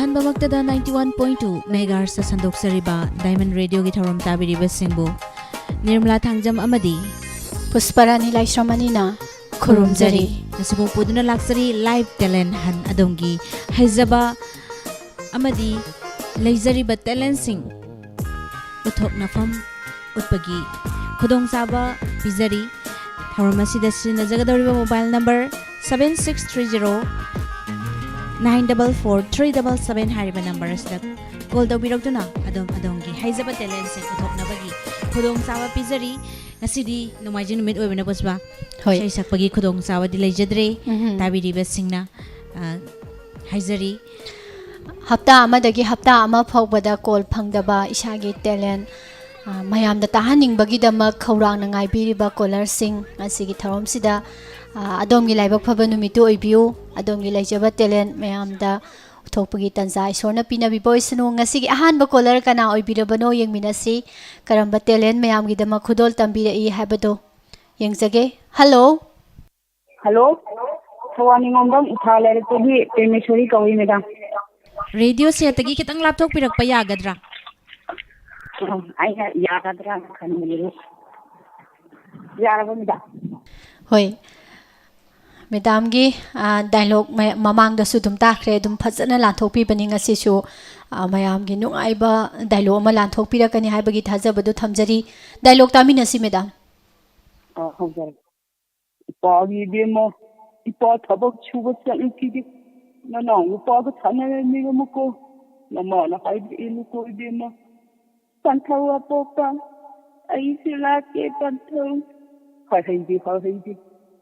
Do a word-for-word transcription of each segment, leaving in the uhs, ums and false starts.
ꯑꯍꯥꯟꯕꯃꯛꯇꯗ ninety one point two megahertz ꯁꯟꯗꯣꯛꯆꯔꯤꯕ Diamond Radio ꯒꯤ ꯊꯧꯔꯝ ꯇꯥꯕꯤꯔꯤꯕꯁꯤꯡꯕꯨ ꯅꯤꯔꯃꯂꯥ ꯊꯥꯡꯖꯝ ꯑꯃꯗꯤ ꯄꯨꯁꯄꯔꯥꯅꯤ ꯂꯥꯏꯁ꯭ꯔꯝ ꯑꯅꯤꯅ ꯈꯨꯔꯨꯝꯖꯔꯤ꯫ ꯉꯁꯤꯕꯨ ꯄꯨꯗꯨꯅ ꯂꯥꯛꯆꯔꯤ Live Talent Hunt, ꯑꯗꯣꯝꯒꯤ ꯍꯩꯖꯕ ꯑꯃꯗꯤ ꯂꯩꯖꯔꯤꯕ talent ꯁꯤꯡ ꯎꯠꯊꯣꯛꯅꯐꯝ ꯎꯠꯄꯒꯤ ꯈꯨꯗꯣꯡꯆꯥꯕ ꯄꯤꯖꯔꯤ꯫ ꯊꯧꯔꯝ ꯑꯁꯤꯗ ꯁꯤꯖꯤꯟꯅꯖꯒꯗꯧꯔꯤꯕ mobile number seven six three zero nine double four three double seven ꯍꯥꯏꯔꯤꯕ number ꯑꯁꯤꯗ call ꯇꯧꯕꯤꯔꯛꯇꯨꯅ ꯑꯗꯣꯝ ꯑꯗꯣꯝꯒꯤ ꯍꯩꯖꯕ talent ꯁꯤꯡ ꯎꯠꯊꯣꯛꯅꯕꯒꯤ ꯈꯨꯗꯣꯡꯆꯥꯕ ꯄꯤꯖꯔꯤ꯫ ꯉꯁꯤꯗꯤ ꯅꯣꯡꯃꯥꯏꯖꯤꯡ ꯅꯨꯃꯤꯠ ꯑꯣꯏꯕꯅ, ꯄꯨꯁꯄꯥ, ꯍꯣꯏ꯫ ꯏꯁꯩ ꯁꯛꯄꯒꯤ ꯈꯨꯗꯣꯡꯆꯥꯕꯗꯤ ꯂꯩꯖꯗ꯭ꯔꯦ꯫ ꯎꯝꯍꯨꯝ꯫ ꯇꯥꯕꯤꯔꯤꯕꯁꯤꯡꯅ, ꯑ, ꯍꯥꯏꯖꯔꯤ꯫ ꯍꯞꯇꯥ ꯑꯃꯗꯒꯤ ꯍꯞꯇꯥ ꯑꯃ ꯐꯥꯎꯕꯗ call ꯐꯪꯗꯕ ꯏꯁꯥꯒꯤ talent, ꯑ, ꯃꯌꯥꯝꯗ ꯇꯥꯍꯟꯅꯤꯡꯕꯒꯤꯗꯃꯛ ꯈꯧꯔꯥꯡꯅ ꯉꯥꯏꯕꯤꯔꯤꯕ caller ꯁꯤꯡ, ꯉꯁꯤꯒꯤ ꯊꯧꯔꯝꯁꯤꯗ, ꯑ, ꯑꯗꯣꯝꯒꯤ ꯂꯥꯏꯕꯛ ꯐꯕ ꯅꯨꯃꯤꯠꯇꯨ ꯑꯣꯏꯕꯤꯌꯨ꯫ ꯑꯗꯣꯝꯒꯤ ꯂꯩꯖꯕ talent ꯃꯌꯥꯝꯗ ꯎꯠꯊꯣꯛꯄꯒꯤ ꯇꯥꯟꯖꯥ ꯏꯁꯣꯔꯅ ꯄꯤꯅꯕꯤꯕ ꯑꯣꯏꯁꯅꯨ꯫ ꯉꯁꯤꯒꯤ ꯑꯍꯥꯟꯕ caller ꯀꯅꯥ ꯑꯣꯏꯕꯤꯔꯕꯅꯣ ꯌꯦꯡꯃꯤꯟꯅꯁꯤ꯫ ꯀꯔꯝꯕ talent ꯃꯌꯥꯝꯒꯤꯗꯃꯛ ꯈꯨꯗꯣꯜ ꯇꯝꯕꯤꯔꯛꯏ ꯍꯥꯏꯕꯗꯣ ꯌꯦꯡꯖꯒꯦ꯫ Hello꯫ Hello, ꯊꯧꯕꯥꯜ ꯅꯤꯉꯣꯝꯕꯝ ꯏꯝꯐꯥꯜ ꯂꯩꯔꯛꯇꯒꯤ ꯄꯦꯔꯃꯦꯁꯣꯔꯤ ꯀꯧꯏ, madam꯫ Radio set ꯇꯒꯤ ꯈꯤꯇꯪ ꯂꯥꯞꯊꯣꯛꯄꯤꯔꯛꯄ ꯌꯥꯒꯗ꯭ꯔꯥ? ꯑꯩꯅ ꯌꯥꯒꯗ꯭ꯔꯥꯅ ꯈꯟꯕꯅꯦ꯫ ꯌꯥꯔꯕ, madam? ꯍꯣꯏ꯫ Madam ꯒꯤ, ꯑ, dialogue ꯃ-, ꯃꯃꯥꯡꯗꯁꯨ ꯑꯗꯨꯝ ꯇꯥꯈ꯭ꯔꯦ, ꯑꯗꯨꯝ ꯐꯖꯅ ꯂꯥꯟꯊꯣꯛꯄꯤꯕꯅꯤ ꯉꯁꯤꯁꯨ꯫ ꯑ, ꯃꯌꯥꯝꯒꯤ ꯅꯨꯡꯉꯥꯏꯕ dialogue ꯑꯃ ꯂꯥꯟꯊꯣꯛꯄꯤꯔꯛꯀꯅꯤ ꯍꯥꯏꯕꯒꯤ ꯊꯥꯖꯕꯗꯨ ꯊꯝꯖꯔꯤ꯫ Dialogue ꯇꯥꯃꯤꯟꯅꯁꯤ, madam꯫ ꯑ, ꯍꯧꯖꯔꯒꯦ꯫ ꯏꯄꯥꯒꯤ ꯏꯕꯦꯝꯃ, ꯏꯄꯥ ꯊꯕꯛ ꯁꯨꯕ ꯆꯠꯂꯨꯈꯤꯒꯦ꯫ ꯅꯅꯥꯎ ꯅꯨꯄꯥꯒ ꯁꯥꯟꯅꯔꯅꯤꯔꯝꯃꯨꯀꯣ꯫ ꯅꯃꯥꯅ ꯍꯥꯏꯕ ꯏꯜꯂꯨꯀꯣ ꯏꯕꯦꯝꯃ꯫ ꯄꯟꯊꯧ ꯑꯄꯣꯛꯄ, ꯑꯩꯁꯨ ꯂꯥꯛꯀꯦ ꯄꯟꯊꯧ꯫ ꯍꯥꯏꯍꯩꯗꯦ, ꯍꯥꯏꯍꯩꯗꯦ꯫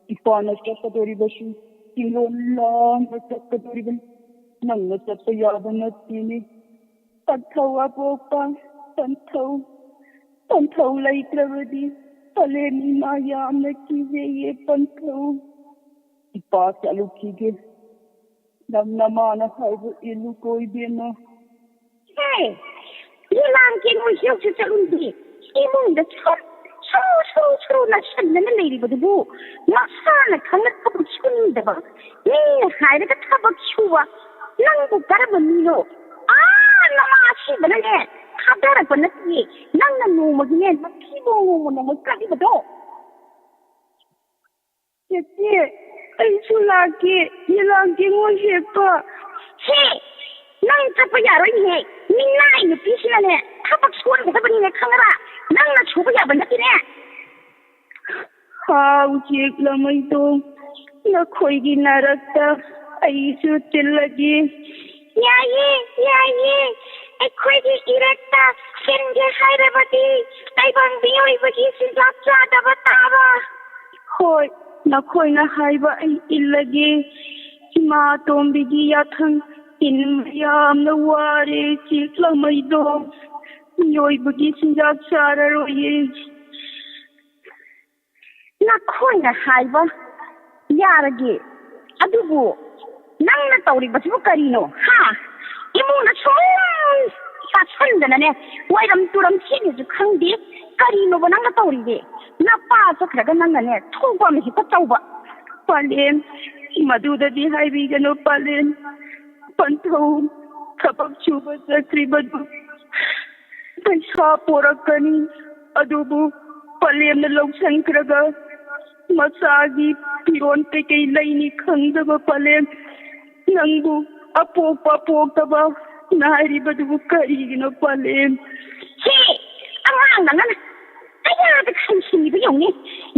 ꯏꯄꯥꯅ ꯆꯠꯀꯗꯧꯔꯤꯕꯁꯤ ꯆꯤꯡꯂꯣꯟ ꯂꯥꯟꯅ ꯆꯠꯀꯗꯧꯔꯤꯕꯅꯤ꯫ ꯅꯪꯅ ꯆꯠꯄ ꯌꯥꯕ ꯅꯠꯇꯦꯅꯦ꯫ ꯄꯟꯊꯧ ꯑꯄꯣꯛꯄ, ꯄꯟꯊꯧ꯫ ꯄꯟꯊꯧ ꯂꯩꯇ꯭ꯔꯕꯗꯤ ꯀꯥꯂꯦꯟ ꯏꯃꯥ ꯌꯥꯝꯅ ꯀꯤꯖꯩꯌꯦ ꯄꯟꯊꯧ꯫ ꯏꯄꯥ ꯆꯠꯂꯨꯈꯤꯒꯦ꯫ ꯅꯪ ꯅꯃꯥꯅ ꯍꯥꯏꯕ ꯏꯜꯂꯨꯀꯣ ꯏꯕꯦꯝꯃ꯫ ꯍꯦ! ꯂꯤꯂꯥꯡ ꯀꯦꯡꯉꯣꯏ ꯁꯤꯔꯣꯛꯁꯦ ꯆꯠꯂꯨꯅꯦ꯫ ꯏꯃꯨꯡꯗ ꯁꯨ, ꯁꯨ, ꯁꯨ, ꯁꯨ ꯅꯛꯁꯟꯗꯅ ꯂꯩꯔꯤꯕꯗꯨꯕꯨ ꯃꯁꯥꯅ ꯈꯪꯅ ꯊꯕꯛ ꯁꯨꯅꯤꯡꯗꯕ, ꯃꯤꯅ ꯍꯥꯏꯔꯒ ꯊꯕꯛ ꯁꯨꯕ꯫ ꯅꯪꯕꯨ ꯀꯔꯝꯕ ꯃꯤꯅꯣ? ꯑꯥ, ꯅꯃꯥ ꯑꯁꯤꯕꯅꯅꯦ ꯊꯥꯗꯔꯛꯄ ꯅꯠꯇꯤꯌꯦ꯫ ꯅꯪꯅ ꯅꯣꯡꯃꯒꯤꯅꯦ ꯅꯊꯤꯕꯣꯡ ꯅꯣꯡꯃ ꯅꯣꯡꯃꯒꯤ ꯀꯛꯂꯤꯕꯗꯣ꯫ ꯆꯦꯆꯦ, ꯑꯩꯁꯨ ꯂꯥꯛꯀꯦ, ꯌꯦꯂꯥꯡ ꯀꯦꯡꯉꯣꯏ ꯍꯦꯛꯄ꯫ ꯍꯦ, ꯅꯪ ꯆꯠꯄ ꯌꯥꯔꯣꯏꯅꯦꯍꯦ꯫ ꯃꯤꯅꯥꯏ ꯅꯨꯄꯤꯁꯤꯅꯅꯦ ꯊꯕꯛ ꯁꯨꯍꯟꯒꯗꯕꯅꯤꯅꯦ, ꯈꯪꯉꯕ? ꯅꯪꯅ ꯁꯨꯕ ꯌꯥꯕ ꯅꯠꯇꯦꯅꯦ꯫ ꯍꯥ, ꯎꯆꯦꯛ ꯂꯥꯃꯩꯗꯣꯡ, ꯅꯈꯣꯏꯒꯤ ꯅꯥꯔꯛꯇ ꯑꯩꯁꯨ ꯇꯤꯜꯂꯒꯦ꯫ ꯌꯥꯏꯌꯦ, ꯌꯥꯏꯌꯦ꯫ ꯑꯩꯈꯣꯏꯒꯤ ꯏꯔꯛꯇ ꯁꯤꯟꯒꯦ ꯍꯥꯏꯔꯕꯗꯤ ꯇꯥꯏꯕꯪ ꯃꯤꯑꯣꯏꯕꯒꯤ ꯆꯤꯟꯖꯥꯛ ꯆꯥꯗꯕ ꯇꯥꯕ꯫ ꯍꯣꯏ, ꯅꯈꯣꯏꯅ ꯍꯥꯏꯕ ꯑꯩ ꯏꯜꯂꯒꯦ꯫ ꯏꯃꯥ ꯑꯇꯣꯝꯕꯤꯒꯤ ꯌꯥꯊꯪ ꯏꯟꯕ ꯌꯥꯝꯅ ꯋꯥꯔꯦ, ꯎꯆꯦꯛ ꯂꯥꯃꯩꯗꯣꯡ꯫ ꯃꯤꯑꯣꯏꯕꯒꯤ ꯆꯤꯟꯖꯥꯛ ꯆꯥꯔꯔꯣꯏꯌꯦ꯫ ꯅꯈꯣꯏꯅ ꯍꯥꯏꯕ ꯌꯥꯔꯒꯦ, ꯑꯗꯨꯕꯨ ꯅꯪꯅ ꯇꯧꯔꯤꯕꯁꯤꯕꯨ ꯀꯔꯤꯅꯣ? ꯍꯥ? ꯏꯃꯨꯡꯗ ꯁꯨꯝ ꯆꯥꯁꯟꯗꯅꯅꯦ, ꯋꯥꯏꯔꯝ ꯇꯨꯔꯝ ꯁꯤꯠꯅꯤꯁꯨ ꯈꯪꯗꯦ꯫ ꯀꯔꯤꯅꯣꯕ ꯅꯪꯅ ꯇꯧꯔꯤꯁꯦ? ꯅꯄꯥ ꯆꯠꯈ꯭ꯔꯒ ꯅꯪꯅꯅꯦ ꯊꯣꯛꯄ ꯑꯃ ꯍꯦꯛꯇ ꯇꯧꯕ꯫ ꯄꯥꯂꯦꯝ, ꯃꯗꯨꯗꯗꯤ ꯍꯥꯏꯕꯤꯒꯅꯨ ꯄꯥꯂꯦꯝ꯫ ꯄꯟꯊꯧ ꯊꯕꯛ ꯁꯨꯕ ꯆꯠꯈ꯭ꯔꯤꯕꯗꯨ ꯄꯩꯁꯥ ꯄꯣꯔꯛꯀꯅꯤ, ꯑꯗꯨꯕꯨ ꯄꯥꯂꯦꯝꯅ ꯂꯧꯁꯟꯈ꯭ꯔꯒ ꯃꯆꯥꯒꯤ ꯐꯤꯔꯣꯟ ꯀꯩꯀꯩ ꯂꯩꯅꯤ ꯈꯪꯗꯕ ꯄꯥꯂꯦꯝ꯫ ꯅꯪꯕꯨ ꯑꯄꯣꯛꯄ ꯑꯄꯣꯛꯇꯕ ꯅꯥꯏꯔꯤꯕꯗꯨꯕꯨ ꯀꯔꯤꯒꯤꯅꯣ ꯄꯥꯂꯦꯝ? ꯁꯤ ꯑꯉꯥꯡ ꯅꯪꯅ ꯀꯌꯥꯗ ꯈꯟꯁꯤꯟꯕ ꯌꯦꯡꯉꯨꯅꯦ꯫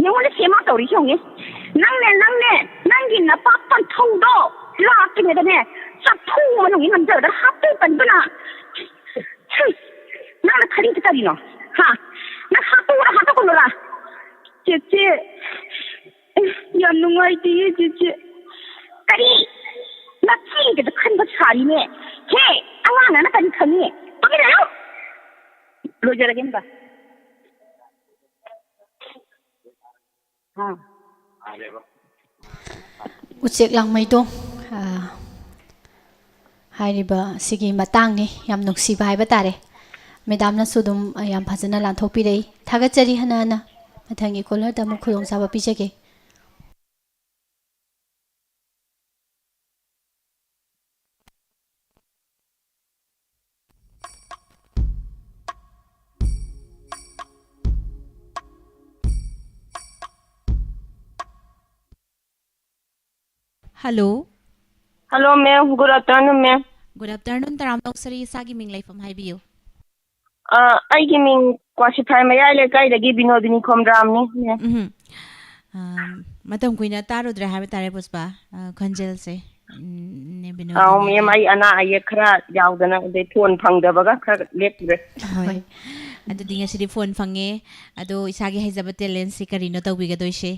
ꯌꯦꯡꯉꯨꯅꯦ ꯁꯤ ꯑꯃ ꯇꯧꯔꯤꯁꯤ ꯌꯦꯡꯉꯨꯅꯦ꯫ ꯅꯪꯅꯦ, ꯅꯪꯅꯦ, ꯅꯪꯒꯤ ꯅꯄꯥ ꯄꯟꯊꯧꯗꯣ ꯂꯥꯛꯇ꯭ꯔꯤꯉꯩꯗꯅꯦ ꯆꯐꯨ ꯃꯅꯨꯡꯒꯤ ꯅꯝꯖꯕꯗ ꯍꯥꯞꯄꯦ ꯄꯟꯕꯅ꯫ ꯍꯨꯝ, ꯅꯪꯅ ꯈꯜꯂꯤꯁꯤ ꯀꯔꯤꯅꯣ? ꯍꯥ? ꯅꯪ ꯍꯥꯠꯇꯣꯛꯎꯔ ꯍꯥꯠꯇꯣꯛꯀꯅꯨꯔ? ꯆꯦꯆꯦ, ꯑꯦ, ꯌꯥꯝ ꯅꯨꯡꯉꯥꯏꯇꯤꯌꯦ ꯆꯦꯆꯦ꯫ ꯀꯔꯤ? ꯅꯆꯦꯒꯤꯗ ꯈꯟꯕ ꯁꯥꯔꯤꯅꯦ꯫ ꯍꯦ, ꯑꯉꯥꯡ ꯅꯪꯅ ꯀꯔꯤ ꯈꯪꯉꯤ? ꯇꯨꯃꯤꯟ ꯂꯩꯌꯨ꯫ ꯂꯣꯏꯖꯔꯒꯦ ꯑꯝꯇ꯫ ꯍꯥ? ꯎꯆꯦꯛ ꯂꯥꯡꯃꯩꯗꯣꯡ, ꯑ, ꯍꯥꯏꯔꯤꯕ ꯁꯤꯒꯤ ꯃꯇꯥꯡꯅꯤ꯫ ꯌꯥꯝ ꯅꯨꯡꯁꯤꯕ ꯍꯥꯏꯕ ꯇꯥꯔꯦ꯫ ꯃꯦꯗꯥꯝꯅꯁꯨ ꯑꯗꯨꯝ, ꯑ, ꯌꯥꯝ ꯐꯖꯅ ꯂꯥꯟꯊꯣꯛꯄꯤꯔꯛꯏ꯫ ꯊꯥꯒꯠꯆꯔꯤ ꯍꯟꯅ ꯍꯟꯅ꯫ ꯃꯊꯪꯒꯤ caller ꯗ ꯑꯃꯨꯛ ꯈꯨꯗꯣꯡꯆꯥꯕ ꯄꯤꯖꯒꯦ꯫ Hello. Hello, ma'am. Good afternoon, ma'am. Good afternoon, ꯇꯔꯥꯝꯅ ꯑꯣꯛꯆꯔꯤ꯫ ꯏꯁꯥꯒꯤ ꯃꯤꯡ, ꯂꯩꯐꯝ ꯍꯥꯏꯕꯤꯌꯨ꯫ ꯑ, ꯑꯩꯒꯤ ꯃꯤꯡ ꯀ꯭ꯋꯥꯁꯤꯐꯥꯏ ꯃꯌꯥꯏ ꯂꯩꯀꯥꯏꯗꯒꯤ ꯕꯤꯅꯣꯗꯤꯅꯤ ꯈꯣꯝꯗ꯭ꯔꯥꯝꯅꯤ, ma'am. ꯎꯝ꯫ ꯑꯝ, ꯃꯇꯝ ꯀꯨꯏꯅ ꯇꯥꯔꯨꯗ꯭ꯔꯦ ꯍꯥꯏꯕ ꯇꯥꯔꯦ, ꯄꯨꯁꯄꯥ, ꯑ, ꯈꯣꯟꯖꯦꯜꯁꯦ꯫ ꯎꯝ, ꯅꯦ ꯑꯧ, ꯕꯤꯅꯣꯗꯤꯅꯤꯒꯤ꯫ ma'am, ꯑꯩ ꯑꯅꯥ ꯑꯌꯦꯛ ꯈꯔ ꯌꯥꯎꯗꯅ ꯑꯗꯩ phone ꯐꯪꯗꯕꯒ ꯈꯔ ꯂꯦꯞꯄꯨꯔꯦ꯫ ꯍꯣꯏ꯫ ꯑꯗꯨꯗꯤ ꯉꯁꯤꯗꯤ phone ꯐꯪꯉꯦ꯫ ꯑꯗꯣ ꯏꯁꯥꯒꯤ ꯍꯩꯖꯕ talentꯁꯤ ꯀꯔꯤꯅꯣ ꯇꯧꯕꯤꯒꯗꯣꯏꯁꯦ?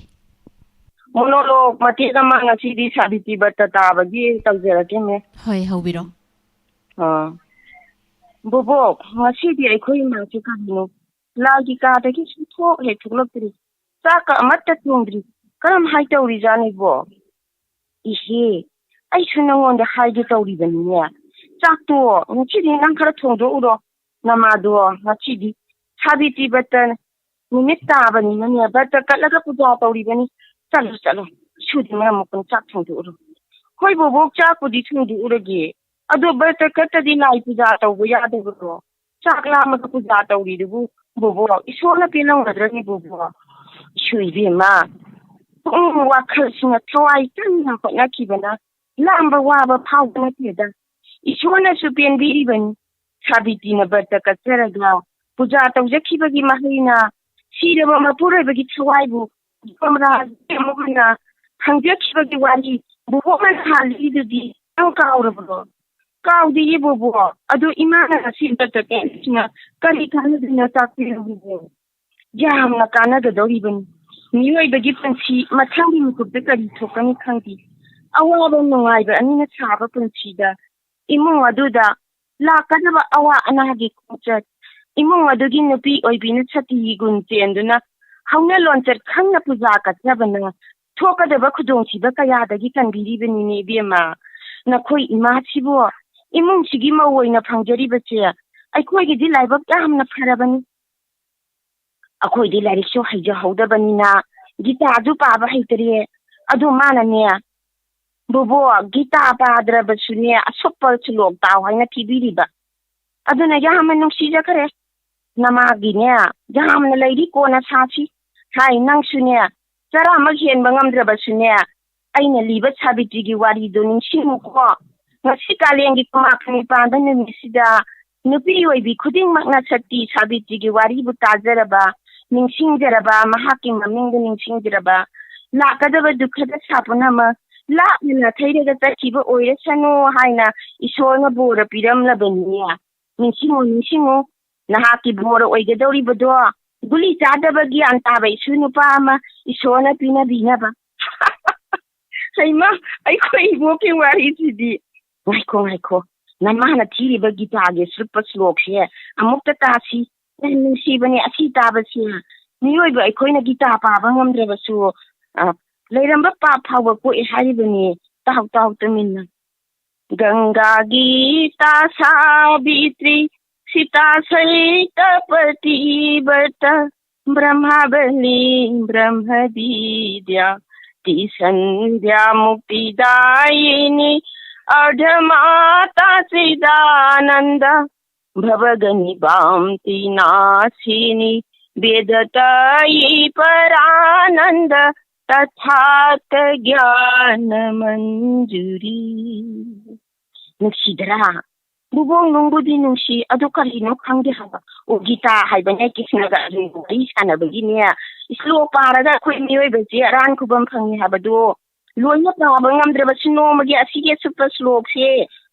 Monologue ꯃꯇꯦꯛ ꯑꯃ ꯉꯁꯤꯗꯤ ꯁꯥꯕꯤꯇꯤ ꯕ꯭ꯔꯇ ꯇꯥꯕꯒꯤ ꯇꯧꯖꯔꯛꯀꯦ, ma'am. ꯍꯣꯏ, ꯍꯧꯕꯤꯔꯣ꯫ ꯑꯥ꯫ ꯕꯣꯕꯣꯛ, ꯉꯁꯤꯗꯤ ꯑꯩꯈꯣꯏ ꯏꯃꯥꯁꯦ ꯀꯔꯤꯅꯣ ꯂꯥꯏꯒꯤ ꯀꯥꯗꯒꯤ ꯁꯨꯡꯊꯣꯛ ꯍꯦꯛ ꯊꯣꯛꯂꯛꯇ꯭ꯔꯤ꯫ ꯆꯥꯛꯀ ꯑꯃꯠꯇ ꯊꯣꯡꯗ꯭ꯔꯤ꯫ ꯀꯔꯝ ꯍꯥꯏ ꯇꯧꯔꯤꯖꯥꯠꯅꯣ ꯏꯕꯣ? ꯏꯍꯦ, ꯑꯩꯁꯨ ꯅꯪꯉꯣꯟꯗ ꯍꯥꯏꯒꯦ ꯇꯧꯔꯤꯕꯅꯤꯅꯦ꯫ ꯆꯥꯛꯇꯣ ꯉꯁꯤꯗꯤ ꯅꯪ ꯈꯔ ꯊꯣꯡꯗꯣꯛꯎꯔꯣ꯫ ꯅꯃꯥꯗꯣ ꯉꯁꯤꯗꯤ ꯁꯥꯕꯤꯇꯤ ꯕ꯭ꯔꯇ ꯅꯨꯃꯤꯠ ꯇꯥꯕꯅꯤꯅꯅꯦ, ꯕ꯭ꯔꯇ ꯀꯠꯂꯒ ꯄꯨꯖꯥ ꯇꯧꯔꯤꯕꯅꯤ꯫ ꯆꯠꯂꯣ, ꯆꯠꯂꯣ, ꯁꯨꯗꯤ ꯃꯔꯝ ꯃꯣꯛꯄꯅꯤ, ꯆꯥꯛ ꯊꯣꯡꯗꯣꯛꯎꯔꯣ꯫ ꯍꯣꯏ ꯕꯣꯕꯣꯛ, ꯆꯥꯛꯄꯨꯗꯤ ꯊꯣꯡꯗꯣꯛꯎꯔꯒꯦ꯫ ꯑꯗꯣ ꯕ꯭ꯔꯇ ꯀꯠꯇꯗꯤ ꯂꯥꯏ ꯄꯨꯖꯥ ꯇꯧꯕ ꯌꯥꯗꯕ꯭ꯔꯣ? ꯆꯥꯛ ꯂꯥꯝꯃꯒ ꯄꯨꯖꯥ ꯇꯧꯔꯤꯗꯨꯕꯨ ꯕꯣꯕꯣꯛ, ꯏꯁꯣꯔꯅ ꯄꯦꯜꯂꯝꯒꯗ꯭ꯔꯅꯦ ꯕꯣꯕꯣꯛ? ꯏꯁꯨ ꯏꯕꯦꯝꯃ, ꯄꯨꯛꯅꯤꯡ ꯋꯥꯈꯜꯁꯤꯅ ꯊꯋꯥꯏ ꯆꯪꯅ ꯍꯣꯠꯅꯈꯤꯕꯅ ꯂꯥꯝꯕ ꯋꯥꯕ ꯐꯥꯎꯕ ꯅꯠꯇꯦꯗ꯫ ꯏꯁꯣꯔꯅꯁꯨ ꯄꯦꯟꯕꯤꯔꯤꯕꯅꯤ꯫ ꯁꯥꯕꯤꯇꯤꯅ ꯕ꯭ꯔꯇ ꯀꯠꯆꯔꯒ ꯄꯨꯖꯥ ꯇꯧꯖꯈꯤꯕꯒꯤ ꯃꯍꯩꯅ ꯁꯤꯔꯕ ꯃꯄꯨꯔꯣꯏꯕꯒꯤ ꯊꯋꯥꯏꯕꯨ ꯌꯣꯝꯔꯥ ꯌꯦꯡꯉꯨ ꯍꯥꯏꯅ ꯈꯪꯖꯈꯤꯕꯒꯤ ꯋꯥꯔꯤ ꯕꯣꯕꯣꯛꯅ ꯅꯍꯥꯟ ꯂꯤꯗꯨꯗꯤ ꯅꯪ ꯀꯥꯎꯔꯕ꯭ꯔꯣ? ꯀꯥꯎꯗꯦꯌꯦ ꯕꯣꯕꯣꯛ꯫ ꯑꯗꯨ ꯏꯃꯥꯅ ꯉꯁꯤ ꯕ꯭ꯔꯇ ꯀꯠꯂꯤꯁꯤꯅ ꯀꯔꯤ ꯀꯥꯟꯅꯗꯣꯏꯅꯣ ꯇꯥꯛꯄꯤꯔꯣ ꯕꯣꯕꯣꯛ꯫ ꯌꯥꯝꯅ ꯀꯥꯟꯅꯒꯗꯧꯔꯤꯕꯅꯤ꯫ ꯃꯤꯑꯣꯏꯕꯒꯤ ꯄꯨꯟꯁꯤ ꯃꯊꯪꯒꯤ ꯃꯤꯀꯨꯞꯇ ꯀꯔꯤ ꯊꯣꯛꯀꯅꯤ ꯈꯪꯗꯦ꯫ ꯑꯋꯥꯕ ꯅꯨꯡꯉꯥꯏꯕ ꯑꯅꯤꯅ ꯁꯥꯕ ꯄꯨꯟꯁꯤꯗ ꯏꯃꯨꯡ ꯑꯗꯨꯗ ꯂꯥꯛꯀꯗꯕ ꯑꯋꯥ ꯑꯅꯥꯒꯤ ꯈꯣꯡꯆꯠ, ꯏꯃꯨꯡ ꯑꯗꯨꯒꯤ ꯅꯨꯄꯤ ꯑꯣꯏꯕꯤꯅ ꯁꯇꯤꯒꯤ ꯒꯨꯟ ꯆꯦꯟꯗꯨꯅ ꯍꯧꯅ ꯂꯣꯟꯆꯠ ꯈꯪꯅ ꯄꯨꯖꯥ ꯀꯠꯆꯕꯅ ꯊꯣꯛꯀꯗꯕ ꯈꯨꯗꯣꯡꯊꯤꯕ ꯀꯌꯥꯗꯒꯤ ꯀꯟꯕꯤꯔꯤꯕꯅꯤꯅꯦ ꯏꯕꯦꯝꯃ꯫ ꯅꯈꯣꯏ ꯏꯃꯥꯁꯤꯕꯨ ꯏꯃꯨꯡꯁꯤꯒꯤ ꯃꯧ ꯑꯣꯏꯅ ꯐꯪꯖꯔꯤꯕꯁꯦ ꯑꯩꯈꯣꯏꯒꯤꯗꯤ ꯂꯥꯏꯕꯛ ꯌꯥꯝꯅ ꯐꯔꯕꯅꯤ꯫ ꯑꯩꯈꯣꯏꯗꯤ ꯂꯥꯏꯔꯤꯛꯁꯨ ꯍꯩꯖꯍꯧꯗꯕꯅꯤꯅ ꯒꯤꯇꯥꯁꯨ ꯄꯥꯕ ꯍꯩꯇꯔꯦ꯫ ꯑꯗꯨ ꯃꯥꯅꯅꯦ, "ꯕꯣꯕꯣꯛ, ꯒꯤꯇꯥ ꯄꯥꯗ꯭ꯔꯕꯁꯨꯅꯦ ꯑꯁꯨꯛꯄ ꯁꯨꯂꯣꯛ ꯇꯥꯎ" ꯍꯥꯏꯅ ꯄꯤꯕꯤꯔꯤꯕ꯫ ꯑꯗꯨꯅ ꯌꯥꯝꯅ ꯅꯨꯡꯁꯤꯖꯈ꯭ꯔꯦ꯫ ꯅꯃꯥꯒꯤꯅꯦ ꯌꯥꯝꯅ ꯂꯩꯔꯤ, ꯀꯣꯟꯅ ꯁꯥꯁꯤ꯫ ꯍꯥꯏ, ꯅꯪꯁꯨꯅꯦ ꯆꯔꯥꯃꯛ ꯍꯦꯟꯕ ꯉꯝꯗ꯭ꯔꯕꯁꯨꯅꯦ ꯑꯩꯅ ꯂꯤꯕ ꯁꯥꯕꯤꯇ꯭ꯔꯤꯒꯤ ꯋꯥꯔꯤꯗꯨ ꯅꯤꯡꯁꯤꯡꯉꯨꯀꯣ꯫ ꯉꯁꯤ ꯀꯥꯂꯦꯟꯒꯤ ꯈꯨꯃꯥꯛ ꯈꯅꯤꯄꯥꯟꯕ ꯅꯨꯃꯤꯠꯁꯤꯗ ꯅꯨꯄꯤ ꯑꯣꯏꯕꯤ ꯈꯨꯗꯤꯡꯃꯛꯅ ꯁꯇꯤ ꯁꯥꯕꯤꯇ꯭ꯔꯤꯒꯤ ꯋꯥꯔꯤꯕꯨ ꯇꯥꯖꯔꯕ, ꯅꯤꯡꯁꯤꯡꯖꯔꯕ, ꯃꯍꯥꯛꯀꯤ ꯃꯃꯤꯡꯗ ꯅꯤꯡꯁꯤꯡꯖꯔꯕ, ꯂꯥꯛꯀꯗꯕ ꯗꯨꯈꯗ ꯁꯥ ꯄꯨꯝꯅꯃꯛ ꯂꯥꯞꯅ ꯅꯥꯊꯩꯔꯒ ꯆꯠꯈꯤꯕ ꯑꯣꯏꯔꯁꯅꯨ ꯍꯥꯏꯅ ꯏꯁꯣꯔꯅ ꯕꯣꯔ ꯄꯤꯔꯝꯂꯕꯅꯤꯅꯦ꯫ ꯅꯤꯡꯁꯤꯡꯉꯨ, ꯅꯤꯡꯁꯤꯡꯉꯨ, ꯅꯍꯥꯛꯀꯤ ꯕꯣꯔ ꯑꯣꯏꯒꯗꯧꯔꯤꯕꯗꯣ ꯒꯨꯂꯤ ꯆꯥꯗꯕ ꯒ꯭ꯌꯥꯟ ꯇꯥꯕ ꯏꯁꯨ ꯅꯨꯄꯥ ꯑꯃ ꯏꯁꯣꯔꯅ ꯄꯤꯅꯕꯤꯅꯕ꯫ ꯍꯩꯃꯥ, ꯑꯩꯈꯣꯏ ꯏꯕꯣꯛꯀꯤ ꯋꯥꯔꯤꯁꯤꯗꯤ꯫ ꯉꯥꯏꯈꯣ, ꯉꯥꯏꯈꯣ, ꯅꯃꯥꯅ ꯊꯤꯔꯤꯕ ꯒꯤꯇꯥꯒꯤ ꯁꯨꯠꯄ ꯁ꯭ꯂꯣꯛꯁꯦ ꯑꯃꯨꯛꯇ ꯇꯥꯁꯤ꯫ ꯌꯥꯝ ꯅꯨꯡꯁꯤꯕꯅꯦ ꯑꯁꯤ ꯇꯥꯕꯁꯦ꯫ ꯃꯤꯑꯣꯏꯕ ꯑꯩꯈꯣꯏꯅ ꯒꯤꯇꯥ ꯄꯥꯕ ꯉꯝꯗ꯭ꯔꯕꯁꯨ, ꯑ, ꯂꯩꯔꯝꯕ ꯄꯥꯞ ꯐꯥꯎꯕ ꯀꯣꯛꯑꯦ ꯍꯥꯏꯔꯤꯕꯅꯤ꯫ ꯇꯥꯎ, ꯇꯥꯎ ꯇꯨꯃꯤꯟꯅ꯫ गंगा गीता सावित्री सीता सहित पतिव्रता ब्रह्मावली ब्रह्मविद्या त्रिसंध्या मुक्तिदायिनी अर्धमाता चिदानंद भवगनि बांति नाशिनी वेदतयी परानंद तथात ज्ञान मंजुरी। ꯅꯨꯡꯁꯤꯗ꯭ꯔꯥ? ꯕꯨꯕꯣꯛ ꯅꯨꯡꯕꯨꯗꯤ ꯅꯨꯡꯁꯤ, ꯑꯗꯨ ꯀꯔꯤꯅꯣ ꯈꯪꯗꯦ ꯍꯥꯏꯕ꯫ ꯑꯣ, ꯒꯤꯇꯥ ꯍꯥꯏꯕꯅꯦ, ꯀ꯭ꯔꯤꯁꯅꯒ ꯑꯔꯖꯨꯟꯒ ꯋꯥꯔꯤ ꯁꯥꯟꯅꯕꯒꯤꯅꯦ ꯁ꯭ꯂꯣꯛ ꯄꯥꯔꯒ ꯑꯩꯈꯣꯏ ꯃꯤꯑꯣꯏꯕꯁꯦ ꯑꯔꯥꯟ ꯈꯨꯕꯝ ꯐꯪꯉꯤ ꯍꯥꯏꯕꯗꯣ ꯂꯣꯏꯅ ꯄꯥꯕ ꯉꯝꯗ꯭ꯔꯕꯁꯨ ꯅꯣꯡꯃꯒꯤ ꯑꯁꯤꯒꯤ ꯑꯁꯨꯞꯄ ꯁ꯭ꯂꯣꯛꯁꯦ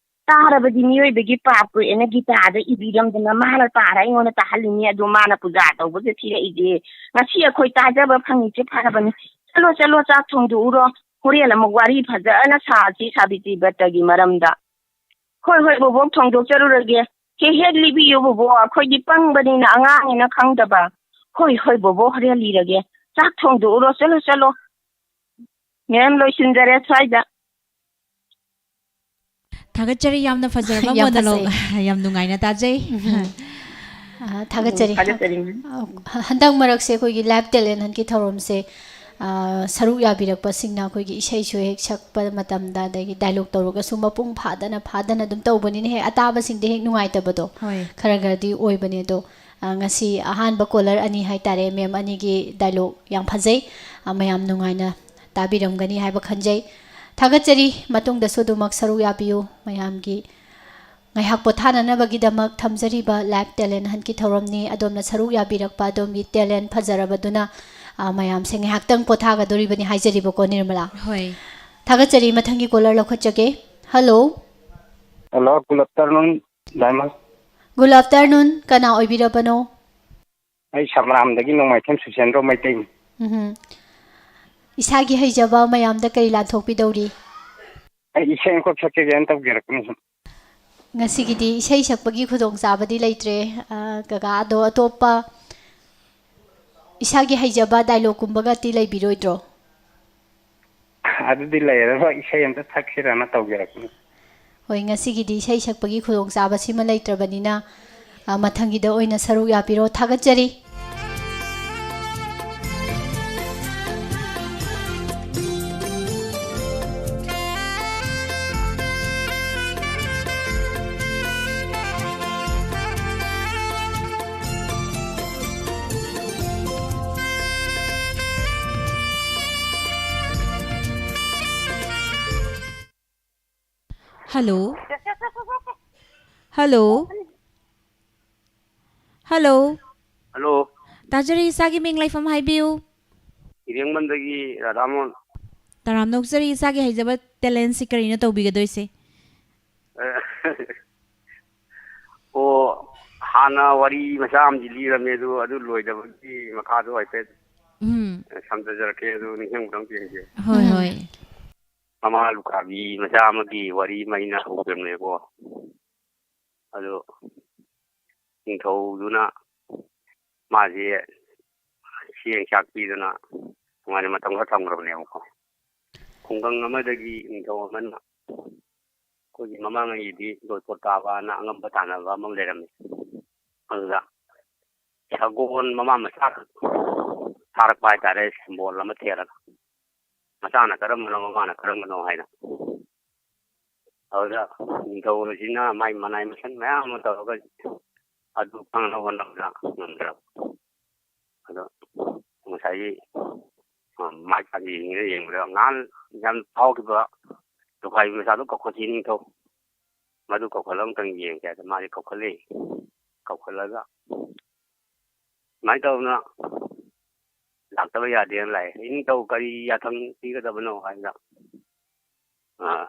ꯇꯥꯔꯕꯗꯤ ꯃꯤꯑꯣꯏꯕꯒꯤ ꯄꯥꯞ ꯀꯣꯛꯑꯦꯅ ꯒꯤꯇꯥꯗ ꯏꯕꯤꯔꯝꯗꯅ ꯃꯥꯅ ꯄꯥꯔ ꯑꯩꯉꯣꯟꯗ ꯇꯥꯍꯜꯂꯤꯅꯦ꯫ ꯑꯗꯣ ꯃꯥꯅ ꯄꯨꯖꯥ ꯇꯧꯕꯗ ꯊꯤꯔꯛꯏꯁꯦ꯫ ꯉꯁꯤ ꯑꯩꯈꯣꯏ ꯇꯥꯖꯕ ꯐꯪꯉꯤꯁꯦ ꯐꯔꯕꯅꯤ꯫ ꯆꯠꯂꯣ, ꯆꯠꯂꯣ, ꯆꯥꯛ ꯊꯣꯡꯗꯣꯛꯎꯔꯣ꯫ ꯍꯣꯔꯦꯟ ꯑꯃꯨꯛ ꯋꯥꯔꯤ ꯐꯖꯅ ꯁꯥꯁꯤ ꯁꯥꯕꯤꯇ꯭ꯔꯤ ꯕ꯭ꯔꯇꯒꯤ ꯃꯔꯝꯗ꯫ ꯍꯣꯏ, ꯍꯣꯏ, ꯕꯣꯕꯣꯛ, ꯊꯣꯡꯗꯣꯛꯆꯔꯨꯔꯒꯦ꯫ ꯍꯦꯛ ꯍꯦꯛ ꯂꯤꯕꯤꯌꯨ, ꯕꯣꯕꯣꯛ, ꯑꯩꯈꯣꯏꯗꯤ ꯄꯪꯕꯅꯤꯅ, ꯑꯉꯥꯡꯅꯤꯅ ꯈꯪꯗꯕ꯫ ꯍꯣꯏ, ꯍꯣꯏ, ꯕꯣꯕꯣꯛ, ꯍꯣꯔꯦꯟ ꯂꯤꯔꯒꯦ꯫ ꯆꯥꯛ ꯊꯣꯡꯗꯣꯛꯎꯔꯣ, ꯆꯠꯂꯣ, ꯆꯠꯂꯣ꯫ ꯃꯦꯝ, ꯂꯣꯏꯁꯤꯟꯖꯔꯦ ꯁ꯭ꯋꯥꯏꯗ꯫ ꯊꯥꯒꯠꯆꯔꯤ, ꯌꯥꯝꯅ ꯐꯖꯔꯕ ꯌꯥꯝ monologue꯫ ꯐꯖꯩ꯫ ꯌꯥꯝ ꯅꯨꯡꯉꯥꯏꯅ ꯇꯥꯖꯩ꯫ ꯎꯝ꯫ ꯑ, ꯊꯥꯒꯠꯆꯔꯤ꯫ ꯊꯥꯒꯠꯆꯔꯤ, ꯃꯦꯝ꯫ ꯑ, ꯍ-, ꯍꯟꯗꯛ ꯃꯔꯛꯁꯦ ꯑꯩꯈꯣꯏꯒꯤ Live Talent Huntꯀꯤ ꯊꯧꯔꯝꯁꯦ, ꯑ, ꯁꯔꯨꯛ ꯌꯥꯕꯤꯔꯛꯄꯁꯤꯡꯅ ꯑꯩꯈꯣꯏꯒꯤ ꯏꯁꯩꯁꯨ ꯍꯦꯛ ꯁꯛꯄ ꯃꯇꯝꯗ, ꯑꯗꯒꯤ dialogue ꯇꯧꯔꯒꯁꯨ ꯃꯄꯨꯡ ꯐꯥꯗꯅ, ꯐꯥꯗꯅ ꯑꯗꯨꯝ ꯇꯧꯕꯅꯤꯅ, ꯍꯦꯛ ꯑꯇꯥꯕꯁꯤꯡꯗ ꯍꯦꯛ ꯅꯨꯡꯉꯥꯏꯇꯕꯗꯣ ꯍꯣꯏ꯫ ꯈꯔ ꯈꯔꯗꯤ ꯑꯣꯏꯕꯅꯦ꯫ ꯑꯗꯣ, ꯑ, ꯉꯁꯤ ꯑꯍꯥꯟꯕ caller ꯑꯅꯤ ꯍꯥꯏꯇꯥꯔꯦ, ꯃꯦꯝ ꯑꯅꯤꯒꯤ dialogue ꯌꯥꯝ ꯐꯖꯩ꯫ ꯑ, ꯃꯌꯥꯝ ꯅꯨꯡꯉꯥꯏꯅ ꯇꯥꯕꯤꯔꯝꯒꯅꯤ ꯍꯥꯏꯕ ꯈꯟꯖꯩ꯫ ꯊꯥꯒꯠꯆꯔꯤ꯫ ꯃꯇꯨꯡꯗꯁꯨ ꯑꯗꯨꯃꯛ ꯁꯔꯨꯛ ꯌꯥꯕꯤꯌꯨ꯫ ꯃꯌꯥꯝꯒꯤ ꯉꯥꯏꯍꯥꯛ ꯄꯣꯊꯥꯅꯅꯕꯒꯤꯗꯃꯛ ꯊꯝꯖꯔꯤꯕ Live Talent Huntꯀꯤ ꯊꯧꯔꯝꯅꯤ꯫ ꯑꯗꯣꯝꯅ ꯁꯔꯨꯛ ꯌꯥꯕꯤꯔꯛꯄ ꯑꯗꯣꯝꯒꯤ talent ꯐꯖꯔꯕꯗꯨꯅ, ꯑ, ꯃꯌꯥꯝꯁꯦ ꯉꯥꯏꯍꯥꯛꯇꯪ ꯄꯣꯊꯥꯒꯗꯧꯔꯤꯕꯅꯤ ꯍꯥꯏꯖꯔꯤꯕꯀꯣ, ꯅꯤꯔꯃꯂꯥ꯫ ꯍꯣꯏ꯫ ꯊꯥꯒꯠꯆꯔꯤ꯫ ꯃꯊꯪꯒꯤ caller ꯂꯧꯈꯠꯆꯒꯦ꯫ Hello꯫ Hello, good afternoon, Diamond꯫ Good afternoon꯫ ꯀꯅꯥ ꯑꯣꯏꯕꯤꯔꯕꯅꯣ? ꯑꯩ ꯁꯃꯔꯥꯝꯗꯒꯤ ꯅꯣꯡꯃꯥꯏꯊꯦꯝ ꯁꯨꯆꯦꯟꯗ꯭ꯔꯣ ꯃꯩꯇꯩꯅꯤ꯫ ꯎꯝꯍꯨꯝ꯫ ꯏꯁꯥꯒꯤ ꯍꯩꯖꯕ ꯃꯌꯥꯝꯗ ꯀꯔꯤ ꯂꯥꯟꯊꯣꯛꯄꯤꯗꯧꯔꯤ? ꯑꯩ ꯏꯁꯩ ꯑꯃꯈꯛ ꯁꯛꯆꯒꯦꯅ ꯇꯧꯖꯔꯛꯄꯅꯤ ꯁꯨꯝ꯫ ꯉꯁꯤꯒꯤꯗꯤ ꯏꯁꯩ ꯁꯛꯄꯒꯤ ꯈꯨꯗꯣꯡꯆꯥꯕꯗꯤ ꯂꯩꯇ꯭ꯔꯦ, ꯑ, ꯀꯀꯥ꯫ ꯑꯗꯣ ꯑꯇꯣꯞꯄ ꯏꯁꯥꯒꯤ ꯍꯩꯖꯕ dialogueꯀꯨꯝꯕꯒꯗꯤ ꯂꯩꯕꯤꯔꯣꯏꯗ꯭ꯔꯣ? ꯑꯗꯨꯗꯤ ꯂꯩꯔꯔꯣꯏ, ꯏꯁꯩ ꯑꯝꯇ ꯁꯛꯁꯤꯔꯅ ꯇꯧꯖꯔꯛꯄꯅꯤ꯫ ꯍꯣꯏ, ꯉꯁꯤꯒꯤꯗꯤ ꯏꯁꯩ ꯁꯛꯄꯒꯤ ꯈꯨꯗꯣꯡꯆꯥꯕꯁꯤꯃ ꯂꯩꯇ꯭ꯔꯕꯅꯤꯅ, ꯑ, ꯃꯊꯪꯒꯤꯗ ꯑꯣꯏꯅ ꯁꯔꯨꯛ ꯌꯥꯕꯤꯔꯣ꯫ ꯊꯥꯒꯠꯆꯔꯤ꯫ Hello. Hello. Hello. Hello. ꯇꯥꯖꯔꯤ, ꯏꯁꯥꯒꯤ ꯃꯤꯡ ꯂꯩꯐꯝ ꯍꯥꯏꯕꯤꯌꯨ꯫ ꯏꯔꯦꯡꯕꯝꯗꯒꯤ ꯔꯥꯙꯥꯃꯣꯍꯟ꯫ ꯇꯔꯥꯝꯅ ꯑꯣꯛꯆꯔꯤ, ꯏꯁꯥꯒꯤ ꯍꯩꯖꯕ talentꯁꯤ ꯀꯔꯤꯅꯣ ꯇꯧꯕꯤꯒꯗꯣꯏꯁꯦ? ꯑꯣ, ꯍꯥꯟꯅ ꯋꯥꯔꯤ ꯃꯆꯥ ꯑꯃꯗꯤ ꯂꯤꯔꯝꯃꯦ, ꯑꯗꯨ, ꯑꯗꯨ ꯂꯣꯏꯗꯕꯒꯤ ꯃꯈꯥꯗꯣ ꯍꯥꯏꯐꯦꯠ ꯎꯝ꯫ ꯁꯝꯊꯖꯔꯛꯀꯦ, ꯑꯗꯨ ꯅꯤꯡꯁꯤꯡꯕ꯭ꯔꯥ ꯑꯃ ꯌꯦꯡꯒꯦ꯫ ꯍꯣꯏ, ꯎꯝ꯫ ꯍꯣꯏ꯫ ꯃꯃꯥ ꯂꯨꯈ꯭ꯔꯥꯕꯤ ꯃꯆꯥ ꯑꯃꯒꯤ ꯋꯥꯔꯤ ꯑꯃ ꯑꯩꯅ ꯍꯧꯈ꯭ꯔꯕꯅꯦꯀꯣ꯫ ꯑꯗꯨ ꯅꯤꯡꯊꯧꯗꯨꯅ ꯃꯥꯁꯦ ꯆꯦꯡ ꯆꯥꯛ ꯄꯤꯗꯅ ꯅꯨꯡꯉꯥꯏꯅ ꯃꯇꯝ ꯈꯔ ꯊꯝꯈ꯭ꯔꯕꯅꯦꯕꯀꯣ꯫ ꯈꯨꯡꯒꯪ ꯑꯃꯗꯒꯤ ꯅꯤꯡꯊꯧ ꯑꯃꯅ ꯑꯩꯈꯣꯏꯒꯤ ꯃꯃꯥꯡꯉꯩꯒꯤꯗꯤ ꯂꯣꯏꯄꯣꯠ ꯀꯥꯕꯅ ꯑꯉꯝꯕ ꯇꯥꯟꯅꯕ ꯑꯃ ꯂꯩꯔꯝꯃꯤ꯫ ꯑꯗꯨꯗ ꯁꯒꯣꯜ ꯃꯃꯥ ꯃꯆꯥ ꯊꯥꯔꯛꯄ ꯍꯥꯏꯇꯥꯔꯦ, ꯁꯝꯕꯣꯜ ꯑꯃ ꯊꯦꯜꯂꯒ꯫ ꯃꯆꯥꯅ ꯀꯔꯝꯕꯅꯣ, ꯃꯃꯥꯅ ꯀꯔꯝꯕꯅꯣ ꯍꯥꯏꯅ꯫ ꯑꯗꯨꯗ ꯅꯤꯡꯊꯧ ꯑꯁꯤꯅ ꯃꯥꯏ ꯃꯅꯥꯏ ꯃꯁꯟ ꯃꯌꯥꯝ ꯑꯃ ꯇꯧꯔꯒ ꯑꯗꯨ ꯐꯪꯅꯕ ꯍꯣꯠꯅꯕꯗ ꯉꯝꯗ꯭ꯔꯕ꯫ ꯑꯗꯣ ꯉꯁꯥꯏꯒꯤ ꯃꯥꯏ ꯄꯥꯛꯅ ꯌꯦꯡꯉꯤꯔ ꯌꯦꯡꯕꯗ ꯉꯍꯥꯟ ꯌꯥꯝ ꯐꯥꯎꯈꯤꯕ ꯂꯨꯈꯥꯏꯕꯤ ꯃꯆꯥꯗꯣ ꯀꯧꯈꯠꯁꯤ ꯏꯅꯤꯡꯊꯧ꯫ ꯃꯗꯨ ꯀꯧꯈꯠꯂ ꯑꯃꯨꯛꯇꯪ ꯌꯦꯡꯁꯦ ꯍꯥꯏꯗ ꯃꯥꯗꯤ ꯀꯧꯈꯠꯂꯦ꯫ ꯀꯧꯈꯠꯂꯒ ꯁꯨꯃꯥꯏꯅ ꯇꯧꯗꯅ ꯂꯥꯛꯇꯕ ꯌꯥꯗꯦꯅ ꯂꯥꯛꯑꯦ꯫ ꯏꯅꯤꯡꯊꯧ ꯀꯔꯤ ꯌꯥꯊꯪ ꯄꯤꯒꯗꯕꯅꯣ ꯍꯥꯏꯅ, ꯑ,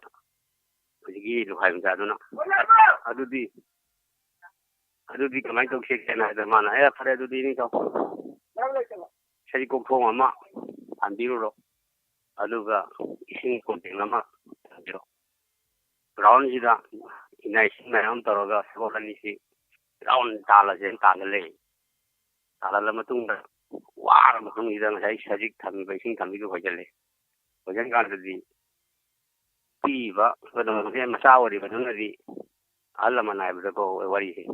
ꯍꯧꯖꯤꯛꯀꯤ ꯂꯨꯈꯥꯏ ꯃꯆꯥꯗꯨꯅ, "ꯑꯗꯨꯗꯤ, ꯑꯗꯨꯗꯤ ꯀꯃꯥꯏꯅ ꯇꯧꯁꯤꯒꯦꯅ?" ꯍꯥꯏꯗ ꯃꯥꯅ, "ꯑꯦ, ꯐꯔꯦ, ꯑꯗꯨꯗꯤ ꯏꯅꯤꯡꯊꯧ, ꯁꯖꯤꯛ ꯀꯣꯛꯊꯣꯡ ꯑꯃ ꯍꯥꯟꯕꯤꯔꯨꯔꯣ, ꯑꯗꯨꯒ ꯏꯁꯤꯡ ꯀꯣꯟꯇꯦꯡ ꯑꯃ ꯊꯝꯕꯤꯔꯣ꯫ ꯒ꯭ꯔꯥꯎꯟꯁꯤꯗ ꯏꯅꯥ ꯏꯁꯤꯡ ꯃꯌꯥꯝ ꯇꯧꯔꯒ ꯁꯒꯣꯜ ꯑꯅꯤꯁꯤ ꯒ꯭ꯔꯥꯎꯟ ꯇꯥꯜꯂꯁꯦꯅ ꯇꯥꯜꯂ ꯂꯩ꯫ ꯇꯥꯜꯍꯜꯂ ꯃꯇꯨꯡꯗ, ꯋꯥꯔ ꯃꯇꯨꯡꯁꯤꯗ ꯉꯁꯥꯏ ꯁꯖꯤꯛ ꯊꯝꯃꯤꯕ, ꯏꯁꯤꯡ ꯊꯝꯕꯤꯗꯨ ꯈꯣꯏꯖꯜꯂꯦ꯫ ꯈꯣꯏꯖꯟ ꯀꯥꯟꯗꯗꯤ ꯄꯤꯕ ꯀꯩꯅꯣꯁꯦ ꯃꯆꯥ ꯑꯣꯏꯔꯤꯕꯗꯨꯅꯗꯤ ꯑꯍꯜ ꯂꯃꯟ ꯍꯥꯏꯕꯗꯀꯣ ꯋꯥꯔꯤꯁꯦ,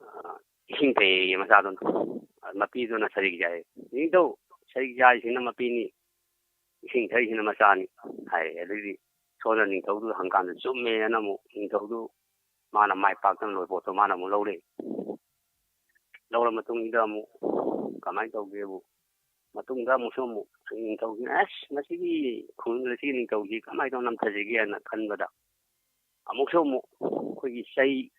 ꯑ, ꯏꯁꯤꯡ ꯊꯛꯑꯦꯌꯦ ꯃꯆꯥꯗꯨꯅ꯫ ꯃꯄꯤꯗꯨꯅ ꯁꯖꯤꯛ ꯆꯥꯏ꯫ ꯅꯤꯡꯊꯧ, ꯁꯖꯤꯛ ꯆꯥꯏꯁꯤꯅ ꯃꯄꯤꯅꯤ, ꯏꯁꯤꯡ ꯊꯛꯏꯁꯤꯅ ꯃꯆꯥꯅꯤ ꯍꯥꯏ꯫ ꯑꯗꯩꯗꯤ ꯁꯣꯝꯗ ꯅꯤꯡꯊꯧꯗꯨ ꯍꯪꯀꯥꯟꯗ ꯆꯨꯝꯃꯦꯅ ꯑꯃꯨꯛ ꯅꯤꯡꯊꯧꯗꯨ ꯃꯥꯅ ꯃꯥꯏ ꯄꯥꯛꯇꯅ ꯂꯣꯏ ꯄꯣꯠꯇꯣ ꯃꯥꯅ ꯑꯃꯨꯛ ꯂꯧꯔꯦ꯫ ꯂꯧꯔ ꯃꯇꯨꯡꯁꯤꯗ ꯑꯃꯨꯛ ꯀꯃꯥꯏꯅ ꯇꯧꯒꯦꯕꯨ, ꯃꯇꯨꯡꯗ ꯑꯃꯨꯛꯁꯨ ꯑꯃꯨꯛ ꯅꯤꯡꯊꯧꯁꯤꯅ, "ꯑꯁ, ꯃꯁꯤꯒꯤ ꯈꯨꯡꯒꯪꯗ ꯁꯤꯒꯤ ꯅꯤꯡꯊꯧꯁꯤ ꯀꯃꯥꯏꯅ ꯇꯧꯅ ꯅꯝꯊꯁꯤꯒꯦꯅ" ꯈꯟꯕꯗ, ꯑꯃꯨꯛꯁꯨ ꯑꯃꯨꯛ ꯑꯩꯈꯣꯏꯒꯤ ꯆꯩ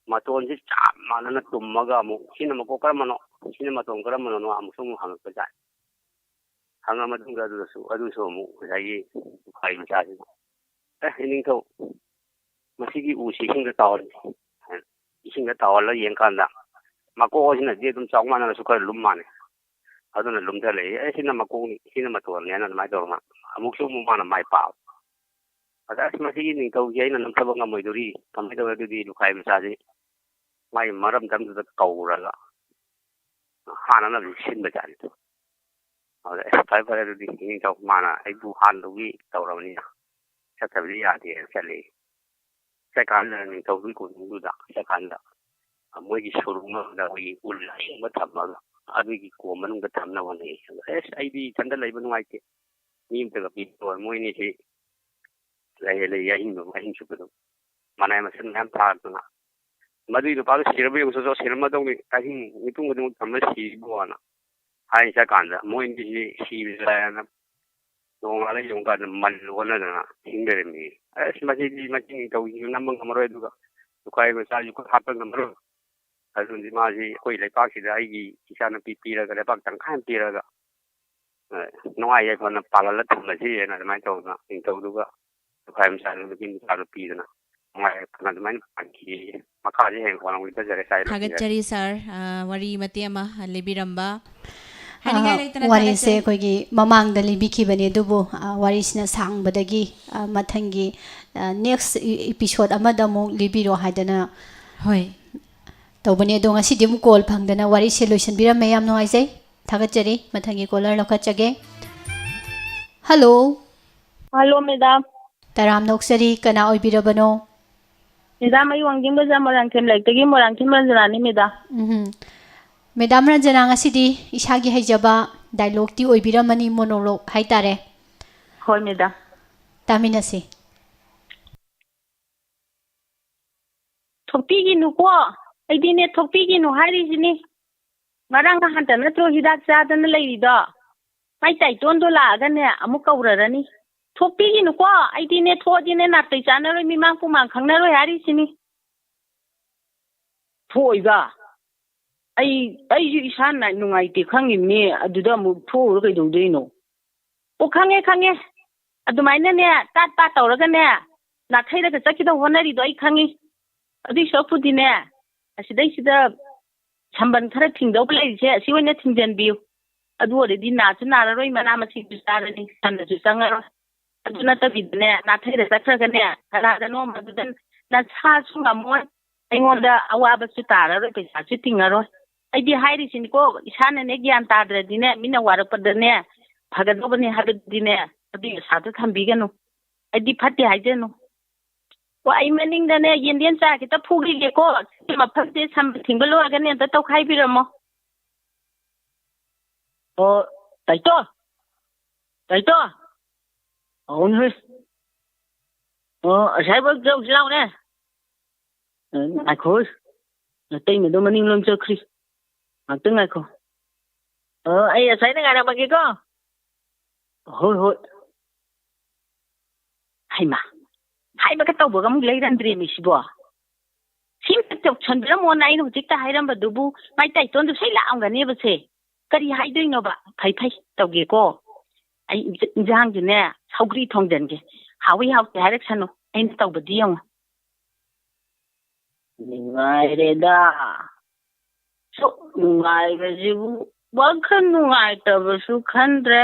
ꯃꯇꯣꯟꯁꯤ ꯆꯞ ꯃꯥꯟꯅꯅ ꯇꯨꯝꯃꯒ ꯑꯃꯨꯛ, "ꯁꯤꯅ ꯃꯀꯣꯛ ꯀꯔꯝꯕꯅꯣ, ꯁꯤꯅ ꯃꯇꯣꯟ ꯀꯔꯝꯕꯅꯣ?" ꯑꯃꯨꯛꯁꯨ ꯑꯃꯨꯛ ꯍꯪꯉꯛꯄ ꯖꯥꯠ꯫ ꯍꯪꯉ ꯃꯇꯨꯡꯗ ꯑꯗꯨꯗꯁꯨ, ꯑꯗꯨꯁꯨ ꯑꯃꯨꯛ ꯉꯁꯥꯏꯒꯤ ꯂꯨꯈꯥꯏ ꯃꯆꯥꯁꯤꯅ, "ꯑꯦ, ꯏꯅꯤꯡꯊꯧ, ꯃꯁꯤꯒꯤ ꯎꯁꯤ ꯏꯁꯤꯡꯗ ꯇꯥꯎꯍꯜꯂꯤ꯫" ꯏꯁꯤꯡꯗ ꯇꯥꯎꯍꯜꯂ ꯌꯦꯡꯀꯥꯟꯗ, ꯃꯀꯣꯛ ꯑꯁꯤꯅꯗꯤ ꯑꯗꯨꯝ ꯆꯥꯎ ꯃꯥꯟꯅꯔꯁꯨ ꯈꯔ ꯂꯨꯝ ꯃꯥꯜꯂꯦ꯫ ꯑꯗꯨꯅ ꯂꯨꯝꯊꯔꯛꯏ, "ꯑꯦ, ꯁꯤꯅ ꯃꯀꯣꯛꯅꯤ, ꯁꯤꯅ ꯃꯇꯣꯟꯅꯦꯅ" ꯑꯗꯨꯃꯥꯏꯅ ꯇꯧꯔꯒ ꯑꯃꯨꯛꯁꯨ ꯑꯃꯨꯛ ꯃꯥꯅ ꯃꯥꯏ ꯄꯥꯛꯑꯕ꯫ ꯑꯗ, "ꯑꯁ, ꯃꯁꯤꯒꯤ ꯅꯤꯡꯊꯧꯁꯦ ꯑꯩꯅ ꯅꯝꯊꯕ ꯉꯝꯃꯣꯏꯗꯧꯔꯤ, ꯀꯃꯥꯏꯅ ꯇꯧꯔꯦ?" ꯑꯗꯨꯗꯤ ꯂꯨꯈꯥꯏ ꯃꯆꯥꯁꯤ ꯃꯥꯒꯤ ꯃꯔꯝꯗꯝꯗꯨꯗ ꯀꯧꯔꯒ ꯍꯥꯟꯅꯅꯕꯁꯨ ꯁꯤꯟꯕ ꯖꯥꯠꯅꯤꯗꯣ꯫ ꯑꯗꯨꯗ, "ꯑꯁ, ꯐꯔꯦ, ꯐꯔꯦ, ꯑꯗꯨꯗꯤ ꯅꯤꯡꯊꯧ ꯃꯥꯅ ꯑꯩꯕꯨ ꯍꯥꯟꯗꯧꯒꯤ ꯇꯧꯔꯕꯅꯤꯅ ꯆꯠꯇꯕꯗꯤ ꯌꯥꯗꯦꯅ" ꯆꯠꯂꯦ꯫ ꯆꯠꯀꯥꯟꯗ ꯅꯤꯡꯊꯧꯗꯨꯒꯤ ꯀꯣꯅꯨꯡꯗꯨꯗ ꯆꯠꯀꯥꯟꯗ ꯃꯣꯏꯒꯤ ꯁꯣꯔꯨꯝ ꯑꯃꯗ ꯑꯩꯈꯣꯏꯒꯤ ꯎꯜ ꯑꯍꯤꯡꯕ ꯊꯝꯃꯒ ꯑꯗꯨꯒꯤ ꯀꯣꯝ ꯃꯅꯨꯡꯗ ꯊꯝꯅꯕ ꯍꯣꯠꯅꯩ꯫ ꯑꯗꯣ, "ꯑꯁ, ꯑꯩꯗꯤ ꯏꯊꯟꯇ ꯂꯩꯕ ꯅꯨꯡꯉꯥꯏꯇꯦ, ꯃꯤ ꯑꯝꯇꯒ ꯄꯤꯔꯣꯏ, ꯃꯣꯏꯅꯤꯁꯤ ꯂꯩꯔꯦ ꯂꯩꯔꯦ ꯑꯍꯤꯡꯕ ꯑꯍꯤꯡ ꯆꯨꯞꯄ ꯑꯗꯨꯝ ꯃꯅꯥꯏ ꯃꯁꯤꯡ ꯃꯌꯥꯝ ꯊꯥꯔꯛꯇꯅ, ꯃꯗꯨꯒꯤ ꯅꯨꯄꯥꯗꯣ ꯁꯤꯔꯕ ꯌꯦꯡꯉꯨ ꯆꯣ, ꯁꯤꯔꯝꯃꯗꯧꯅꯤ, ꯑꯍꯤꯡ ꯃꯤꯄꯨꯝ ꯈꯨꯗꯤꯡꯃꯛ ꯊꯝꯃ ꯁꯤꯔꯤꯕꯣꯅ" ꯍꯥꯏ ꯆꯠꯀꯥꯟꯗ ꯃꯣꯏ ꯑꯅꯤꯁꯤ ꯁꯤꯕꯁꯨ ꯂꯥꯏꯔꯅ ꯅꯣꯡꯉꯥꯜꯂ ꯌꯦꯡꯉꯨꯀꯥꯟꯗ ꯃꯜ ꯑꯣꯟꯅꯗꯅ ꯍꯤꯡ ꯂꯩꯔꯝꯃꯤ꯫ ꯑꯁ, ꯃꯁꯤꯗꯤ ꯃꯆꯤꯟ ꯅꯤꯡꯊꯧꯁꯤꯡꯁꯨ ꯅꯝꯕ ꯉꯝꯃꯔꯣꯏ, ꯑꯗꯨꯒ ꯂꯨꯈꯥꯏ ꯃꯆꯥꯁꯨ ꯈꯨꯠ ꯍꯥꯠꯄ ꯉꯝꯃꯔꯣꯏ꯫ ꯑꯗꯨꯅꯗꯤ ꯃꯥꯁꯤ ꯑꯩꯈꯣꯏ ꯂꯩꯄꯥꯛꯁꯤꯗ ꯑꯩꯒꯤ ꯏꯆꯥꯅꯨꯄꯤ ꯄꯤꯔꯒ, ꯂꯩꯄꯥꯛ ꯇꯪꯈꯥꯏ ꯑꯃ ꯄꯤꯔꯒ, ꯑ, ꯅꯨꯡꯉꯥꯏ ꯌꯥꯏꯐꯅ ꯄꯥꯜꯍꯜꯂ ꯊꯝꯃꯁꯤꯅ ꯑꯗꯨꯃꯥꯏꯅ ꯇꯧꯗꯅ ꯅꯤꯡꯊꯧꯗꯨꯒ ꯂꯨꯈꯥꯏ ꯃꯆꯥꯗꯨ, ꯅꯨꯄꯤ ꯃꯆꯥꯗꯨ ꯄꯤꯗꯅ ꯅꯨꯡꯉꯥꯏ ꯌꯥꯏꯐꯅ ꯑꯗꯨꯃꯥꯏꯅ ꯄꯥꯟꯈꯤ꯫ ꯃꯈꯥꯁꯤ ꯍꯌꯦꯡ ꯀꯣꯟꯅ ꯑꯃꯨꯛ ꯂꯤꯊꯖꯔꯦ, ꯁ꯭ꯋꯥꯏꯗ ꯂꯣꯏꯁꯤꯟꯖꯔꯦ꯫ ꯊꯥꯒꯠꯆꯔꯤ ꯁꯥꯔ, ꯑ, ꯋꯥꯔꯤ ꯃꯇꯦꯛ ꯑꯃ ꯂꯤꯕꯤꯔꯝꯕ꯫ ꯍꯥꯏꯅꯤꯡꯉꯥꯏ ꯑ, ꯂꯩꯇꯅ ꯋꯥꯔꯤꯁꯦ ꯊꯥꯒꯠꯆꯔꯤ꯫ ꯑꯩꯈꯣꯏꯒꯤ ꯃꯃꯥꯡꯗ ꯂꯤꯕꯤꯈꯤꯕꯅꯤ, ꯑꯗꯨꯕꯨ, ꯑ, ꯋꯥꯔꯤꯁꯤꯅ ꯁꯥꯡꯕꯗꯒꯤ, ꯑ, ꯃꯊꯪꯒꯤ, ꯑ, next ꯏ-, episode ꯑꯃꯗ ꯑꯃꯨꯛ ꯂꯤꯕꯤꯔꯣ ꯍꯥꯏꯗꯅ꯫ ꯍꯣꯏ꯫ ꯇꯧꯕꯅꯦ꯫ ꯑꯗꯣ ꯉꯁꯤꯗꯤ ꯑꯃꯨꯛ call ꯐꯪꯗꯅ ꯋꯥꯔꯤꯁꯦ ꯂꯣꯏꯁꯤꯟꯕꯤꯔꯝꯃꯦ꯫ ꯌꯥꯝ ꯅꯨꯡꯉꯥꯏꯖꯩ꯫ ꯊꯥꯒꯠꯆꯔꯤ꯫ ꯃꯊꯪꯒꯤ caller ꯂꯧꯈꯠꯆꯒꯦ꯫ Hello꯫ Hello, madam꯫ ꯇꯔꯥꯝꯅ ꯑꯣꯛꯆꯔꯤ꯫ ꯀꯅꯥ ꯑꯣꯏꯕꯤꯔꯕꯅꯣ? Madam, ꯑꯩ ꯋꯥꯡꯖꯤꯡ ꯕꯖꯥꯔ ꯃꯣꯏꯔꯥꯡꯊꯦꯝ ꯂꯩꯔꯛꯇꯒꯤ ꯃꯣꯏꯔꯥꯡꯊꯦꯝ ꯔꯟꯖꯅꯥꯅꯤ, madam꯫ ꯎꯝ꯫ Madam ꯔꯟꯖꯅꯥ, ꯉꯁꯤꯗꯤ ꯏꯁꯥꯒꯤ ꯍꯩꯖꯕ dialogueꯇꯤ ꯑꯣꯏꯕꯤꯔꯝꯃꯅꯤ, monologue ꯍꯥꯏꯇꯥꯔꯦ꯫ ꯍꯣꯏ, madam꯫ ꯇꯥꯃꯤꯟꯅꯁꯤ꯫ ꯊꯣꯛꯄꯤꯈꯤꯅꯨꯀꯣ, ꯑꯩꯗꯤꯅꯦ ꯊꯣꯛꯄꯤꯈꯤꯅꯨ ꯍꯥꯏꯔꯤꯁꯤꯅꯤ꯫ ꯉꯔꯥꯡ ꯅꯍꯥꯟꯇ ꯅꯠꯇ꯭ꯔꯣ ꯍꯤꯗꯥꯛ ꯆꯥꯗꯅ ꯂꯩꯔꯤꯗꯣ? ꯃꯥꯏ ꯇꯥꯏꯇꯣꯟꯗꯣ ꯂꯥꯛꯑꯒꯅꯦ ꯑꯃꯨꯛ ꯀꯧꯔꯔꯅꯤ꯫ ꯊꯣꯛꯄꯤꯈꯤꯅꯨꯀꯣ, ꯑꯩꯗꯤꯅꯦ ꯊꯣꯛꯑꯗꯤꯅꯦ ꯅꯥꯇꯩ ꯆꯥꯅꯔꯣꯏ, ꯃꯤꯃꯥꯡ ꯇꯨꯃꯥꯡ ꯈꯪꯅꯔꯣꯏ ꯍꯥꯏꯔꯤꯁꯤꯅꯤ꯫ ꯊꯣꯛꯑꯣꯏꯕ꯫ ꯑꯩ, ꯑꯩꯁꯨ ꯏꯁꯥ ꯅꯥ-, ꯅꯨꯡꯉꯥꯏꯇꯦ ꯈꯪꯉꯤꯕꯅꯤ, ꯑꯗꯨꯗ ꯑꯃꯨꯛ ꯊꯣꯛꯎꯔ ꯀꯩꯗꯧꯗꯣꯏꯅꯣ? ꯑꯣ, ꯈꯪꯉꯦ, ꯈꯪꯉꯦ꯫ ꯑꯗꯨꯃꯥꯏꯅꯅꯦ, ꯇꯥꯠ ꯄꯥꯠ ꯇꯧꯔꯒꯅꯦ, ꯅꯥꯊꯩꯔꯒ ꯆꯠꯈꯤꯗꯧ ꯍꯣꯠꯅꯔꯤꯗꯣ ꯑꯩ ꯈꯪꯉꯤ꯫ ꯑꯗꯨꯏ ꯁꯔꯨꯛꯄꯨꯗꯤꯅꯦ, ꯑꯁꯤꯗꯩꯁꯤꯗ ꯁꯝꯕꯟ ꯈꯔ ꯊꯤꯡꯗꯧꯕ ꯂꯩꯔꯤꯁꯦ, ꯑꯁꯤ ꯑꯣꯏꯅ ꯊꯤꯡꯖꯤꯟꯕꯤꯌꯨ꯫ ꯑꯗꯨ ꯑꯣꯏꯔꯗꯤ ꯅꯥꯁꯨ ꯅꯥꯔꯔꯣꯏ, ꯃꯅꯥ ꯃꯁꯤꯡꯁꯨ ꯆꯥꯔꯅꯤ, ꯁꯟꯅꯁꯨ ꯆꯪꯉꯔꯣꯏ꯫ ꯑꯗꯨ ꯅꯠꯇꯕꯤꯗꯅꯦ, ꯅꯥꯊꯩꯔ ꯆꯠꯈ꯭ꯔꯒꯅꯦ, ꯀꯅꯥꯗꯅꯣ ꯃꯗꯨꯗ ꯅꯁꯥꯁꯨ ꯉꯝꯃꯣꯏ, ꯑꯩꯉꯣꯟꯗ ꯑꯋꯥꯕꯁꯨ ꯇꯥꯔꯔꯣꯏ, ꯄꯩꯁꯥꯁꯨ ꯇꯤꯡꯉꯔꯣꯏ꯫ ꯑꯩꯗꯤ ꯍꯥꯏꯔꯤꯁꯤꯅꯤꯀꯣ, ꯏꯁꯥꯅꯅꯦ ꯒ꯭ꯌꯥꯟ ꯇꯥꯗ꯭ꯔꯗꯤꯅꯦ, ꯃꯤꯅ ꯋꯥꯔꯛꯄꯗꯅꯦ, ꯐꯒꯗꯧꯕꯅꯦ ꯍꯥꯏꯕꯗꯤꯅꯦ, ꯑꯗꯨꯒꯤ ꯑꯁꯥꯗꯣ ꯊꯝꯕꯤꯒꯅꯨ꯫ ꯑꯩꯗꯤ ꯐꯠꯇꯦ ꯍꯥꯏꯖꯅꯨ꯫ ꯑꯣ, ꯑꯩ ꯃꯅꯤꯡꯗꯅꯦ, ꯌꯦꯟꯗꯦꯝ ꯆꯥ ꯈꯤꯇ ꯐꯨꯈꯤꯒꯦꯀꯣ꯫ ꯁꯤ ꯃꯐꯝꯁꯦ ꯁꯝ ꯊꯤꯡꯕ ꯂꯣꯏꯔꯒꯅꯦ, ꯑꯝꯇ ꯇꯧꯈꯥꯏꯕꯤꯔꯝꯃꯣ꯫ ꯑꯣ, ꯇꯥꯏꯇꯣ! ꯇꯥꯏꯇꯣ! ꯑꯧꯅꯦ꯫ ꯑꯣ, ꯑꯁꯥꯏꯕꯧ ꯆꯧꯁꯤ ꯂꯥꯎꯅꯦ꯫ ꯑ, ꯉꯥꯏꯈꯣ꯫ ꯅꯇꯩꯃꯗꯣ ꯃꯅꯤꯡꯂꯣꯝ ꯆꯠꯈ꯭ꯔꯤ꯫ ꯉꯥꯛꯇꯪ ꯉꯥꯏꯈꯣ꯫ ꯑꯣ, ꯑꯩ ꯑꯁꯥꯏꯗ ꯉꯥꯏꯔꯝꯃꯒꯦꯀꯣ꯫ ꯍꯣꯏ, ꯍꯣꯏ꯫ ꯍꯩꯃꯥ, ꯍꯥꯏꯕꯒ ꯇꯧꯕꯒ ꯑꯃꯨꯛ ꯂꯩꯔꯝꯗ꯭ꯔꯦꯃꯤ ꯁꯤꯕꯣ꯫ ꯁꯤ ꯑꯝꯇ ꯇꯧꯁꯟꯕꯤꯔꯝꯃꯣꯅ ꯑꯩꯅ ꯍꯧꯖꯤꯛꯇ ꯍꯥꯏꯔꯝꯕꯗꯨꯕꯨ ꯃꯥꯏ ꯇꯥꯏꯇꯣꯟꯗꯨ ꯁꯣꯏ ꯂꯥꯛꯑꯝꯒꯅꯦꯕꯁꯦ꯫ ꯀꯔꯤ ꯍꯥꯏꯗꯣꯏꯅꯣꯕ? ꯐꯩ ꯐꯩ, ꯇꯧꯒꯦꯀꯣ꯫ ꯑꯩ ꯏꯟꯖ-, ꯏꯟꯖꯥꯡꯗꯨꯅꯦ, ꯁꯧꯒ꯭ꯔꯤ ꯊꯣꯡꯖꯟꯒꯦ꯫ ꯍꯥꯎꯏ ꯍꯥꯎꯇꯦ ꯍꯥꯏꯔꯛꯁꯅꯨ, ꯑꯩꯅ ꯇꯧꯕꯗꯤ ꯌꯦꯡꯉꯨ꯫ ꯅꯨꯡꯉꯥꯏꯔꯦꯗ꯫ ꯁꯨꯛ ꯅꯨꯡꯉꯥꯏꯕꯁꯤꯕꯨ ꯋꯥꯈꯜ ꯅꯨꯡꯉꯥꯏꯇꯕꯁꯨ ꯈꯟꯗ꯭ꯔꯦ,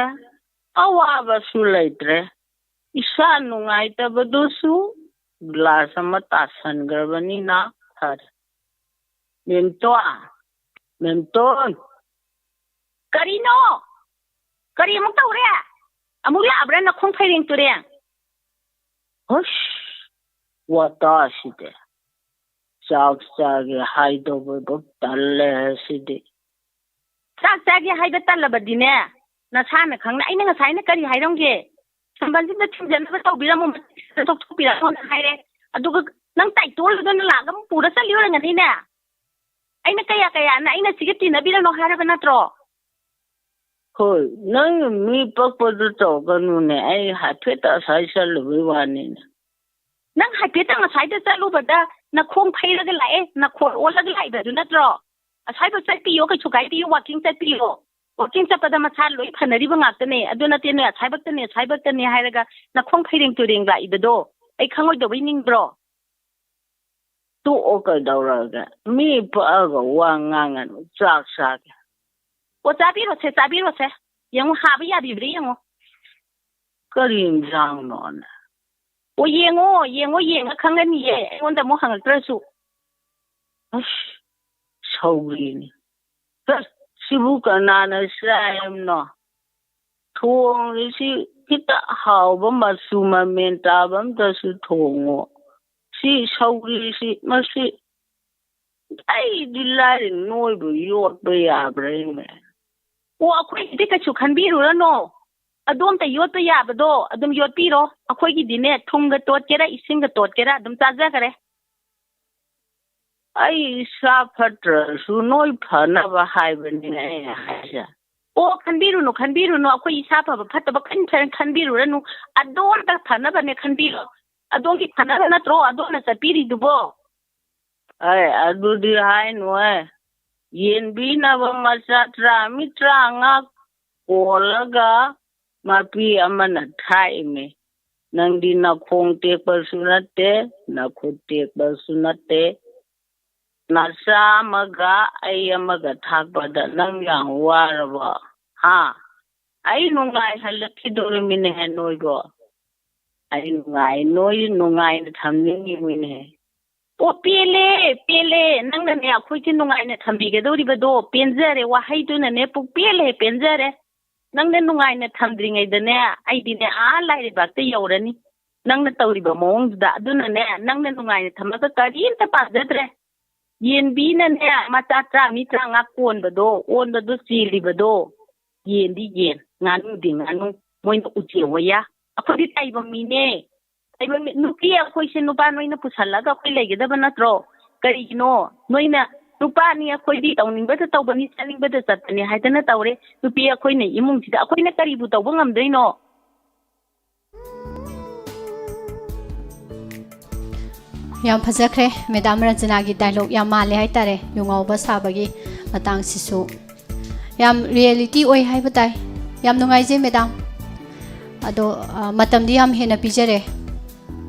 ꯑꯋꯥꯕꯁꯨ ꯂꯩꯇ꯭ꯔꯦ꯫ ꯏꯁꯥ ꯅꯨꯡꯉꯥꯏꯇꯕꯗꯨꯁꯨ ꯒ꯭ꯂꯥꯁ ꯑꯃ ꯇꯥꯁꯟꯈ꯭ꯔꯕꯅꯤꯅ ꯐꯔꯦ꯫ ꯃꯦꯝꯇꯣꯟ, ꯃꯦꯝꯇꯣꯟ꯫ ꯀꯔꯤꯅꯣ? ꯀꯔꯤ ꯑꯃꯨꯛ ꯇꯧꯔꯦ? ꯑꯃꯨꯛ ꯂꯥꯛꯑꯕ꯭ꯔꯥ ꯅꯈꯣꯡ ꯐꯩꯔꯦꯡ ꯇꯨꯔꯦꯡ? ꯍꯨꯁ, ꯋꯥꯇꯥꯁꯤꯗꯤ꯫ ꯆꯥꯛ ꯆꯥꯒꯦ ꯍꯥꯏꯗꯧꯕꯕꯨ ꯇꯜꯂꯦ ꯁꯤꯗꯤ꯫ ꯆꯥꯛ ꯆꯥꯒꯦ ꯍꯥꯏꯕ ꯇꯜꯂꯕꯗꯤꯅꯦ, ꯅꯁꯥꯅ ꯈꯪꯅ꯫ ꯑꯩꯅ ꯉꯁꯥꯏꯅ ꯀꯔꯤ ꯍꯥꯏꯔꯝꯒꯦ? ꯁꯝꯕꯜꯁꯤꯗ ꯊꯤꯟꯖꯅꯕ ꯇꯧꯕꯤꯔꯝꯃꯣ, ꯃꯊꯛꯁꯤꯗ ꯇꯣꯛꯊꯣꯛꯄꯤꯔꯝꯃꯣꯅ ꯍꯥꯏꯔꯦ꯫ ꯑꯗꯨꯒ ꯅꯪ ꯇꯥꯏꯇꯣꯜꯗꯨꯅ ꯂꯥꯛꯑꯒ ꯑꯃꯨꯛ ꯄꯨꯔ ꯆꯠꯂꯤ ꯑꯣꯏꯔꯝꯒꯅꯤꯅꯦ꯫ ꯑꯩꯅ ꯀꯌꯥ ꯀꯌꯥꯅ ꯑꯩꯅ ꯁꯤꯒ ꯇꯤꯟꯅꯕꯤꯔꯅꯣ ꯍꯥꯏꯔꯕ ꯅꯠꯇ꯭ꯔꯣ? ꯍꯣꯏ, ꯅꯪ ꯃꯤ ꯄꯛꯄꯗꯨ ꯇꯧꯒꯅꯨꯅꯦ꯫ ꯑꯩ ꯍꯥꯏꯐꯦꯠꯇ ꯑꯁꯥꯏ ꯆꯠꯂꯨꯕꯩ ꯋꯥꯅꯤꯅꯦ꯫ ꯅꯪ ꯍꯥꯏꯐꯦꯠꯇ ꯉꯁꯥꯏꯗ ꯆꯠꯂꯨꯕꯗ ꯅꯈꯣꯡ ꯐꯩꯔꯒ ꯂꯥꯛꯑꯦ, ꯅꯈꯣꯜ ꯑꯣꯜꯂꯒ ꯂꯥꯛꯏꯕꯗꯨ ꯅꯠꯇ꯭ꯔꯣ? ꯑꯁꯥꯏꯕꯧ ꯆꯠꯄꯤꯌꯣ, ꯀꯩꯁꯨ ꯀꯥꯏꯗꯦ, ꯋꯥꯀꯤꯡ ꯆꯠꯄꯤꯌꯣ꯫ ꯋꯥꯀꯤꯡ ꯆꯠꯄꯗ ꯃꯁꯥ ꯂꯣꯏ ꯐꯅꯔꯤꯕ ꯉꯥꯛꯇꯅꯦ꯫ ꯑꯗꯨ ꯅꯠꯇꯦ ꯅꯣꯏ ꯑꯁꯥꯏꯕꯛꯇꯅꯦ, ꯑꯁꯥꯏꯕꯛꯇꯅꯦ ꯍꯥꯏꯔꯒ ꯅꯈꯣꯡ ꯐꯩꯔꯦꯡ ꯇꯨꯔꯦꯡ ꯂꯥꯛꯏꯕꯗꯣ ꯑꯩ ꯈꯪꯉꯣꯏꯗꯧꯕꯩ ꯅꯤꯡꯕ꯭ꯔꯣ? ꯇꯣꯛꯑꯣ, ꯀꯩꯗꯧꯔꯒꯦ? ꯃꯤ ꯄꯛꯑꯒ ꯋꯥ ꯉꯥꯡꯉꯅꯨ, ꯆꯥꯛ ꯆꯥꯒꯦ꯫ ꯑꯣ, ꯆꯥꯕꯤꯔꯣꯁꯦ, ꯆꯥꯕꯤꯔꯣꯁꯦ꯫ ꯌꯦꯡꯉꯣ, ꯍꯥꯕ ꯌꯥꯕꯤꯕ꯭ꯔꯥ ꯌꯦꯡꯉꯣ꯫ ꯀꯔꯤ ꯏꯟꯖꯥꯡꯅꯣꯅꯦ? ꯑꯣ, ꯌꯦꯡꯉꯣ, ꯌꯦꯡꯉꯣ, ꯌꯦꯡꯉ ꯈꯪꯒꯅꯤꯌꯦ, ꯑꯩꯉꯣꯟꯗ ꯑꯃꯨꯛ ꯍꯪꯉꯛꯇ꯭ꯔꯁꯨ꯫ ꯑꯁ, ꯁꯧꯒ꯭ꯔꯤꯅꯤ꯫ ꯍꯦ, ꯁꯤꯕꯨ ꯀꯅꯥꯅ ꯆꯥꯏ ꯍꯥꯏꯕꯅꯣ? ꯊꯣꯡꯉꯤꯁꯤ ꯈꯤꯇ ꯍꯥꯎꯕ, ꯃꯆꯨ ꯃꯃꯦꯟ ꯇꯥꯕ ꯑꯝꯇꯁꯨ ꯊꯣꯡꯉꯣ꯫ ꯁꯤ ꯁꯧꯒ꯭ꯔꯤꯁꯤ, ꯃꯁꯤ ꯑꯩꯗꯤ ꯂꯥꯏꯔꯤ, ꯅꯣꯏꯕꯨ ꯌꯣꯠꯄ ꯌꯥꯕ꯭ꯔꯥ ꯏꯃꯦ? ꯑꯣ, ꯑꯩꯈꯣꯏꯒꯤꯗꯤ ꯀꯩꯁꯨ ꯈꯟꯕꯤꯔꯨꯔꯅꯣ꯫ ꯑꯗꯣꯝꯇ ꯌꯣꯠꯄ ꯌꯥꯕꯗꯣ ꯑꯗꯨꯝ ꯌꯣꯠꯄꯤꯔꯣ꯫ ꯑꯩꯈꯣꯏꯒꯤꯗꯤꯅꯦ, ꯊꯨꯝꯒ ꯇꯣꯠꯀꯦꯔꯥ, ꯏꯁꯤꯡꯒ ꯇꯣꯠꯀꯦꯔꯥ, ꯑꯗꯨꯝ ꯆꯥꯖꯈ꯭ꯔꯦ꯫ ꯑꯩ ꯏꯁꯥ ꯐꯠꯇ꯭ꯔꯁꯨ ꯅꯣꯏ ꯐꯅꯕ ꯍꯥꯏꯕꯅꯤꯅꯦ ꯑꯩꯅ ꯍꯥꯏꯁꯦ꯫ ꯑꯣ, ꯈꯟꯕꯤꯔꯨꯅꯨ, ꯈꯟꯕꯤꯔꯨꯅꯨ, ꯑꯩꯈꯣꯏ ꯏꯁꯥ ꯐꯕ ꯐꯠꯇꯕ ꯀꯔꯤꯝꯇ ꯈꯟꯕꯤꯔꯨꯔꯅꯨ, ꯑꯗꯣꯝꯇ ꯐꯅꯕꯅꯦ ꯈꯟꯕꯤꯔꯣ꯫ ꯑꯗꯣꯝꯒꯤ ꯐꯅꯕ ꯅꯠꯇ꯭ꯔꯣ ꯑꯗꯣꯝꯅ ꯆꯠꯄꯤꯔꯤꯗꯨꯕꯣ? ꯑꯦ, ꯑꯗꯨꯗꯤ ꯍꯥꯏꯅꯨꯍꯦ꯫ ꯌꯦꯟꯕꯤꯅꯕ ꯃꯆꯥ ꯇꯔꯥꯃꯤ ꯇꯔꯥꯃꯉꯥ ꯀꯣꯜꯂꯒ ꯃꯄꯤ ꯑꯃꯅ ꯊꯥꯛꯏꯃꯤ꯫ ꯅꯪꯗꯤ ꯅꯈꯣꯡ ꯇꯦꯛꯄꯁꯨ ꯅꯠꯇꯦ, ꯅꯈꯨꯠ ꯇꯦꯛꯄꯁꯨ ꯅꯠꯇꯦ꯫ ꯅꯆꯥ ꯑꯃꯒ ꯑꯩ ꯑꯃꯒ ꯊꯥꯛꯄꯗ ꯅꯪ ꯌꯥꯝ ꯋꯥꯔꯕꯣ? ꯍꯥ? ꯑꯩ ꯅꯨꯡꯉꯥꯏꯍꯜꯂꯛꯈꯤꯗꯣꯔꯤꯃꯤꯅꯦꯍꯦ ꯅꯣꯏꯕꯣ꯫ ꯑꯩ ꯅꯨꯡꯉꯥꯏ-, ꯅꯣꯏ ꯅꯨꯡꯉꯥꯏꯅ ꯊꯝꯅꯤꯡꯉꯤꯃꯤꯅꯦꯍꯦ꯫ ꯑꯣ, ꯄꯦꯜꯂꯦ, ꯄꯦꯜꯂꯦ꯫ ꯅꯪꯅꯅꯦ ꯑꯩꯈꯣꯏꯁꯦ ꯅꯨꯡꯉꯥꯏꯅ ꯊꯝꯕꯤꯒꯗꯧꯔꯤꯕꯗꯣ ꯄꯦꯟꯖꯔꯦ꯫ ꯋꯥꯍꯩꯗꯨꯅꯅꯦ ꯄꯨꯛ ꯄꯦꯜꯂꯦ, ꯄꯦꯟꯖꯔꯦ꯫ ꯅꯪꯅ ꯅꯨꯡꯉꯥꯏꯅ ꯊꯝꯗ꯭ꯔꯤꯉꯩꯗꯅꯦ ꯑꯩꯗꯤꯅꯦ ꯑꯥ ꯂꯥꯏꯔꯩꯕꯥꯛꯇ ꯌꯧꯔꯅꯤ꯫ ꯅꯪꯅ ꯇꯧꯔꯤꯕ ꯃꯑꯣꯡꯗꯨꯗ꯫ ꯑꯗꯨꯅꯅꯦ ꯅꯪꯅ ꯅꯨꯡꯉꯥꯏꯅ ꯊꯝꯃꯒ ꯀꯔꯤꯝꯇ ꯄꯥꯝꯖꯗ꯭ꯔꯦ꯫ ꯌꯦꯟꯕꯤꯅꯅꯦ ꯃꯆꯥ ꯇꯔꯥꯃꯤ ꯇꯔꯥꯃꯉꯥ ꯀꯣꯟꯕꯗꯣ, ꯑꯣꯟꯕꯗꯣ ꯆꯦꯜꯂꯤꯕꯗꯣ, ꯌꯦꯟꯗꯤ ꯌꯦꯟ, ꯉꯥꯅꯨꯗꯤ ꯉꯥꯅꯨ, ꯃꯣꯏꯅ ꯎꯆꯦꯛ ꯋꯥꯌꯥ꯫ ꯑꯩꯈꯣꯏꯗꯤ ꯇꯥꯏꯕꯪ ꯃꯤꯅꯦ꯫ ꯇꯥꯏꯕꯪ ꯃꯤ-, ꯅꯨꯄꯤ ꯑꯩꯈꯣꯏꯁꯦ ꯅꯨꯄꯥ ꯅꯣꯏꯅ ꯄꯨꯁꯜꯂꯒ ꯑꯩꯈꯣꯏ ꯂꯩꯒꯗꯕ ꯅꯠꯇ꯭ꯔꯣ? ꯀꯔꯤꯒꯤꯅꯣ? ꯅꯣꯏꯅ ꯅꯨꯄꯥꯅꯤ ꯑꯩꯈꯣꯏꯗꯤ ꯇꯧꯅꯤꯡꯕꯗ ꯇꯧꯕꯅꯤ, ꯆꯠꯅꯤꯡꯕꯗ ꯆꯠꯄꯅꯤ ꯍꯥꯏꯗꯅ ꯇꯧꯔꯦ꯫ ꯅꯨꯄꯤ ꯑꯩꯈꯣꯏꯅ ꯏꯃꯨꯡꯁꯤꯗ ꯑꯩꯈꯣꯏꯅ ꯀꯔꯤꯕꯨ ꯇꯧꯕ ꯉꯝꯗꯣꯏꯅꯣ? ꯌꯥꯝ ꯐꯖꯈ꯭ꯔꯦ꯫ ꯃꯦꯗꯥꯝ ꯔꯟꯖꯅꯥꯒꯤ ꯗꯥꯏꯂꯣꯛ ꯌꯥꯝ ꯃꯥꯜꯂꯦ ꯍꯥꯏꯇꯥꯔꯦ, ꯌꯨ ꯉꯥꯎꯕ ꯁꯥꯕꯒꯤ ꯃꯇꯥꯡꯁꯤꯁꯨ꯫ ꯌꯥꯝ ꯔꯤꯌꯦꯂꯤꯇꯤ ꯑꯣꯏ ꯍꯥꯏꯕ ꯇꯥꯏ꯫ ꯌꯥꯝ ꯅꯨꯡꯉꯥꯏꯖꯩ ꯃꯦꯗꯥꯝ꯫ ꯑꯗꯣ, ꯑ, ꯃꯇꯝꯗꯤ ꯌꯥꯝ ꯍꯦꯟꯅ ꯄꯤꯖꯔꯦ꯫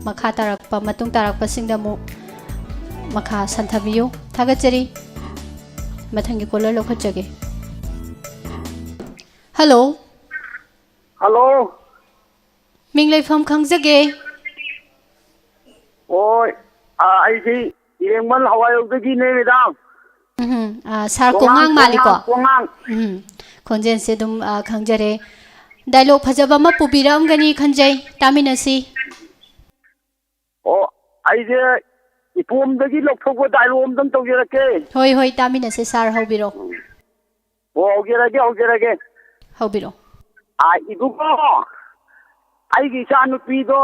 ꯃꯈꯥ ꯇꯥꯔꯛꯄ, ꯃꯇꯨꯡ ꯇꯥꯔꯛꯄꯁꯤꯡꯗ ꯑꯃꯨꯛ ꯃꯈꯥ ꯁꯟꯊꯕꯤꯌꯨ꯫ ꯊꯥꯒꯠꯆꯔꯤ꯫ ꯃꯊꯪꯒꯤ ꯀꯣꯂꯔ ꯂꯧꯈꯠꯆꯒꯦ꯫ ꯍꯜꯂꯣ꯫ ꯍꯜꯂꯣ꯫ ꯃꯤꯡ ꯂꯩꯐꯝ ꯈꯪꯖꯒꯦ? ꯑꯣ, ꯑ, ꯑꯩꯁꯤ ꯏꯔꯦꯡꯕꯝ ꯍꯋꯥꯏꯔꯧꯗꯒꯤꯅꯦ, ꯃꯦꯗꯥꯝ꯫ ꯎꯝ, ꯑ, ꯁꯥꯔ ꯀꯣꯉꯥꯡ, ꯀꯣꯉꯥꯡ ꯃꯥꯜꯂꯤꯀꯣ? ꯀꯣꯉꯥꯡ, ꯀꯣꯉꯥꯡ꯫ ꯎꯝ, ꯈꯣꯟꯖꯦꯜꯁꯦ ꯑꯗꯨꯝ, ꯑ, ꯈꯪꯖꯔꯦ꯫ ꯗꯥꯏꯂꯣꯛ ꯐꯖꯕ ꯑꯃ ꯄꯨꯕꯤꯔꯛꯑꯝꯒꯅꯤ ꯈꯟꯖꯩ, ꯇꯥꯃꯤꯟꯅꯁꯤ꯫ ꯑꯣ, ꯑꯩꯁꯦ ꯏꯄꯣꯝꯗꯒꯤ ꯂꯧꯊꯣꯛꯄ ꯗꯥꯏꯂꯣꯛ ꯑꯝꯇꯪ ꯇꯧꯖꯔꯛꯀꯦ꯫ ꯍꯣꯏ, ꯍꯣꯏ, ꯇꯥꯃꯤꯟꯅꯁꯦ, ꯁꯥꯔ, ꯍꯧꯕꯤꯔꯣ꯫ ꯑꯣ, ꯍꯧꯖꯔꯒꯦ, ꯍꯧꯖꯔꯒꯦ꯫ ꯍꯧꯕꯤꯔꯣ꯫ ꯑꯥ, ꯏꯕꯨꯡꯉꯣ, ꯑꯩꯒꯤ ꯏꯆꯥ ꯅꯨꯄꯤꯗꯣ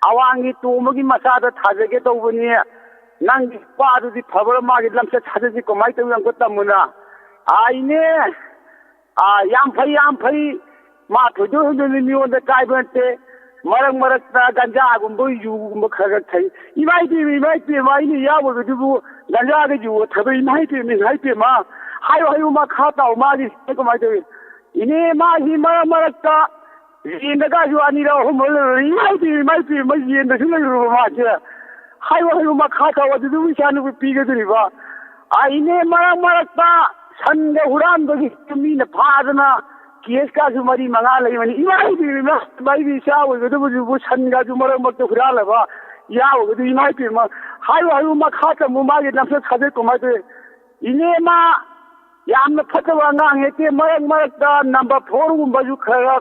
ꯑꯋꯥꯡꯒꯤ ꯇꯣꯝꯕꯒꯤ ꯃꯆꯥꯗ ꯊꯥꯖꯒꯦ ꯇꯧꯕꯅꯤ꯫ ꯅꯪꯒꯤ ꯅꯨꯄꯥꯗꯨꯗꯤ ꯐꯕ꯭ꯔꯥ, ꯃꯥꯒꯤ ꯂꯝꯆꯠ ꯁꯥꯖꯠꯁꯤ ꯀꯃꯥꯏꯅ ꯇꯧꯏ ꯑꯝꯇ ꯇꯝꯃꯨꯅ꯫ ꯑꯥ, ꯏꯅꯦ, ꯑꯥ, ꯌꯥꯝ ꯐꯩ, ꯌꯥꯝ ꯐꯩ꯫ ꯃꯥ ꯊꯣꯏꯗꯣꯛ ꯍꯦꯟꯗꯣꯛꯅ ꯃꯤꯉꯣꯟꯗ ꯀꯥꯏꯕ ꯅꯠꯇꯦ꯫ ꯃꯔꯛ ꯃꯔꯛꯇ ꯒꯟꯖꯥꯒꯨꯝꯕ, ꯌꯨꯒꯨꯝꯕ ꯈꯔ ꯈꯔ ꯊꯛꯏ꯫ ꯏꯃꯥ ꯏꯕꯦꯝꯃ, ꯏꯃꯥ ꯏꯕꯦꯝꯃ, ꯑꯩꯅ ꯌꯥꯎꯕꯗꯨꯕꯨ ꯒꯟꯖꯥꯒ ꯌꯨꯒ ꯊꯛꯏ꯫ ꯏꯃꯥ ꯏꯕꯦꯝꯃ, ꯏꯃꯥ ꯏꯕꯦꯝꯃ꯫ ꯍꯥꯏꯌꯨ, ꯍꯥꯏꯌꯨ, ꯃꯈꯥ ꯇꯥꯎ꯫ ꯃꯥꯒꯤ ꯀꯃꯥꯏꯅ ꯇꯧꯏ? ꯏꯅꯦ, ꯃꯥꯒꯤ ꯃꯔꯛ ꯃꯔꯛꯇ ꯌꯦꯟꯗꯒꯁꯨ ꯑꯅꯤꯔꯛ ꯑꯍꯨꯝꯂꯛ ꯂꯩꯔꯨꯔꯦ꯫ ꯏꯃꯥ ꯏꯕꯦꯝꯃ, ꯏꯃꯥ ꯏꯕꯦꯝꯃ, ꯌꯦꯟꯗꯁꯨ ꯂꯩꯔꯨꯔꯕ ꯃꯥꯁꯦ꯫ ꯍꯥꯏꯌꯨ, ꯍꯥꯏꯌꯨ, ꯃꯈꯥ ꯇꯥꯎ꯫ ꯑꯗꯨꯗꯕꯨ ꯏꯆꯥꯅꯨꯄꯤ ꯄꯤꯒꯗꯣꯔꯤꯕ꯫ ꯑꯥ, ꯏꯅꯦ, ꯃꯔꯛ ꯃꯔꯛꯇ ꯁꯟꯒ ꯍꯨꯔꯥꯟꯕꯒꯤ ꯃꯤꯅ ꯐꯥꯗꯅ ꯀꯦꯁꯀꯥꯁꯨ ꯃꯔꯤ ꯃꯉꯥ ꯂꯩꯕꯅꯤ꯫ ꯏꯃꯥ ꯏꯕꯦꯝꯃ, ꯏꯃꯥ ꯏꯕꯦꯝꯃ, ꯏꯆꯥ ꯑꯣꯏꯒꯗꯕꯗꯨꯕꯨ ꯁꯟꯒꯥꯁꯨ ꯃꯔꯛ ꯃꯔꯛꯇ ꯍꯨꯔꯥꯜꯂꯕ ꯌꯥꯎꯔꯒꯗꯤ, ꯏꯃꯥ ꯏꯕꯦꯝꯃ, ꯍꯥꯏꯌꯨ, ꯍꯥꯏꯌꯨ, ꯃꯈꯥ ꯇꯝꯃꯨ꯫ ꯃꯥꯒꯤ ꯂꯝꯆꯠ ꯁꯥꯖꯠ ꯀꯃꯥꯏꯅ ꯇꯧꯋꯤ? ꯏꯅꯦ, ꯃꯥ ꯌꯥꯝꯅ ꯐꯠꯇꯕ ꯑꯉꯥꯡ ꯅꯠꯇꯦ꯫ ꯃꯔꯛ ꯃꯔꯛꯇ ꯅꯝꯕꯔ ꯐꯣꯔꯒꯨꯝꯕꯁꯨ ꯈꯔ ꯈꯔ,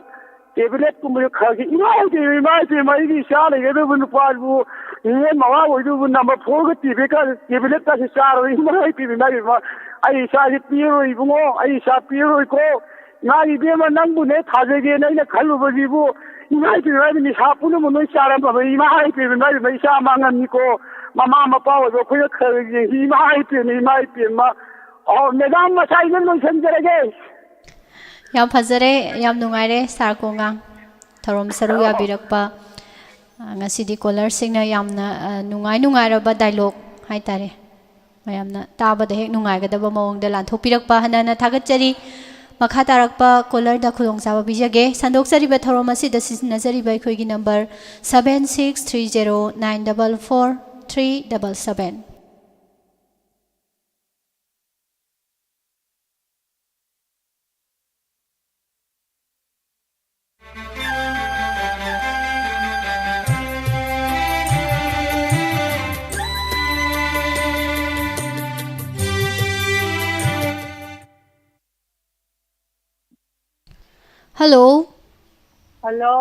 ꯇꯦꯕ꯭ꯂꯦꯠꯀꯨꯝꯕꯁꯨ ꯈꯔ ꯈꯔ, ꯏꯃꯥ ꯏꯕꯦꯝꯃ, ꯏꯃꯥ ꯏꯕꯦꯝꯃ, ꯑꯩꯒꯤ ꯏꯆꯥ ꯂꯩꯒꯗꯕ ꯅꯨꯄꯥꯗꯨꯕꯨ, ꯅꯤꯉꯣꯜ ꯃꯋꯥ ꯑꯣꯏꯗꯨꯕꯨ ꯅꯝꯕꯔ ꯐꯣꯔꯒ ꯇꯦꯕ꯭ꯂꯦꯠꯀ-, ꯇꯦꯕ꯭ꯂꯦꯠꯀꯁꯦ ꯆꯥꯔꯕ, ꯏꯃꯥ ꯏꯕꯦꯝꯃ, ꯏꯃꯥ ꯏꯕꯦꯝꯃ, ꯑꯩ ꯏꯆꯥꯁꯤ ꯄꯤꯔꯔꯣꯏ ꯏꯕꯨꯡꯉꯣ, ꯑꯩ ꯏꯆꯥ ꯄꯤꯔꯔꯣꯏꯀꯣ꯫ ꯏꯃꯥ ꯏꯕꯦꯝꯃ, ꯅꯪꯕꯨꯅꯦ ꯊꯥꯖꯒꯦꯅ ꯑꯩꯅ ꯈꯜꯂꯨꯕꯁꯤꯕꯨ, ꯏꯃꯥ ꯏꯕꯦꯝꯃ, ꯅꯤꯁꯥ ꯄꯨꯝꯅꯃꯛ ꯂꯣꯏ ꯆꯥꯔꯝꯃꯕ, ꯏꯃꯥ ꯏꯕꯦꯝꯃ, ꯏꯃꯥ ꯏꯕꯦꯝꯃ, ꯏꯆꯥ ꯃꯥꯡꯉꯝꯅꯤꯀꯣ꯫ ꯃꯃꯥ ꯃꯄꯥ ꯑꯣꯏꯕ ꯑꯩꯈꯣꯏꯅ ꯈꯔ ꯌꯦꯡꯁꯤ, ꯏꯃꯥ ꯏꯕꯦꯝꯃ, ꯏꯃꯥ ꯏꯕꯦꯝꯃ꯫ ꯑꯣ, ꯃꯦꯗꯥꯝ, ꯉꯁꯥꯏꯅ ꯂꯣꯏꯁꯤꯟꯖꯔꯒꯦ꯫ ꯌꯥꯝ ꯐꯖꯔꯦ, ꯌꯥꯝ ꯅꯨꯡꯉꯥꯏꯔꯦ, ꯁꯥꯔ ꯀꯣꯉꯥ꯫ ꯊꯧꯔꯝ ꯁꯔꯨꯛ ꯌꯥꯕꯤꯔꯛꯄ꯫ ꯑ, ꯉꯁꯤꯗꯤ ꯀꯣꯂꯔꯁꯤꯡꯅ ꯌꯥꯝꯅ, ꯑ, ꯅꯨꯡꯉꯥꯏ ꯅꯨꯡꯉꯥꯏꯔꯕ ꯗꯥꯏꯂꯣꯛ ꯍꯥꯏꯇꯥꯔꯦ, ꯃꯌꯥꯝꯅ ꯇꯥꯕꯗ ꯍꯦꯛ ꯅꯨꯡꯉꯥꯏꯒꯗꯕ ꯃꯑꯣꯡꯗ ꯂꯥꯟꯊꯣꯛꯄꯤꯔꯛꯄ ꯍꯟꯅ ꯍꯟꯅ ꯊꯥꯒꯠꯆꯔꯤ꯫ ꯃꯈꯥ ꯇꯥꯔꯛꯄ ꯀꯣꯂꯔꯗ ꯈꯨꯗꯣꯡꯆꯥꯕ ꯄꯤꯖꯒꯦ꯫ ꯁꯟꯗꯣꯛꯆꯔꯤꯕ ꯊꯧꯔꯝ ꯑꯁꯤꯗ ꯁꯤꯖꯤꯟꯅꯖꯔꯤꯕ ꯑꯩꯈꯣꯏꯒꯤ number seven six three zero nine double four three double seven꯫ Hello. Hello.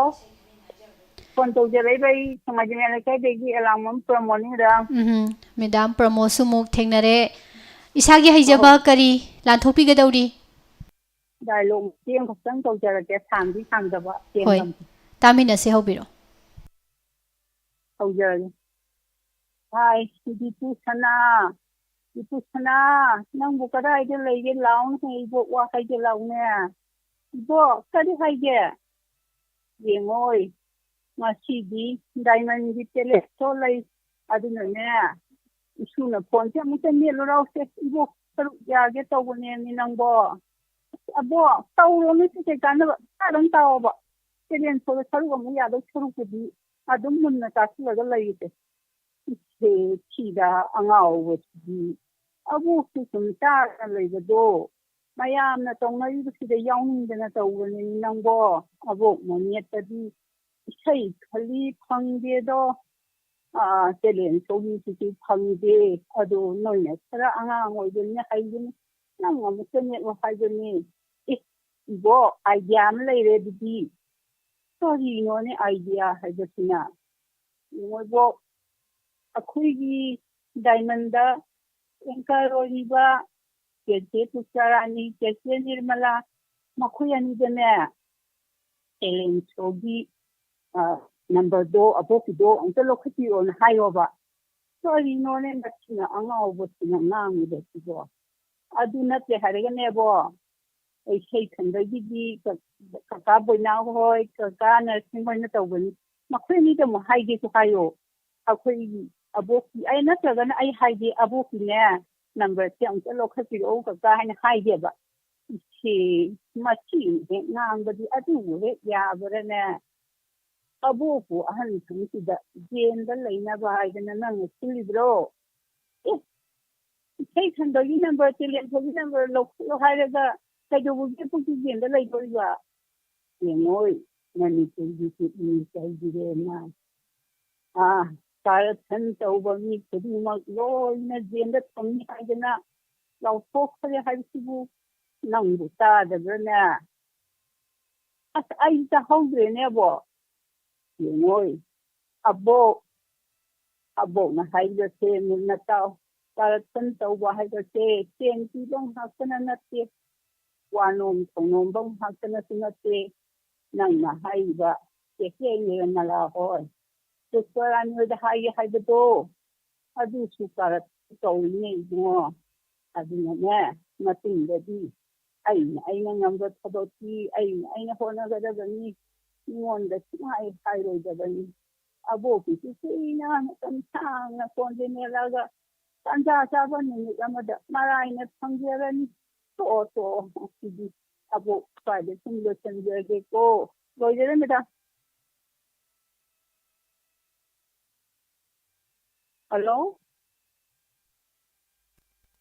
Phone ꯇꯧꯖꯔꯛꯏꯕ ꯑꯩ ꯁꯃꯥꯖ ꯃꯌꯥꯝ ꯂꯩꯀꯥꯏꯗꯒꯤ ꯑꯦꯂꯥꯡꯕꯝ ꯄ꯭ꯔꯃꯣꯗꯅꯤꯗ꯫ ꯎꯝ, ꯃꯦꯗꯥꯝ ꯄ꯭ꯔꯃꯣꯗꯁꯨ ꯑꯃꯨꯛ ꯊꯦꯡꯅꯔꯦ꯫ ꯏꯁꯥꯒꯤ ꯍꯩꯖꯕ ꯑꯣ꯫ ꯀꯔꯤ ꯂꯥꯟꯊꯣꯛꯄꯤꯒꯗꯧꯔꯤ? ꯗꯥꯏꯂꯣꯒ ꯃꯇꯦꯛ ꯑꯃꯈꯛꯇꯪ ꯇꯧꯖꯔꯛꯀꯦ, ꯁꯥꯡꯗꯤ ꯁꯥꯡꯗꯕ, ꯍꯣꯏ, ꯇꯦꯟꯕ꯫ ꯇꯥꯃꯤꯟꯅꯁꯦ, ꯍꯧꯕꯤꯔꯣ꯫ ꯍꯧꯖꯔꯒꯦ꯫ ꯍꯥꯏ, ꯁꯤꯗꯤ ꯄꯨ ꯁꯅꯥ, "ꯏꯄꯨ ꯁꯅꯥ, ꯅꯪꯕꯨ ꯀꯗꯥꯏꯗ ꯂꯩꯒꯦ? ꯂꯥꯎꯅꯦ, ꯏꯕꯣꯛ ꯋꯥ ꯍꯥꯏꯒꯦ ꯂꯥꯎꯅꯦ꯫" "ꯏꯕꯣꯛ, ꯀꯔꯤ ꯍꯥꯏꯒꯦ?" "ꯌꯦꯡꯉꯣꯏ, ꯉꯁꯤꯗꯤ ꯗꯥꯏꯃꯟꯒꯤ ꯇꯦꯂꯦꯟ ꯁꯣ ꯂꯩ, ꯑꯗꯨꯅꯅꯦ, ꯏꯁꯨꯅ ꯐꯣꯟꯁꯦ ꯑꯃꯨꯛꯇ ꯃꯦꯠꯂꯨ ꯂꯥꯎꯁꯦ, ꯏꯕꯣꯛ ꯁꯔꯨꯛ ꯌꯥꯒꯦ ꯇꯧꯕꯅꯦꯃꯤ ꯅꯪꯕꯣ꯫" "ꯑꯕꯣꯛ, ꯇꯧꯔꯣꯅꯦ, ꯁꯤ ꯀꯩ ꯀꯥꯟꯅꯕ? ꯇꯥꯗꯪ ꯇꯥꯎꯑꯣꯕ, ꯇꯦꯂꯦꯟ ꯁꯣꯗ ꯁꯔꯨꯛ ꯑꯃꯨꯛ ꯌꯥꯗꯧ ꯁꯔꯨꯛꯄꯨꯗꯤ ꯑꯗꯨꯝ ꯃꯨꯟꯅ ꯇꯥꯁꯤꯜꯂꯒ ꯂꯩꯔꯤꯁꯦ꯫" ꯏꯆꯦ ꯁꯤꯗ ꯑꯉꯥꯎꯕꯁꯤꯗꯤ ꯑꯕꯣꯛꯁꯨ ꯁꯨꯝ ꯇꯥꯗꯅ ꯂꯩꯕꯗꯣ, ꯃꯌꯥꯝꯅ ꯇꯧꯅꯔꯤꯕꯁꯤꯗ ꯌꯥꯎꯅꯤꯡꯗꯅ ꯇꯧꯕꯅꯤ ꯅꯪꯕꯣ꯫ ꯑꯕꯣꯛꯅ ꯅꯦꯠꯇꯗꯤ ꯏꯁꯩ ꯈꯜꯂꯤ ꯐꯪꯗꯦꯗꯣ, ꯑꯥ, ꯇꯦꯂꯦꯟ ꯁꯣꯒꯤꯁꯤꯁꯨ ꯐꯪꯗꯦ꯫ ꯑꯗꯣ ꯅꯣꯏꯅ ꯈꯔ ꯑꯉꯥꯡ ꯑꯣꯏꯕꯅꯤꯅ ꯍꯩꯕꯅꯤ, ꯅꯪ ꯑꯃꯨꯛꯇ ꯅꯦꯠꯂꯣ ꯍꯥꯏꯕꯅꯤ꯫ ꯑꯦ, ꯏꯕꯣ, ꯑꯥꯏꯗꯤꯌꯥ ꯑꯃ ꯂꯩꯔꯦ ꯑꯗꯨꯗꯤ꯫ ꯀꯔꯤꯅꯣꯅꯦ ꯑꯥꯏꯗꯤꯌꯥ ꯍꯥꯏꯕꯁꯤꯅ? ꯌꯦꯡꯉꯣ ꯏꯕꯣ, ꯑꯩꯈꯣꯏꯒꯤ ꯗꯥꯏꯃꯟꯗ ꯑꯦꯡꯀꯔ ꯑꯣꯏꯔꯤꯕ ꯆꯦꯆꯦ ꯄꯨꯁꯄꯥꯔꯥꯅꯤ, ꯆꯦꯆꯦ ꯅꯤꯔꯃꯂꯥ, ꯃꯈꯣꯏ ꯑꯅꯤꯗꯅꯦ ꯇꯦꯂꯦꯟ ꯁꯣꯒꯤ, ꯑ, ꯅꯝꯕꯔꯗꯣ, ꯑꯕꯣꯛꯀꯤꯗꯣ ꯑꯝꯇ ꯂꯧꯈꯠꯄꯤꯔꯣꯅ ꯍꯥꯏꯌꯣꯕ꯫ ꯀꯔꯤꯅꯣꯅꯦ ꯃꯁꯤꯅ ꯑꯉꯥꯎꯕꯁꯤꯅ ꯉꯥꯡꯉꯤꯕꯁꯤꯕꯣ? ꯑꯗꯨ ꯅꯠꯇꯦ ꯍꯥꯏꯔꯒꯅꯦꯕꯣ, ꯏꯁꯩ ꯈꯟꯕꯒꯤꯗꯤ ꯀ-, ꯀꯀꯥ ꯕꯣꯏꯅꯥꯎ ꯍꯣꯏ, ꯀꯀꯥ ꯅꯔꯁꯤꯡ ꯍꯣꯏꯅ ꯇꯧꯒꯅꯤ꯫ ꯃꯈꯣꯏ ꯑꯅꯤꯗ ꯑꯃꯨꯛ ꯍꯥꯏꯒꯦꯁꯨ ꯍꯥꯏꯌꯣ꯫ ꯑꯩꯈꯣꯏꯒꯤ ꯑꯕꯣꯛꯀꯤ, ꯑꯩ ꯅꯠꯇ꯭ꯔꯒꯅ ꯑꯩ ꯍꯥꯏꯒꯦ, "ꯑꯕꯣꯛꯀꯤꯅꯦ, ꯅꯝꯕꯔꯁꯦ ꯑꯃꯨꯛꯇ ꯂꯧꯈꯠꯄꯤꯔꯛꯎ ꯀꯀꯥ" ꯍꯥꯏꯅ ꯍꯥꯏꯒꯦꯕ꯫ ꯏꯆꯦ, ꯃꯁꯤ ꯍꯦꯛ ꯉꯥꯡꯕꯗꯤ ꯑꯗꯨꯕꯨ ꯍꯦꯛ ꯌꯥꯕ꯭ꯔꯥꯅꯦ? ꯑꯕꯣꯛꯄꯨ ꯑꯍꯟ ꯊꯪꯁꯤꯗ ꯖꯦꯟꯗ ꯂꯩꯅꯕ ꯍꯥꯏꯗꯅ ꯅꯪꯅ ꯁꯤꯜꯂꯤꯕ꯭ꯔꯣ? ꯑꯦ, ꯏꯁꯩ ꯈꯟꯕꯒꯤ ꯅꯝꯕꯔ, ꯇꯦꯂꯦꯟ ꯁꯣꯒꯤ ꯅꯝꯕꯔ ꯂꯧꯈꯠꯂꯣ ꯍꯥꯏꯔꯒ ꯀꯩꯗꯧꯕꯒꯤ ꯑꯕꯣꯛꯀꯤ ꯖꯦꯟꯗ ꯂꯩꯗꯣꯔꯤꯕ? ꯌꯦꯡꯉꯣꯏ, ꯃꯅꯤꯄꯨꯔꯒꯤ ꯆꯤꯞ ꯃꯤꯅꯤꯁꯇꯔꯒꯤꯔꯦꯅ, ꯑꯥ, ꯀꯔꯞꯁꯟ ꯇꯧꯕ ꯃꯤ ꯈꯨꯗꯤꯡꯃꯛ ꯂꯣꯏꯅ ꯖꯦꯟꯗ ꯊꯝꯅꯤ ꯍꯥꯏꯗꯅ ꯂꯥꯎꯊꯣꯛꯈ꯭ꯔꯦ ꯍꯥꯏꯕꯁꯤꯕꯨ ꯅꯪꯕꯨ ꯇꯥꯗꯕ꯭ꯔꯅꯦ? ꯑꯁ, ꯑꯩ ꯇꯥꯍꯧꯗ꯭ꯔꯦꯅꯦꯕꯣ꯫ ꯌꯦꯡꯉꯣꯏ, ꯑꯕꯣꯛ, ꯑꯕꯣꯛꯅ ꯍꯥꯏꯔꯤꯕꯁꯦ ꯃꯨꯟꯅ ꯇꯥꯎ꯫ ꯀꯔꯞꯁꯟ ꯇꯧꯕ ꯍꯥꯏꯕꯁꯦ ꯁꯦꯟ ꯄꯤꯕ ꯉꯥꯛꯇꯅ ꯅꯠꯇꯦ, ꯋꯥꯅꯣꯝ ꯊꯧꯅꯣꯝꯕ ꯉꯥꯛꯇꯅꯁꯨ ꯅꯠꯇꯦ꯫ ꯅꯪꯅ ꯍꯥꯏꯔꯤꯕ ꯆꯦꯆꯦ ꯅꯤꯔꯃꯂꯥ ꯍꯣꯏ, ꯄꯨꯁꯄꯔꯥꯅꯤ ꯍꯣꯏꯗ ꯍꯥꯏꯒꯦ ꯍꯥꯏꯕꯗꯣ, ꯑꯗꯨꯁꯨ ꯀꯔꯞꯁꯟ ꯀꯧꯏꯅꯦ ꯏꯕꯨꯡꯉꯣ꯫ ꯑꯗꯨꯅꯅꯦ, ꯃꯇꯨꯡꯗꯗꯤ ꯑꯩꯅ ꯑꯩꯅ ꯉꯝꯕ ꯊꯕꯛꯇꯤ ꯑꯩꯅ ꯑꯩꯅ ꯍꯣꯠꯅꯒꯗꯕꯅꯤ꯫ ꯃꯤꯉꯣꯟꯗ ꯁꯨꯡꯍꯥꯏ ꯍꯥꯏꯔꯣꯏꯗꯕꯅꯤ꯫ ꯑꯕꯣꯛꯀꯤꯁꯨ ꯀꯨꯏꯅ ꯃꯇꯝ ꯁꯥꯡꯅ ꯐꯣꯟꯁꯦ ꯃꯦꯠꯂꯒ ꯇꯟꯖꯥ ꯆꯥꯕ ꯅꯨꯃꯤꯠ ꯑꯃꯗ ꯃꯔꯥꯏꯅ ꯐꯪꯖꯔꯅꯤ꯫ ꯇꯣꯛꯑꯣ, ꯇꯣꯛꯑꯣ, ꯉꯁꯤꯗꯤ ꯑꯕꯣꯛ ꯁ꯭ꯋꯥꯏꯗ ꯁꯨꯝ ꯂꯣꯏꯁꯤꯟꯖꯔꯒꯦꯀꯣ꯫ ꯂꯣꯏꯖꯔꯦ, ꯃꯦꯗꯥꯝ꯫ ꯍꯜꯂꯣ?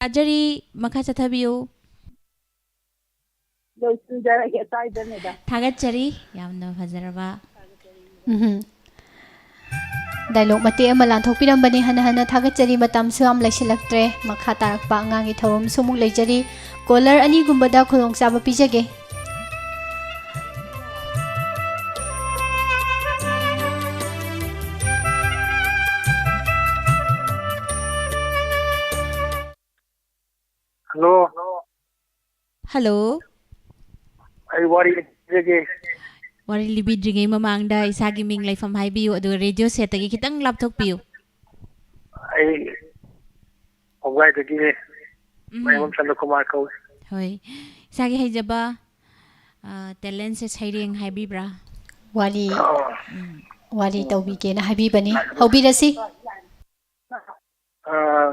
ꯇꯥꯖꯔꯤ, ꯃꯈꯥ ꯆꯠꯊꯕꯤꯌꯨ꯫ ꯂꯣꯏꯁꯤꯟꯖꯔꯒꯦ ꯁ꯭ꯋꯥꯏꯗ, ꯃꯦꯗꯥꯝ꯫ ꯊꯥꯒꯠꯆꯔꯤ, ꯌꯥꯝꯅ ꯐꯖꯔꯕ꯫ ꯎꯝꯍꯨꯝ꯫ ꯗꯥꯏꯂꯣꯒ ꯃꯇꯦꯛ ꯑꯃ ꯂꯥꯟꯊꯣꯛꯄꯤꯔꯝꯕꯅꯤ꯫ ꯍꯟꯅ ꯍꯟꯅ ꯊꯥꯒꯠꯆꯔꯤ꯫ ꯃꯇꯝꯁꯨ ꯌꯥꯝ ꯂꯩꯁꯤꯜꯂꯛꯇ꯭ꯔꯦ꯫ ꯃꯈꯥ ꯇꯥꯔꯛꯄ ꯑꯉꯥꯡꯒꯤ ꯊꯧꯔꯝꯁꯨ ꯑꯃꯨꯛ ꯂꯩꯖꯔꯤ꯫ ꯀꯣꯂꯔ ꯑꯅꯤꯒꯨꯝꯕꯗ ꯈꯨꯗꯣꯡꯆꯥꯕ ꯄꯤꯖꯒꯦ꯫ ꯍꯜꯂꯣ꯫ ꯍꯜꯂꯣ꯫ ꯑꯩ ꯋꯥꯔꯤ ꯂꯤꯖꯒꯦ꯫ ꯋꯥꯔꯤ ꯂꯤꯕꯤꯗ꯭ꯔꯤꯉꯩ ꯃꯃꯥꯡꯗ ꯏꯁꯥꯒꯤ ꯃꯤꯡ ꯂꯩꯐꯝ ꯍꯥꯏꯕꯤꯌꯨ, ꯑꯗꯨꯒ ꯔꯦꯗꯤꯑꯣ ꯁꯦꯠꯇꯒꯤ ꯈꯤꯇꯪ ꯂꯥꯞꯊꯣꯛꯄꯤꯌꯨ꯫ ꯑꯩ ꯋꯥꯕꯒꯥꯏꯗꯒꯤꯅꯦ꯫ ꯎꯝ꯫ ꯃꯥꯏꯕꯝ ꯆꯟꯗ꯭ꯔꯀꯨꯃꯥꯔ ꯀꯧꯏ꯫ ꯍꯣꯏ꯫ ꯏꯁꯥꯒꯤ ꯍꯩꯖꯕ, ꯑ, ꯇꯦꯂꯦꯟꯁꯦ ꯁꯩꯔꯦꯡ ꯍꯥꯏꯕꯤꯕ꯭ꯔꯥ? ꯋꯥꯔꯤ, ꯑꯥ꯫ ꯎꯝ꯫ ꯋꯥꯔꯤ ꯇꯧꯕꯤꯒꯦꯅ ꯍꯥꯏꯕꯤꯕꯅꯤ꯫ ꯍꯧꯕꯤꯔꯁꯤ꯫ ꯑꯥ,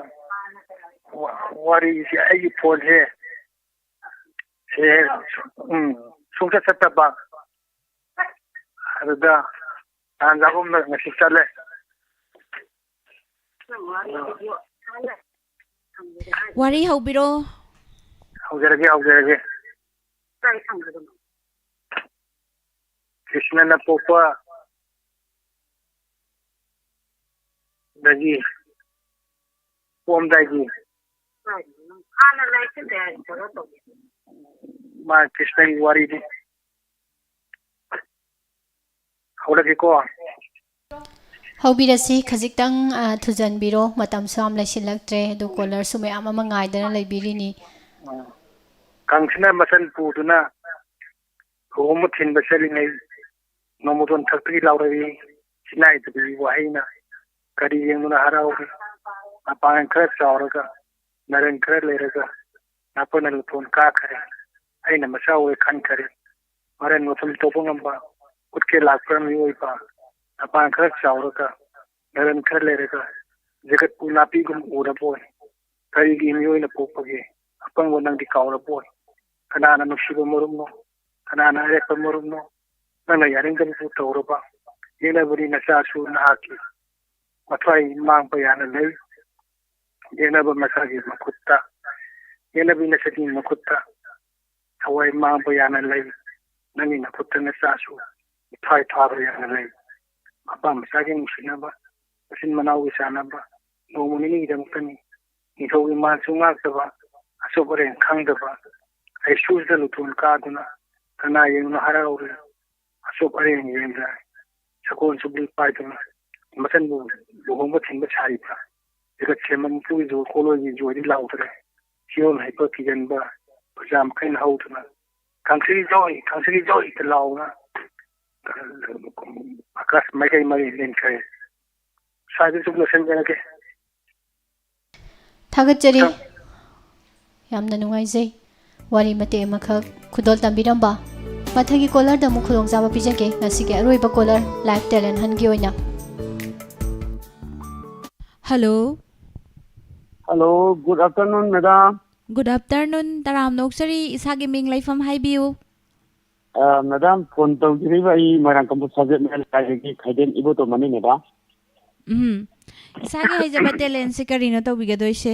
ꯋꯥ-, ꯋꯥꯔꯤꯁꯦ ꯑꯩꯒꯤ ꯐꯣꯟꯁꯦ ꯁꯦ, ꯎꯝ, ꯁꯨꯡꯆꯠ ꯆꯠꯇꯕ꯫ ꯑꯗꯨꯗ ꯇꯥꯟ ꯆꯥꯐꯝꯅ ꯉꯁꯤ ꯆꯠꯂꯦ꯫ ꯋꯥꯔꯤ ꯍꯧꯕꯤꯔꯣ꯫ ꯍꯧꯖꯔꯒꯦ, ꯍꯧꯖꯔꯒꯦ꯫ ꯀ꯭ꯔꯤꯁꯅꯅ ꯄꯣꯛꯄ ꯗꯒꯤ ꯄꯣꯛꯑꯝꯗꯥꯏꯒꯤ ꯃꯥ ꯀ꯭ꯔꯤꯁꯅꯒꯤ ꯋꯥꯔꯤꯅꯤ꯫ ꯍꯧꯔꯒꯦꯀꯣ꯫ ꯍꯧꯕꯤꯔꯁꯤ, ꯈꯖꯤꯛꯇꯪ, ꯑ, ꯊꯨꯖꯟꯕꯤꯔꯣ, ꯃꯇꯝꯁꯨ ꯌꯥꯝ ꯂꯩꯁꯤꯜꯂꯛꯇ꯭ꯔꯦ, ꯑꯗꯨ ꯀꯣꯂꯔꯁꯨ ꯃꯌꯥꯝ ꯑꯃ ꯉꯥꯏꯗꯅ ꯂꯩꯕꯤꯔꯤꯅꯤ꯫ ꯀꯥꯡꯁꯤꯅ ꯃꯆꯟ ꯄꯨꯗꯨꯅ ꯂꯨꯍꯣꯡꯕ ꯊꯤꯟꯕ ꯆꯠꯂꯤꯉꯩ ꯅꯣꯡꯃꯗꯣꯟ ꯊꯛꯇꯒꯤ ꯂꯥꯎꯔꯛꯏ ꯁꯤꯅꯥꯏꯗꯕꯤ ꯋꯥꯍꯩꯅ꯫ ꯀꯔꯤ ꯌꯦꯡꯗꯨꯅ ꯍꯔꯥꯎꯔꯤ? ꯃꯄꯥꯡꯒꯜ ꯈꯔ ꯆꯥꯎꯔꯒ, ꯅꯔꯟ ꯈꯔ ꯂꯩꯔꯒ, ꯅꯥꯄꯟꯅ ꯂꯨꯊꯣꯟ ꯀꯥꯈꯔꯦ꯫ ꯑꯩꯅ ꯃꯆꯥ ꯑꯣꯏ ꯈꯟꯈꯔꯦ꯫ ꯃꯔꯟ ꯃꯊꯨꯝ ꯇꯧꯕ ꯉꯝꯕ, ꯈꯨꯠꯀꯦ ꯂꯥꯛꯄ ꯃꯤꯑꯣꯏꯕ, ꯃꯄꯥꯡꯒꯜ ꯈꯔ ꯆꯥꯎꯔꯒ, ꯅꯔꯟ ꯈꯔ ꯂꯩꯔꯒ, ꯖꯒꯠꯄꯨ ꯅꯥꯄꯤꯒꯨꯝ ꯎꯔꯕꯣꯏ? ꯀꯔꯤꯒꯤ ꯃꯤꯑꯣꯏꯅ ꯄꯣꯛꯄꯒꯦ? ꯑꯄꯪꯕ ꯅꯪꯗꯤ ꯀꯥꯎꯔꯕꯣꯏ? ꯀꯅꯥꯅ ꯅꯨꯡꯁꯤꯕ ꯃꯔꯨꯞꯅꯣ? ꯀꯅꯥꯅ ꯑꯔꯦꯞꯄ ꯃꯔꯨꯞꯅꯣ? ꯅꯪꯅ ꯌꯥꯅꯤꯡꯗꯕꯕꯨ ꯇꯧꯔꯕ? ꯌꯦꯛꯅꯕꯗꯤ ꯅꯆꯥꯁꯨ ꯅꯍꯥꯛꯀꯤ ꯃꯊ꯭ꯋꯥꯏ ꯃꯥꯡꯕ ꯌꯥꯅ ꯂꯩ꯫ ꯌꯦꯛꯅꯕ ꯃꯁꯥꯒꯤ ꯃꯈꯨꯠꯇ, ꯌꯦꯛꯅꯕꯤ ꯅꯁꯥꯒꯤ ꯃꯈꯨꯠꯇ ꯊꯋꯥꯏ ꯃꯥꯡꯕ ꯌꯥꯅ ꯂꯩ꯫ ꯅꯪꯒꯤ ꯅꯈꯨꯠꯇ ꯅꯆꯥꯁꯨ ꯃꯊ꯭ꯋꯥꯏ ꯊꯥꯕ ꯌꯥꯅ ꯂꯩ꯫ ꯃꯄꯥ ꯃꯆꯥꯒꯤ ꯅꯨꯡꯁꯤꯅꯕ, ꯃꯆꯤꯟ ꯃꯅꯥꯎꯒꯤ ꯆꯥꯟꯅꯕ, ꯅꯣꯡꯃ ꯅꯤꯅꯤꯒꯤꯗꯃꯛꯇꯅꯤ꯫ ꯅꯤꯡꯊꯧꯒꯤ ꯃꯥꯟꯁꯨ ꯉꯥꯛꯇꯕ, ꯑꯆꯨꯞ ꯑꯔꯦꯡ ꯈꯪꯗꯕ, ꯍꯩꯁꯨꯗ ꯂꯨꯊꯣꯟ ꯀꯥꯗꯨꯅ ꯀꯅꯥ ꯌꯦꯡꯗꯨꯅ ꯍꯔꯥꯎꯔꯤ? ꯑꯆꯨꯞ ꯑꯔꯦꯡ ꯌꯦꯡꯗ ꯁꯒꯣꯜ ꯆꯨꯞꯂꯤ ꯄꯥꯏꯗꯨꯅ ꯃꯆꯟꯕꯨ ꯂꯨꯍꯣꯡꯕ ꯊꯤꯟꯕ ꯁꯥꯔꯤꯕ, ꯖꯒꯠ ꯁꯦꯝꯕ ꯃꯄꯨꯒꯤ ꯖꯣ-, ꯀꯣꯂꯣꯏꯒꯤ ꯖꯣꯏꯗꯤ ꯂꯥꯎꯗ꯭ꯔꯦ꯫ ꯁꯤꯌꯣꯟ ꯍꯩꯕ ꯀꯤꯒꯟꯕ ꯄ꯭ꯔꯖꯥ ꯃꯈꯩꯅ ꯍꯧꯗꯨꯅ, "ꯈꯥꯡꯁꯤꯔꯤ ꯖꯣꯏ! ꯈꯥꯡꯁꯤꯔꯤ ꯖꯣꯏ!" ꯏꯇ ꯂꯥꯎꯅ ꯑꯀꯥꯁ ꯃꯥꯏꯀꯩ ꯃꯔꯤ ꯂꯦꯟꯈ꯭ꯔꯦ꯫ ꯁ꯭ꯋꯥꯏꯗ ꯁꯨꯝ ꯂꯣꯏꯁꯤꯟꯖꯔꯒꯦ꯫ ꯊꯥꯒꯠꯆꯔꯤ꯫ ꯌꯥꯝꯅ ꯅꯨꯡꯉꯥꯏꯖꯩ꯫ ꯋꯥꯔꯤ ꯃꯇꯦꯛ ꯑꯃꯈꯛ ꯈꯨꯗꯣꯜ ꯇꯝꯕꯤꯔꯝꯕ꯫ ꯃꯊꯪꯒꯤ ꯀꯣꯂꯔꯗ ꯑꯃꯨꯛ ꯈꯨꯗꯣꯡꯆꯥꯕ ꯄꯤꯖꯒꯦ꯫ ꯉꯁꯤꯒꯤ ꯑꯔꯣꯏꯕ ꯀꯣꯂꯔ, ꯂꯥꯏꯐ ꯇꯦꯂꯦꯟ ꯍꯟꯒꯤ ꯑꯣꯏꯅ꯫ Hello. Hello, good afternoon, madam. Good afternoon꯫ ꯇꯔꯥꯝꯅ ꯑꯣꯛꯆꯔꯤ꯫ ꯏꯁꯥꯒꯤ ꯃꯤꯡ, ꯂꯩꯐꯝ ꯍꯥꯏꯕꯤꯌꯨ꯫ ꯑ, madam, phone ꯇꯧꯖꯔꯤꯕ ꯑꯩ ꯃꯣꯏꯔꯥꯡ ꯀꯝꯄꯣꯛ ꯁꯕꯖꯦꯛ ꯃꯌꯥꯏ ꯂꯩꯀꯥꯏꯗꯒꯤ ꯈꯥꯏꯗꯦꯝ ꯏꯕꯣꯇꯣꯝꯕꯅꯤ, madam. ꯎꯝ꯫ ꯏꯁꯥꯒꯤ ꯍꯩꯖꯕ ꯇꯦꯂꯦꯟꯁꯦ ꯀꯔꯤꯅꯣ ꯇꯧꯕꯤꯒꯗꯣꯏꯁꯦ?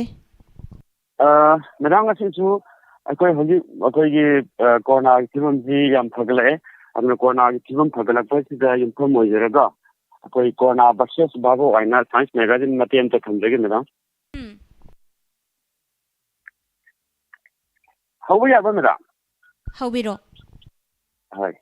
ꯑ, madam, ꯉꯁꯤꯁꯨ ꯑꯩꯈꯣꯏ ꯍꯧꯖꯤꯛ ꯑꯩꯈꯣꯏꯒꯤ, ꯑ, ꯀꯣꯔꯣꯅꯥꯒꯤ ꯐꯤꯕꯝꯁꯤ ꯌꯥꯝ ꯐꯒꯠꯂꯛꯑꯦ꯫ ꯑꯗꯨꯅ ꯀꯣꯔꯣꯅꯥꯒꯤ ꯐꯤꯕꯝ ꯐꯒꯠꯂꯛꯄꯁꯤꯗ ꯌꯨꯝꯐꯝ ꯑꯣꯏꯖꯔꯒ ꯑꯩꯈꯣꯏ ꯀꯣꯔꯣꯅꯥ versus ꯚꯥꯕꯣꯛ ꯍꯥꯏꯅ science magazine ꯃꯇꯦꯛ ꯑꯃꯇ ꯊꯝꯖꯒꯦ, madam. ꯎꯝ꯫ ꯍꯧꯕ ꯌꯥꯕ꯭ꯔꯥ, madam? ꯍꯧꯕꯤꯔꯣ꯫ ꯍꯣꯏ꯫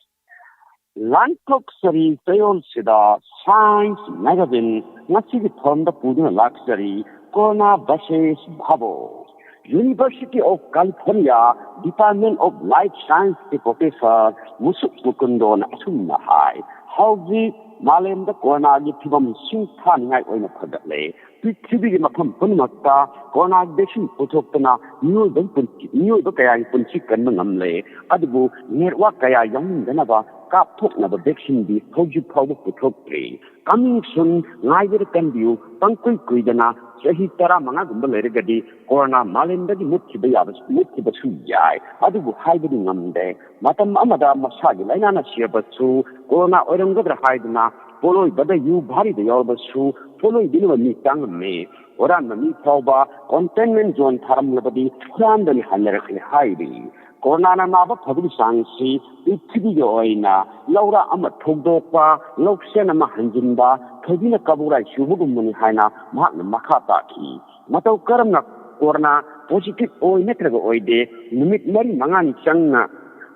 ꯂꯥꯟꯊꯣꯛꯆꯔꯤ ꯆꯌꯣꯜꯁꯤꯗ science magazine ꯉꯁꯤꯒꯤ ꯊꯧꯔꯝꯗ ꯄꯨꯗꯨꯅ ꯂꯥꯛꯆꯔꯤ, ꯀꯣꯔꯣꯅꯥ versus ꯚꯥꯕꯣꯛ꯫ University of California Department of Life Scienceꯀꯤ professor ꯃꯨꯁꯨꯛ ꯃꯨꯀꯨꯟꯗꯣꯅ ꯑꯁꯨꯝꯅ ꯍꯥꯏ, ꯍꯧꯖꯤꯛ ꯃꯥꯂꯦꯝꯗ ꯀꯣꯔꯣꯅꯥꯒꯤ ꯐꯤꯕꯝ ꯁꯤꯡꯊꯥꯅꯤꯡꯉꯥꯏ ꯑꯣꯏꯅ ꯐꯒꯠꯂꯦ꯫ ꯄ꯭ꯔꯤꯊꯤꯕꯤꯒꯤ ꯃꯐꯝ ꯄꯨꯝꯅꯃꯛꯇ ꯀꯣꯔꯣꯅꯥ ꯚꯦꯛꯁꯤꯟ ꯄꯨꯊꯣꯛꯇꯅ ꯃꯤꯑꯣꯏꯕ ꯄꯨꯟꯁꯤ, ꯃꯤꯑꯣꯏꯕ ꯀꯌꯥꯒꯤ ꯄꯨꯟꯁꯤ ꯀꯟꯕ ꯉꯝꯂꯦ꯫ ꯑꯗꯨꯕꯨ ꯅꯦꯠꯋꯥꯔꯛ ꯀꯌꯥ ꯌꯥꯎꯅꯤꯡꯗꯅꯕ ꯀꯥꯞꯊꯣꯛꯅꯕ ꯚꯦꯛꯁꯤꯟꯗꯤ ꯍꯧꯖꯤꯛ ꯐꯥꯎꯕ ꯄꯨꯊꯣꯛꯇ꯭ꯔꯤ꯫ Coming soon, ꯉꯥꯏꯕꯗ ꯀꯟꯕꯤꯌꯨ꯫ ꯄꯪꯀꯨꯏ ꯀꯨꯏꯗꯅ ꯆꯍꯤ ꯇꯔꯥꯃꯉꯥꯒꯨꯝꯕ ꯂꯩꯔꯒꯗꯤ ꯀꯣꯔꯣꯅꯥ ꯃꯥꯂꯦꯝꯗꯒꯤ ꯃꯨꯠꯈꯤꯕ ꯌꯥꯕ, ꯃꯨꯠꯈꯤꯕꯁꯨ ꯌꯥꯏ꯫ ꯑꯗꯨꯕꯨ ꯍꯥꯏꯕꯗꯤ ꯉꯝꯗꯦ꯫ ꯃꯇꯝ ꯑꯃꯗ ꯃꯁꯥꯒꯤ ꯂꯥꯏꯅꯥꯅ ꯁꯤꯔꯕꯁꯨ ꯀꯣꯔꯣꯅꯥ ꯑꯣꯏꯔꯝꯒꯗ꯭ꯔꯥ ꯍꯥꯏꯗꯨꯅ ꯄꯣꯠꯂꯣꯏꯕꯗ ꯌꯨ ꯚꯥꯔꯤꯗ ꯌꯥꯎꯔꯕꯁꯨ ꯄꯣꯠꯂꯣꯏꯕꯤꯅꯕ ꯃꯤ ꯇꯥꯡꯉꯝꯃꯤ꯫ ꯍꯨꯔꯥꯟꯕ ꯃꯤ ꯐꯥꯎꯕ containment zone ꯊꯥꯔꯝꯂꯕꯗꯤ ꯍꯨꯔꯥꯟꯕꯅꯤ ꯍꯥꯏꯅꯔꯛꯂꯦ ꯍꯥꯏꯔꯤ꯫ ꯀꯣꯔꯣꯅꯥꯅ ꯅꯥꯕ ꯐꯕꯒꯤ ꯆꯥꯡꯁꯤ ꯄ꯭ꯔꯤꯊꯤꯕꯤꯒꯤ ꯑꯣꯏꯅ ꯂꯧꯔꯥꯛ ꯑꯃ ꯊꯧꯗꯣꯛꯄ, ꯂꯧꯁꯦꯟ ꯑꯃ ꯍꯟꯖꯤꯟꯕ, ꯊꯣꯏꯕꯤꯅ ꯀꯕꯨꯔꯥꯏ ꯆꯨꯕꯒꯨꯝꯕꯅꯤ ꯍꯥꯏꯅ ꯃꯍꯥꯛꯅ ꯃꯈꯥ ꯇꯥꯈꯤ꯫ ꯃꯇꯧ ꯀꯔꯝꯅ ꯀꯣꯔꯣꯅꯥ positive ꯑꯣꯏ ꯅꯠꯇ꯭ꯔꯒ ꯑꯣꯏꯗꯦ ꯅꯨꯃꯤꯠ ꯃꯔꯤ ꯃꯉꯥꯅꯤ ꯆꯪꯅ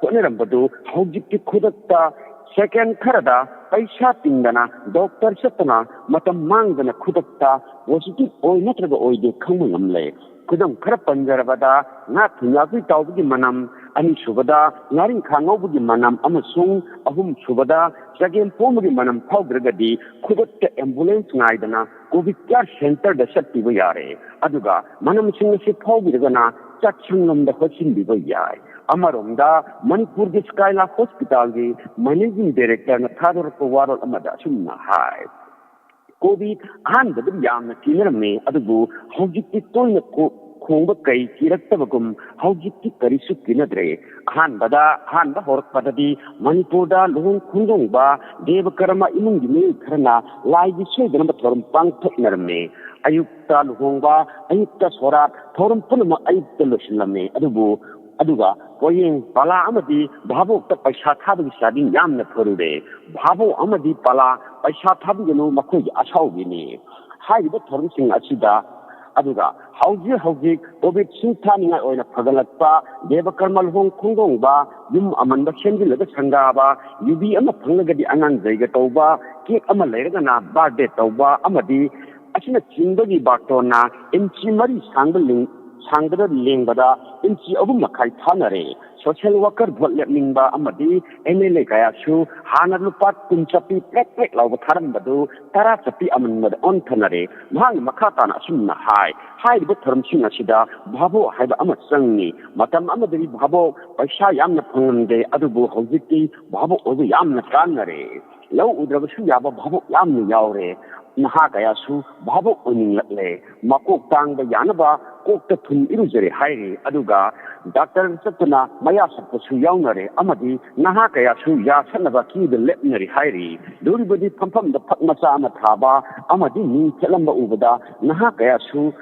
ꯍꯣꯠꯅꯔꯝꯕꯗꯨ ꯍꯧꯖꯤꯛꯇꯤ ꯈꯨꯗꯛꯇ second ꯈꯔꯗ ꯄꯩꯁꯥ ꯇꯤꯡꯗꯅ ꯗꯣꯛꯇꯔ ꯆꯠꯇꯅ ꯃꯇꯝ ꯃꯥꯡꯗꯅ ꯈꯨꯗꯛꯇ positive ꯑꯣꯏ ꯅꯠꯇ꯭ꯔꯒ ꯑꯣꯏꯗꯦ ꯈꯪꯕ ꯉꯝꯂꯦ꯫ ꯈꯨꯗꯝ ꯈꯔ ꯄꯟꯖꯔꯕꯗ, ꯉꯥ ꯊꯨꯝꯌꯥꯛꯄꯤ ꯇꯥꯎꯕꯒꯤ ꯃꯅꯝ, ꯑꯅꯤꯁꯨꯕꯗ ꯉꯥꯔꯤꯡꯈꯥ ꯉꯧꯕꯒꯤ ꯃꯅꯝ, ꯑꯃꯁꯨꯡ ꯑꯍꯨꯝꯁꯨꯕꯗ ꯆꯒꯦꯝ ꯄꯣꯝꯕꯒꯤ ꯃꯅꯝ ꯐꯥꯎꯗ꯭ꯔꯒꯗꯤ ꯈꯨꯗꯛꯇ ambulance ꯉꯥꯏꯗꯅ COVID care centreꯗ ꯆꯠꯄꯤꯕ ꯌꯥꯔꯦ꯫ ꯑꯗꯨꯒ ꯃꯅꯝꯁꯤꯡ ꯑꯁꯤ ꯐꯥꯎꯕꯤꯔꯒꯅ ꯆꯥꯛꯁꯪꯂꯣꯝꯗ ꯍꯣꯠꯆꯤꯟꯕꯤꯕ ꯌꯥꯏ꯫ ꯑꯃꯔꯣꯝꯗ ꯃꯅꯤꯄꯨꯔꯒꯤ Skylark Hospitalꯒꯤ managing directorꯅ ꯊꯥꯗꯣꯔꯛꯄ ꯋꯥꯔꯣꯜ ꯑꯃꯗ ꯑꯁꯨꯝꯅ ꯍꯥꯏ, COVID ꯑꯍꯥꯟꯕꯗꯗꯤ ꯌꯥꯝꯅ ꯀꯤꯅꯔꯝꯃꯤ, ꯑꯗꯨꯕꯨ ꯍꯧꯖꯤꯛꯇꯤ ꯇꯣꯏꯅ ꯈꯣ-, ꯈꯣꯡꯕ ꯀꯩ ꯀꯤꯔꯛꯇꯕꯒꯨꯝ ꯍꯧꯖꯤꯛꯇꯤ ꯀꯔꯤꯁꯨ ꯀꯤꯅꯗ꯭ꯔꯦ꯫ ꯑꯍꯥꯟꯕꯗ, ꯑꯍꯥꯟꯕ ꯍꯧꯔꯛꯄꯗꯗꯤ ꯃꯅꯤꯄꯨꯔꯗ ꯂꯨꯍꯣꯡ ꯈꯣꯡꯗꯣꯡꯕ, ꯗꯦꯕ ꯀꯔꯃ ꯏꯃꯨꯡꯒꯤ ꯃꯤꯑꯣꯏ ꯈꯔꯅ ꯂꯥꯏꯒꯤ ꯁꯣꯏꯗꯅꯕ ꯊꯧꯔꯝ ꯄꯥꯡꯊꯣꯛꯅꯔꯝꯃꯤ꯫ ꯑꯌꯨꯛꯇ ꯂꯨꯍꯣꯡꯕ, ꯑꯌꯨꯛꯇ ꯁꯣꯔꯥꯠ, ꯊꯧꯔꯝ ꯄꯨꯝꯅꯃꯛ ꯑꯌꯨꯛꯇ ꯂꯣꯏꯁꯤꯜꯂꯝꯃꯤ꯫ ꯑꯗꯨꯕꯨ, ꯑꯗꯨꯒ ꯄꯣꯌꯦꯡ, ꯄꯂꯥ ꯑꯃꯗꯤ ꯚꯥꯕꯣꯛꯇ ꯄꯩꯁꯥ ꯊꯥꯕꯒꯤ ꯆꯥꯗꯤꯡ ꯌꯥꯝꯅ ꯐꯔꯨꯔꯦ꯫ ꯚꯥꯕꯣꯛ ꯑꯃꯗꯤ ꯄꯂꯥ ꯄꯩꯁꯥ ꯊꯥꯕꯤꯒꯅꯨ, ꯃꯈꯣꯏꯒꯤ ꯑꯁꯥꯎꯕꯤꯅꯤ꯫ ꯍꯥꯏꯔꯤꯕ ꯊꯧꯔꯝꯁꯤꯡ ꯑꯁꯤꯗ, ꯑꯗꯨꯒ ꯍꯧꯖꯤꯛ ꯍꯧꯖꯤꯛ COVID ꯁꯤꯡꯊꯥꯅꯤꯡꯉꯥꯏ ꯑꯣꯏꯅ ꯐꯒꯠꯂꯛꯄ, ꯗꯦꯕ ꯀꯔꯃ, ꯂꯨꯍꯣꯡ ꯈꯣꯡꯗꯣꯡꯕ, ꯌꯨꯝ ꯑꯃꯟꯕ ꯁꯦꯝꯖꯤꯜꯂꯒ ꯁꯪꯒꯥꯕ, ꯌꯨꯕꯤ ꯑꯃ ꯐꯪꯂꯒꯗꯤ ꯑꯉꯥꯡ ꯖꯩꯒ ꯇꯧꯕ, ꯀꯦꯛ ꯑꯃ ꯂꯩꯔꯒꯅ birthday ꯇꯧꯕ ꯑꯃꯗꯤ ꯑꯁꯤꯅꯆꯤꯡꯕꯒꯤ ꯕꯥꯔꯇꯣꯟꯅ ꯏꯟꯆꯤ ꯃꯔꯤ ꯁꯥꯡꯕ ꯂꯤꯡ-, ꯁꯥꯡꯕꯗ ꯂꯦꯡꯕꯗ ꯏꯟꯆꯤ ꯑꯍꯨꯝ ꯃꯈꯥꯏ ꯊꯥꯅꯔꯦ꯫ ꯁꯣꯁꯤꯌꯦꯜ ꯋꯥꯀꯔ ꯚꯣꯠ ꯂꯦꯞꯅꯤꯡꯕ ꯑꯃꯗꯤ ꯑꯦꯝ ꯑꯦꯜ ꯑꯦ ꯀꯌꯥꯁꯨ ꯍꯥꯟꯅ ꯂꯨꯄꯥ ꯀꯨꯟ ꯆꯠꯄꯤ ꯄ꯭ꯔꯦꯛ ꯄ꯭ꯔꯦꯛ ꯂꯥꯎꯕ ꯊꯥꯔꯝꯕꯗꯨ ꯇꯔꯥ ꯆꯠꯄꯤ ꯑꯃꯟꯕꯗ ꯑꯣꯟꯊꯅꯔꯦ꯫ ꯃꯍꯥꯛꯅ ꯃꯈꯥ ꯇꯥꯅ ꯑꯁꯨꯝꯅ ꯍꯥꯏ, ꯍꯥꯏꯔꯤꯕ ꯊꯧꯔꯝꯁꯤꯡ ꯑꯁꯤꯗ ꯚꯥꯕꯣꯛ ꯍꯥꯏꯕ ꯑꯃ ꯆꯪꯉꯤ꯫ ꯃꯇꯝ ꯑꯃꯗꯗꯤ ꯚꯥꯕꯣꯛ ꯄꯩꯁꯥ ꯌꯥꯝꯅ ꯐꯪꯂꯝꯗꯦ, ꯑꯗꯨꯕꯨ ꯍꯧꯖꯤꯛꯇꯤ ꯚꯥꯕꯣꯛ ꯑꯣꯏꯕ ꯌꯥꯝꯅ ꯀꯥꯟꯅꯔꯦ꯫ ꯂꯧ ꯎꯗ꯭ꯔꯕꯁꯨ ꯌꯥꯕ ꯚꯥꯕꯣꯛ ꯌꯥꯝꯅ ꯌꯥꯎꯔꯦ꯫ ꯅꯍꯥ ꯀꯌꯥꯁꯨ ꯚꯥꯕꯣꯛ ꯑꯣꯏꯅꯤꯡꯂꯛꯂꯦ꯫ ꯃꯀꯣꯛ ꯇꯥꯡꯕ ꯌꯥꯅꯕ ꯀꯣꯛꯇ ꯊꯨꯝ ꯏꯔꯨꯖꯔꯦ ꯍꯥꯏꯔꯤ꯫ ꯑꯗꯨꯒ ꯗꯥꯛꯇꯔ ꯆꯠꯇꯨꯅ ꯃꯌꯥ ꯁꯠꯄꯁꯨ ꯌꯥꯎꯅꯔꯦ ꯑꯃꯗꯤ ꯅꯍꯥ ꯀꯌꯥꯁꯨ ꯌꯥ ꯁꯠꯅꯕ ꯀ꯭ꯌꯨꯗ ꯂꯦꯞꯅꯔꯤ ꯍꯥꯏꯔꯤ꯫ ꯂꯨꯔꯤꯕꯗꯤ ꯐꯝꯐꯝꯗ ꯐꯛ ꯃꯆꯥ ꯑꯃ ꯊꯥꯕ ꯑꯃꯗꯤ ꯃꯤ ꯊꯦꯠꯂꯝꯕ ꯎꯕꯗ ꯅꯍꯥ ꯀꯌꯥꯁꯨ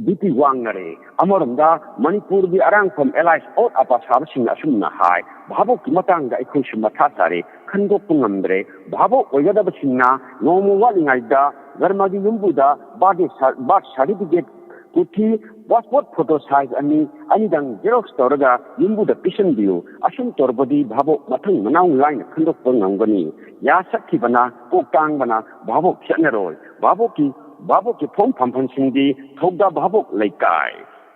ꯕꯤ ꯄꯤ ꯋꯥꯡꯅꯔꯦ꯫ ꯑꯃꯔꯣꯝꯗ ꯃꯅꯤꯄꯨꯔꯒꯤ ꯑꯔꯥꯡꯐꯝ ꯑꯦꯂꯥꯏꯁ ꯑꯣꯠ ꯑꯄꯥ ꯁꯥꯕꯁꯤꯡꯅ ꯑꯁꯨꯝꯅ ꯍꯥꯏ, ꯚꯥꯕꯣꯛꯀꯤ ꯃꯇꯥꯡꯗ ꯑꯩꯈꯣꯏꯁꯨ ꯃꯊꯥ ꯁꯥꯔꯦ, ꯈꯟꯗꯣꯛꯄ ꯉꯝꯗ꯭ꯔꯦ꯫ ꯚꯥꯕꯣꯛ ꯑꯣꯏꯒꯗꯕꯁꯤꯡꯅ ꯅꯣꯡꯃ ꯋꯥꯠꯂꯤꯉꯩꯗ ꯙꯔꯃꯒꯤ ꯌꯨꯝꯕꯨꯗ ꯕꯥꯔꯊ ꯁꯥꯔꯇꯤꯐꯤꯀꯦꯠ, ꯀꯨꯊꯤ, ꯄꯥꯁꯄꯣꯔꯠ ꯐꯣꯇꯣ ꯁꯥꯏꯖ ꯑꯅꯤ, ꯑꯅꯤꯗꯪ ꯖꯦꯔꯣꯛꯁ ꯇꯧꯔꯒ ꯌꯨꯝꯕꯨꯗ ꯄꯤꯁꯤꯟꯕꯤꯌꯨ꯫ ꯑꯁꯨꯝ ꯇꯧꯔꯕꯗꯤ ꯚꯥꯕꯣꯛ ꯃꯊꯪ ꯃꯅꯥꯎ ꯂꯥꯏꯅ ꯈꯟꯗꯣꯛꯄ ꯉꯝꯒꯅꯤ꯫ ꯌꯥ ꯁꯠꯈꯤꯕꯅ, ꯀꯣꯛ ꯇꯥꯡꯕꯅ ꯚꯥꯕꯣꯛ ꯆꯠꯅꯔꯣꯏ꯫ ꯚꯥꯕꯣꯛꯀꯤ, ꯚꯥꯕꯣꯛꯀꯤ ꯐꯣꯝ ꯐꯝꯐꯝꯁꯤꯡꯗꯤ ꯊꯧꯗꯥ ꯚꯥꯕꯣꯛ ꯂꯩꯀꯥꯏ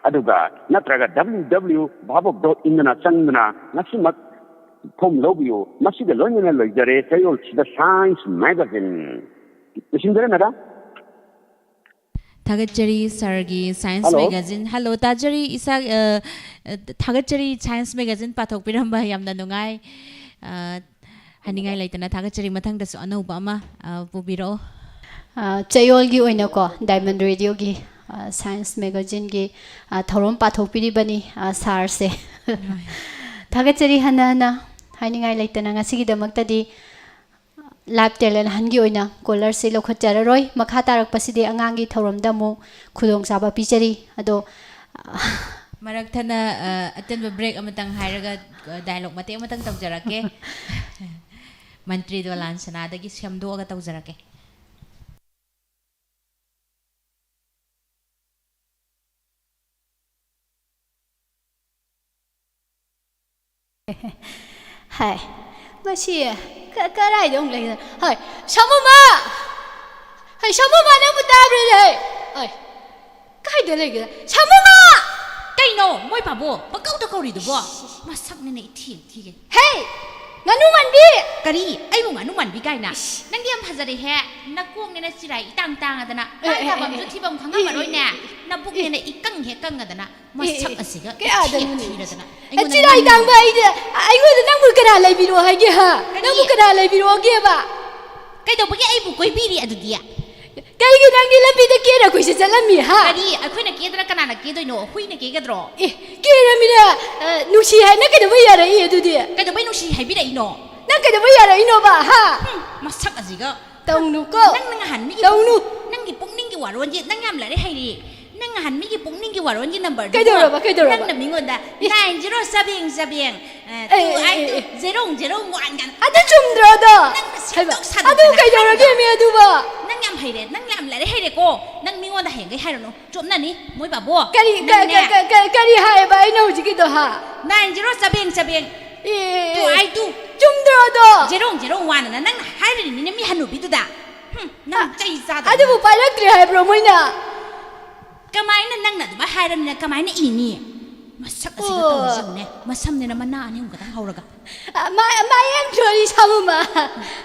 ꯑꯗꯨꯒ ꯅꯠꯇ꯭ꯔꯒ W W W ꯚꯥꯕꯣꯛ dot in ꯗꯅ ꯆꯪꯗꯨꯅ ꯉꯁꯤꯃꯛ ꯐꯣꯝ ꯂꯧꯕꯤꯌꯨ꯫ ꯃꯁꯤꯒ ꯂꯣꯏꯅꯅ ꯂꯣꯏꯖꯔꯦ ꯆꯌꯣꯜꯁꯤꯗ ꯁꯥꯏꯟꯁ ꯃꯦꯒꯥꯖꯤꯟ꯫ ꯂꯣꯏꯁꯤꯟꯖꯔꯦ, ꯃꯦꯗꯥꯝ꯫ ꯊꯥꯒꯠꯆꯔꯤ ꯁꯥꯔꯒꯤ ꯁꯥꯏꯟꯁ ꯍꯜꯂꯣ꯫ ꯃꯦꯒꯥꯖꯤꯟ꯫ ꯍꯜꯂꯣ, ꯇꯥꯖꯔꯤ ꯏꯁꯥ꯫ ꯑ, ꯑ, ꯊꯥꯒꯠꯆꯔꯤ ꯁꯥꯏꯟꯁ ꯃꯦꯒꯥꯖꯤꯟ ꯄꯥꯊꯣꯛꯄꯤꯔꯝꯕ ꯌꯥꯝꯅ ꯅꯨꯡꯉꯥꯏ꯫ ꯑ, ꯍꯥꯏꯅꯤꯡꯉꯥꯏ ꯂꯩꯇꯅ ꯊꯥꯒꯠꯆꯔꯤ꯫ ꯃꯊꯪꯗꯁꯨ ꯑꯅꯧꯕ ꯑꯃ, ꯑ, ꯄꯨꯕꯤꯔꯛꯑꯣ꯫ ꯑ, ꯆꯌꯣꯜꯒꯤ ꯑꯣꯏꯅꯀꯣ, ꯗꯥꯏꯃꯟ ꯔꯦꯗꯤꯑꯣꯒꯤ, ꯑ, ꯁꯥꯏꯟꯁ ꯃꯦꯒꯥꯖꯤꯟꯒꯤ, ꯑ, ꯊꯧꯔꯝ ꯄꯥꯊꯣꯛꯄꯤꯔꯤꯕꯅꯤ, ꯑ, ꯁꯥꯔꯁꯦ꯫ ꯊꯥꯒꯠꯆꯔꯤ ꯍꯟꯅ ꯍꯟꯅ꯫ ꯍꯥꯏꯅꯤꯡꯉꯥꯏ ꯂꯩꯇꯅ ꯉꯁꯤꯒꯤꯗꯃꯛꯇꯗꯤ ꯂꯥꯏꯐ ꯇꯦꯂꯦꯟ ꯍꯟꯒꯤ ꯑꯣꯏꯅ ꯀꯣꯂꯔꯁꯦ ꯂꯧꯈꯠꯆꯔꯔꯣꯏ꯫ ꯃꯈꯥ ꯇꯥꯔꯛꯄꯁꯤꯗꯤ ꯑꯉꯥꯡꯒꯤ ꯊꯧꯔꯝꯗ ꯑꯃꯨꯛ ꯈꯨꯗꯣꯡꯆꯥꯕ ꯄꯤꯖꯔꯤ꯫ ꯑꯗꯣ, ꯃꯔꯛ ꯊꯠꯅ, ꯑ, ꯑꯇꯦꯟꯕ ꯕ꯭ꯔꯦꯛ ꯑꯃꯇꯪ ꯍꯥꯏꯔꯒ, ꯑ, ꯗꯥꯏꯂꯣꯛ ꯃꯇꯦꯛ ꯑꯃꯇꯪ ꯇꯧꯖꯔꯛꯀꯦ꯫ ꯃꯟꯇ꯭ꯔꯤ ꯗꯣꯂꯥꯟ ꯁꯅꯥꯗꯒꯤ ꯁꯦꯝꯗꯣꯛꯑꯒ ꯇꯧꯖꯔꯛꯀꯦ꯫ ꯍꯥꯏ, ꯃꯁꯤ ꯀ-, ꯀꯔꯥꯏꯗ ꯑꯃꯨꯛ ꯂꯩꯒꯦ? ꯍꯣꯏ, ꯁꯥꯃꯨꯃ! ꯍꯩ, ꯁꯥꯃꯨꯃ, ꯅꯪꯕꯨ ꯇꯥꯕ꯭ꯔꯥ? ꯍꯩ, ꯍꯣꯏ, ꯀꯥꯏꯗ ꯂꯩꯒꯦ? ꯁꯥꯃꯨꯃ! ꯀꯩ ꯀꯩꯅꯣ ꯃꯣꯏ ꯄꯥꯕꯨ ꯄꯪꯀꯧꯗ ꯀꯧꯔꯤꯗꯨꯕꯣ? ꯃꯁꯛꯅꯤꯅ ꯏꯊꯤ ꯊꯤꯒꯦ꯫ ꯍꯦ! ꯉꯥꯅꯨ ꯃꯥꯟꯕꯤ! ꯀꯔꯤ? ꯑꯩꯕꯨ ꯉꯥꯅꯨ ꯃꯥꯟꯕꯤ ꯀꯥꯏꯅ? ꯏꯁ! ꯅꯪꯗꯤ ꯌꯥꯝ ꯐꯖꯔꯦꯍꯦ꯫ ꯅꯀꯣꯛꯅꯦꯅ ꯆꯤꯔꯥꯏ ꯏꯇꯥꯡ ꯇꯥꯡꯉꯗꯅ, ꯑꯦ, ꯃꯥꯏ ꯑꯦ, ꯇꯥꯐꯝꯁꯨ ꯑꯦ, ꯊꯤꯐꯝ ꯑꯦ, ꯈꯪꯉꯝꯃꯔꯣꯏꯅꯦ꯫ ꯑꯦ, ꯑꯦ, ꯅꯕꯨꯛꯅꯦꯅ ꯑꯦ, ꯏꯀꯪ ꯍꯦꯛ ꯀꯪꯉꯗꯅ, ꯑꯦ, ꯃꯁꯛ ꯑꯦ, ꯑꯁꯤꯒ ꯀꯌꯥꯗꯅꯣꯅꯦ? ꯏꯊꯤ ꯊꯤꯔꯗꯅ꯫ ꯑꯦ, ꯑꯩꯉꯣꯟꯗ ꯆꯤꯔꯥꯏ ꯅꯪ ꯇꯥꯡꯕ ꯑꯩꯗꯤ, ꯑꯩꯉꯣꯟꯗ ꯅꯪꯕꯨ ꯀꯅꯥ ꯂꯩꯕꯤꯔꯣ ꯍꯥꯏꯒꯦ, ꯍꯥ? ꯀꯔꯤ? ꯅꯪꯕꯨ ꯀꯅꯥ ꯂꯩꯕꯤꯔꯣꯒꯦꯕ? ꯀꯩꯗꯧꯕꯒꯤ ꯑꯩꯕꯨ ꯀꯣꯏꯕꯤꯔꯤ ꯑꯗꯨꯗꯤ? ꯀꯩꯒꯤ ꯅꯪꯗꯤ ꯂꯝꯕꯤꯗ ꯀꯦꯔ ꯀꯣꯏꯆꯠ ꯆꯠꯂꯝꯃꯤ, ꯍꯥ? ꯀꯔꯤ? ꯑꯩꯈꯣꯏꯅ ꯀꯦꯗꯅ ꯀꯅꯥꯅ ꯀꯦꯗꯣꯏꯅꯣ? ꯍꯨꯏꯅ ꯀꯦꯒꯗ꯭ꯔꯣ? ꯑꯦ, ꯀꯦꯔꯃꯤꯅ, ꯑ, ꯅꯨꯡꯁꯤ ꯍꯥꯏꯅ ꯀꯩꯗꯧꯕꯩ ꯌꯥꯔꯛꯏ ꯑꯗꯨꯗꯤ? ꯀꯩꯗꯧꯕꯩ ꯅꯨꯡꯁꯤ ꯍꯥꯏꯕꯤꯔꯛꯏꯅꯣ? ꯅꯪ ꯀꯩꯗꯧꯕꯩ ꯌꯥꯔꯛꯏꯅꯣꯕ, ꯍꯥ? ꯍꯨꯝ, ꯃꯁꯛ ꯑꯁꯤꯒ꯫ ꯇꯧꯅꯨꯀꯣ꯫ ꯅꯪꯅ ꯉꯍꯥꯟ ꯃꯤꯒꯤ ꯇꯧꯅꯨ꯫ ꯄꯨꯛ-, ꯅꯪꯒꯤ ꯄꯨꯛꯅꯤꯡꯒꯤ ꯋꯥꯔꯣꯟꯁꯦ, ꯅꯪ ꯌꯥꯝ ꯂꯥꯏꯔꯤꯛ ꯍꯩꯔꯦ꯫ ꯅꯪ ꯉꯍꯥꯟ ꯃꯤꯒꯤ ꯄꯨꯛꯅꯤꯡꯒꯤ ꯋꯥꯔꯣꯟꯒꯤ ꯅꯝꯕꯔꯗꯨꯕꯨ ꯀꯩꯗꯧꯔꯕ, ꯀꯩꯗꯧꯔꯕ? ꯅꯪꯅ ꯃꯤꯉꯣꯟꯗ ꯑꯦ꯫ ꯅꯥꯏꯟ ꯖꯤꯔꯣ ꯁꯕꯦꯡ ꯁꯕꯦꯡ, ꯑ, ꯑꯦ, ꯇꯨ ꯑꯦ, ꯑꯥꯏꯠ ꯑꯦ, ꯇꯨ ꯑꯦ꯫ ꯖꯦꯔꯣ ꯖꯦꯔꯣ ꯋꯥꯟ ꯀꯥꯏꯅ ꯑꯗꯨ ꯆꯨꯝꯗ꯭ꯔꯣ ꯑꯗꯣ? ꯅꯪꯅ ꯍꯩꯃꯥ, ꯁꯦꯝꯗꯣꯛ ꯁꯥꯗꯣꯛꯇꯅ ꯑꯗꯨ ꯀꯩꯗꯧꯔꯒꯦ ꯍꯥꯏꯔꯤꯕ? ꯃꯤ ꯑꯗꯨꯕꯣ? ꯅꯪ ꯌꯥꯝ ꯍꯩꯔꯦ, ꯅꯪ ꯌꯥꯝ ꯂꯥꯏꯔꯤꯛ ꯍꯩꯔꯦꯀꯣ꯫ ꯅꯪ ꯃꯤꯉꯣꯟꯗ ꯍꯌꯦꯡꯈꯩ ꯍꯥꯏꯔꯨꯅꯨ꯫ ꯆꯣꯞꯅꯅꯤ, ꯃꯣꯏ ꯕꯥꯕꯨ꯫ ꯀꯔꯤ, ꯀ-, ꯅꯪꯅꯦ꯫ ꯀ-, ꯀ-, ꯀ-, ꯀꯔꯤ ꯍꯥꯏꯌꯦꯕ ꯑꯩꯅ ꯍꯧꯖꯤꯛꯀꯤꯗꯣ, ꯍꯥ? ꯅꯥꯏꯟ ꯖꯤꯔꯣ ꯁꯕꯦꯡ ꯁꯕꯦꯡ ꯑꯦ, ꯇꯨ ꯑꯥꯏꯠ ꯇꯨ꯫ ꯆꯨꯝꯗ꯭ꯔꯣ ꯑꯗꯣ? ꯖꯦꯔꯣ ꯖꯦꯔꯣ ꯋꯥꯟ ꯑꯅ ꯅꯪꯅ ꯍꯥꯏꯔꯤꯅꯤꯅꯦ ꯃꯤ ꯍꯟꯅꯨꯕꯤꯗꯨꯗ꯫ ꯍꯨꯝ, ꯅꯪ ꯑ, ꯆꯩ ꯆꯥꯗꯕ ꯑꯗꯨꯕꯨ ꯅꯪ꯫ ꯄꯥꯏꯔꯛꯇ꯭ꯔꯦ ꯍꯥꯏꯕ꯭ꯔꯣ ꯃꯣꯏꯅ? ꯀꯃꯥꯏꯅ ꯅꯪꯅ ꯑꯗꯨꯃꯥꯏꯅ ꯍꯥꯏꯔꯕꯅꯤꯅ ꯀꯃꯥꯏꯅ ꯏꯅꯤ? ꯃꯁꯛ ꯑꯁꯤꯒ ꯑꯣ꯫ ꯇꯧꯔꯤꯁꯦ ꯌꯦꯡꯉꯨꯅꯦ꯫ ꯃꯁꯝꯅꯦꯅ ꯃꯅꯥ ꯑꯅꯤ ꯑꯍꯨꯝ ꯈꯛꯇꯪ ꯍꯧꯔꯒ꯫ ꯑ, ꯃꯥ-, ꯃꯥ ꯌꯥꯝ ꯁꯣꯔꯤ ꯁꯥꯃꯨꯃ꯫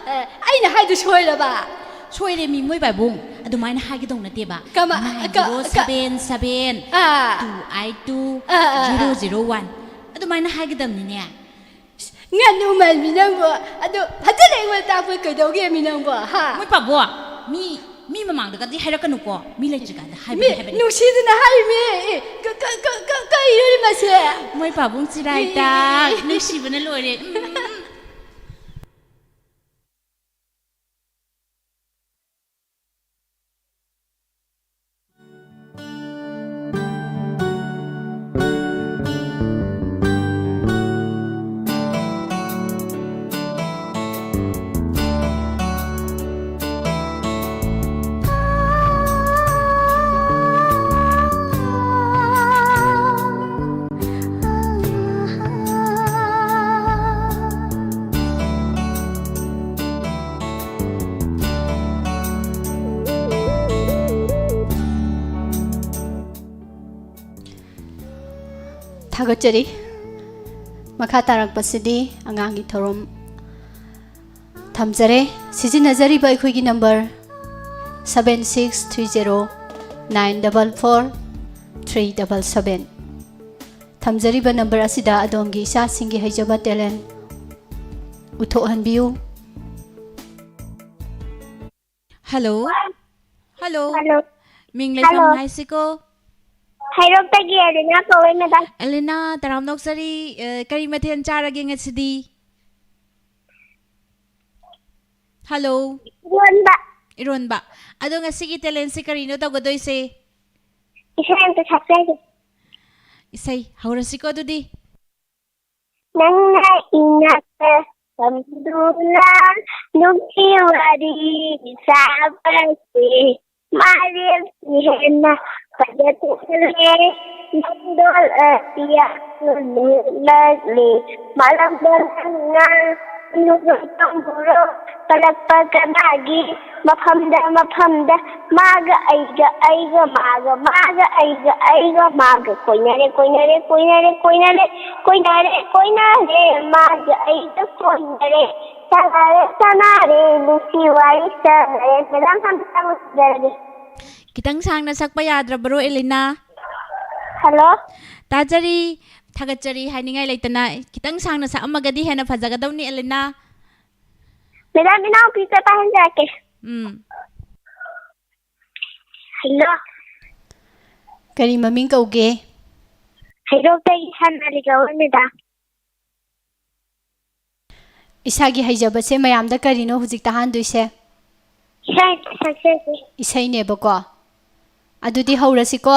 ꯑ, ꯑꯩꯅ ꯍꯥꯏꯗꯨ ꯁꯣꯏꯔꯕ? ꯁꯣꯏꯔꯦ ꯃꯤ ꯃꯣꯏ ꯄꯥꯕꯨꯡ꯫ ꯑꯗꯨꯃꯥꯏꯅ ꯍꯥꯏꯒꯗꯧ ꯅꯠꯇꯦꯕ꯫ ꯀꯃ-, nine zero seven seven ah. Two eight two ah, ah, ah. Zero zero one. ꯑꯗꯨꯃꯥꯏꯅ ꯍꯥꯏꯒꯗꯕꯅꯤꯅꯦ꯫ ꯉꯥꯅꯨ ꯃꯥꯟꯕꯤ ꯅꯪꯕꯨ꯫ ꯑꯗꯨ ꯐꯖꯅ ꯑꯩꯉꯣꯟꯗ ꯇꯥꯛꯄ ꯀꯩꯗꯧꯒꯦ ꯃꯤ ꯅꯪꯕꯨ, ꯍꯥ? ꯃꯣꯏ ꯄꯥꯕꯨꯡ, ꯃꯤ ꯃꯤ ꯃꯃꯥꯡꯗꯒꯗꯤ ꯍꯥꯏꯔꯛꯀꯅꯨꯀꯣ꯫ ꯃꯤ ꯂꯩꯇ꯭ꯔꯤꯀꯥꯟꯗ ꯍꯥꯏꯕꯅꯦ, ꯃꯤ ꯍꯥꯏꯕꯅꯦ꯫ ꯅꯨꯡꯁꯤꯗꯅ ꯍꯥꯏꯔꯤꯃꯤ꯫ ꯑꯦ, ꯀ-, ꯀ-, ꯀ-, ꯀ-, ꯀꯩꯅꯣꯅꯦ ꯃꯁꯦ? ꯃꯣꯏ ꯄꯥꯕꯨꯡ ꯆꯤꯔꯥꯏꯇꯥ, ꯑꯦ꯫ ꯅꯨꯡꯁꯤꯕꯅ ꯂꯣꯏꯔꯦ꯫ ꯎꯝ꯫ ꯊꯥꯒꯠꯆꯔꯤ꯫ ꯃꯈꯥ ꯇꯥꯔꯛꯄꯁꯤꯗꯤ ꯑꯉꯥꯡꯒꯤ ꯊꯧꯔꯝ ꯊꯝꯖꯔꯦ꯫ ꯁꯤꯖꯤꯟꯅꯖꯔꯤꯕ ꯑꯩꯈꯣꯏꯒꯤ number seven six three zero nine double four three double seven꯫ ꯊꯝꯖꯔꯤꯕ number ꯑꯁꯤꯗ ꯑꯗꯣꯝꯒꯤ ꯏꯆꯥꯁꯤꯡꯒꯤ ꯍꯩꯖꯕ talent ꯎꯠꯊꯣꯛꯍꯟꯕꯤꯌꯨ꯫ Hello꯫ Hello꯫ Hello꯫ ꯃꯤꯡ ꯂꯩꯐꯝ Hello꯫ ꯍꯥꯏꯁꯤꯀꯣ? ꯍꯩꯔꯣꯛꯇꯒꯤ ꯑꯦꯂꯤꯅꯥ ꯀꯧꯋꯦ, madam꯫ ꯑꯦꯂꯤꯅꯥ, ꯇꯔꯥꯝꯅ ꯑꯣꯛꯆꯔꯤ꯫ ꯑ, ꯀꯔꯤ ꯃꯊꯦꯜ ꯆꯥꯔꯒꯦ ꯉꯁꯤꯗꯤ? Hello꯫ ꯏꯔꯣꯟꯕ꯫ ꯏꯔꯣꯟꯕ꯫ ꯑꯗꯣ ꯉꯁꯤꯒꯤ talentꯁꯤ ꯀꯔꯤꯅꯣ ꯇꯧꯒꯗꯣꯏꯁꯦ? ꯏꯁꯩ ꯑꯝꯇ ꯁꯛꯆꯒꯦ꯫ ꯏꯁꯩ ꯍꯧꯔꯁꯤꯀꯣ ꯑꯗꯨꯗꯤ꯫ ꯅꯪꯅ ꯏꯅꯥꯛꯇ ꯐꯝꯗꯨꯅ ꯅꯨꯡꯁꯤ ꯋꯥꯔꯤ ꯁꯥꯕꯁꯦ ꯃꯥꯂꯦꯝꯁꯤ ꯍꯦꯟꯅ ꯐꯖꯊꯣꯛꯍꯜꯂꯦ꯫ ꯅꯪꯗꯣꯜ ꯑꯇꯤꯌꯥꯁꯨ ꯂꯦꯞꯂꯛꯂꯦ꯫ ꯃꯥꯂꯪꯗ ꯂꯪꯅ ꯅꯨꯡꯉꯥꯏ ꯇꯧꯕ꯭ꯔꯣ? ꯀꯂꯛꯄ ꯀꯅꯥꯒꯤ ꯃꯐꯝꯗ ꯃꯐꯝꯗ ꯃꯥꯒ ꯑꯩꯒ ꯑꯩꯒ ꯃꯥꯒ ꯃꯥꯒ ꯑꯩꯒ ꯑꯩꯒ ꯃꯥꯒ ꯀꯣꯏꯅꯔꯦ ꯀꯣꯏꯅꯔꯦ ꯀꯣꯏꯅꯔꯦ ꯀꯣꯏꯅꯔꯦ ꯀꯣꯏꯅꯔꯦ ꯀꯣꯏꯅꯔꯦ ꯃꯥꯒ ꯑꯩꯒ ꯀꯣꯏꯅꯔꯦ꯫ ꯁꯥꯟꯅꯔꯦ ꯁꯥꯟꯅꯔꯦ ꯅꯨꯡꯁꯤ ꯋꯥꯔꯤ ꯁꯥꯟꯅꯔꯦ꯫ Madam, ꯊꯝꯖꯔꯒꯦ꯫ ꯈꯤꯇꯪ ꯁꯥꯡꯅ ꯁꯛꯄ ꯌꯥꯗ꯭ꯔꯕꯔꯣ, ꯑꯦꯂꯤꯅꯥ? Hello꯫ ꯇꯥꯖꯔꯤ, ꯊꯥꯒꯠꯆꯔꯤ ꯍꯥꯏꯅꯤꯡꯉꯥꯏ ꯂꯩꯇꯅ ꯈꯤꯇꯪ ꯁꯥꯡꯅ ꯁꯛꯑꯝꯃꯒꯗꯤ ꯍꯦꯟꯅ ꯐꯖꯒꯗꯧꯅꯤ, ꯑꯦꯂꯤꯅꯥ꯫ Madam, ꯏꯅꯥꯎꯄꯤꯁꯦ ꯄꯥꯏꯍꯟꯖꯔꯛꯀꯦ꯫ ꯎꯝ꯫ Hello꯫ ꯀꯔꯤ ꯃꯃꯤꯡ ꯀꯧꯒꯦ? ꯍꯩꯔꯣꯛꯇꯒꯤ ꯁꯅꯥꯂꯤ ꯀꯧꯋꯦ, madam꯫ ꯏꯁꯥꯒꯤ ꯍꯩꯖꯕꯁꯦ ꯃꯌꯥꯝꯗ ꯀꯔꯤꯅꯣ ꯍꯧꯖꯤꯛ ꯇꯥꯍꯟꯗꯣꯏꯁꯦ? ꯏꯁꯩ ꯑꯝꯇ ꯁꯛꯆꯒꯦ꯫ ꯏꯁꯩꯅꯦꯕꯀꯣ꯫ ꯑꯗꯨꯗꯤ ꯍꯧꯔꯁꯤꯀꯣ꯫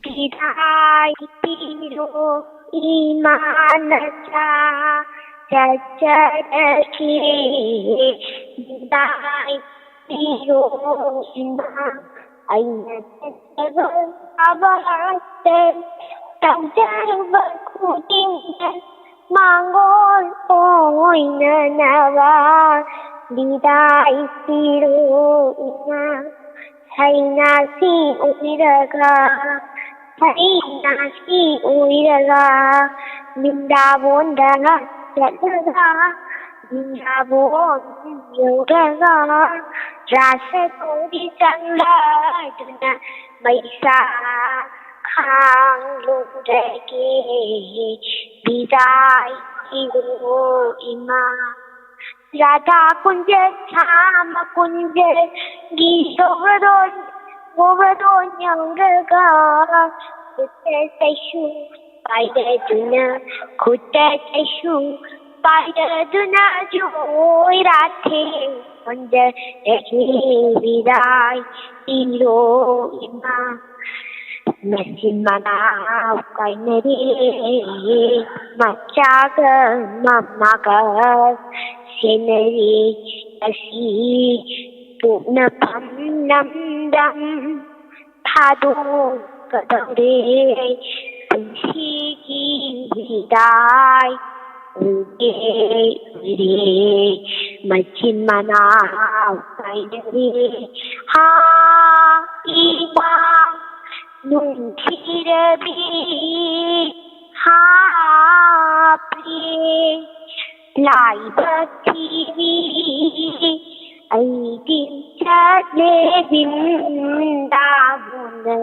ꯕꯤꯗꯥꯏ ꯄꯤꯔꯣ ꯏꯃꯥ ꯅꯆꯥ ꯆꯠꯆꯔꯒꯦ꯫ ꯕꯤꯗꯥꯏ ꯄꯤꯔꯣ ꯏꯃꯥ ꯑꯩꯅ ꯆꯠꯆꯕ ꯊꯕꯛꯇ ꯇꯧꯖꯔꯨꯕ ꯈꯨꯗꯤꯡꯗ ꯃꯥꯡꯒꯣꯜ ꯑꯣꯏꯅꯅꯕ ꯕꯤꯗꯥꯏ ꯄꯤꯔꯣ ꯏꯃꯥ꯫ ꯁꯩꯅꯥꯁꯤ ꯎꯏꯔꯒ ꯑꯩꯅ ꯁꯤ ꯑꯣꯏꯔꯒ ꯕ꯭ꯔꯤꯟꯗꯥꯕꯣꯟꯗ ꯆꯠꯂꯒ ꯕ꯭ꯔꯤꯟꯗꯥꯕꯣꯟ ꯌꯧꯔꯒ ꯔꯥꯁ ꯀꯧꯔꯤ ꯆꯪꯂꯗꯨꯅ ꯃꯩꯁꯥ ꯈꯥꯡꯂꯨꯔꯒꯦ꯫ ꯕꯤꯗꯥꯏ ꯄꯤꯔꯣ ꯏꯃꯥ꯫ ꯔꯥꯙꯥ ꯀꯨꯟꯖ ꯁ꯭ꯌꯥꯃ ꯀꯨꯟꯖꯒꯤ ꯒꯣꯕꯔꯗꯣꯟ ꯒꯣꯕꯔꯗꯣꯟ ꯌꯧꯔꯒ ꯈꯨꯠꯇ ꯆꯩꯁꯨ ꯄꯥꯏꯔꯗꯨꯅ ꯈꯨꯠꯇ ꯆꯩꯁꯨ ꯄꯥꯏꯔꯗꯨꯅ ꯖꯣꯏ ꯔꯥꯊꯦ ꯈꯣꯟꯖꯔꯒꯦ꯫ ꯕꯤꯗꯥꯏ ꯄꯤꯔꯣ ꯏꯃꯥ꯫ ꯃꯆꯤꯟ ꯃꯅꯥꯎ ꯀꯥꯏꯅꯔꯦ ꯃꯆꯥꯒ ꯃꯃꯥꯒ ꯁꯦꯟꯅꯔꯦ ꯑꯁꯤ ꯄꯣꯛꯅꯐꯝ ꯂꯝꯗꯝ ꯊꯥꯗꯣꯛꯀꯗꯧꯔꯦ ꯄꯨꯟꯁꯤꯒꯤ ꯍꯤꯗꯥꯏ ꯎꯔꯦ ꯎꯔꯦ ꯃꯆꯤꯟ ꯃꯅꯥꯎ ꯀꯥꯏꯅꯔꯦ ꯍꯥ ꯏꯃꯥ ꯅꯨꯡꯁꯤꯔꯕꯤ ꯍꯥ ꯄ꯭ꯔꯤꯌꯦ ꯂꯥꯏꯕꯛ ꯊꯤꯕꯤ ꯑꯩꯗꯤ ꯆꯠꯂꯦ ꯕ꯭ꯔꯤꯟꯗꯥꯕꯣꯟꯗ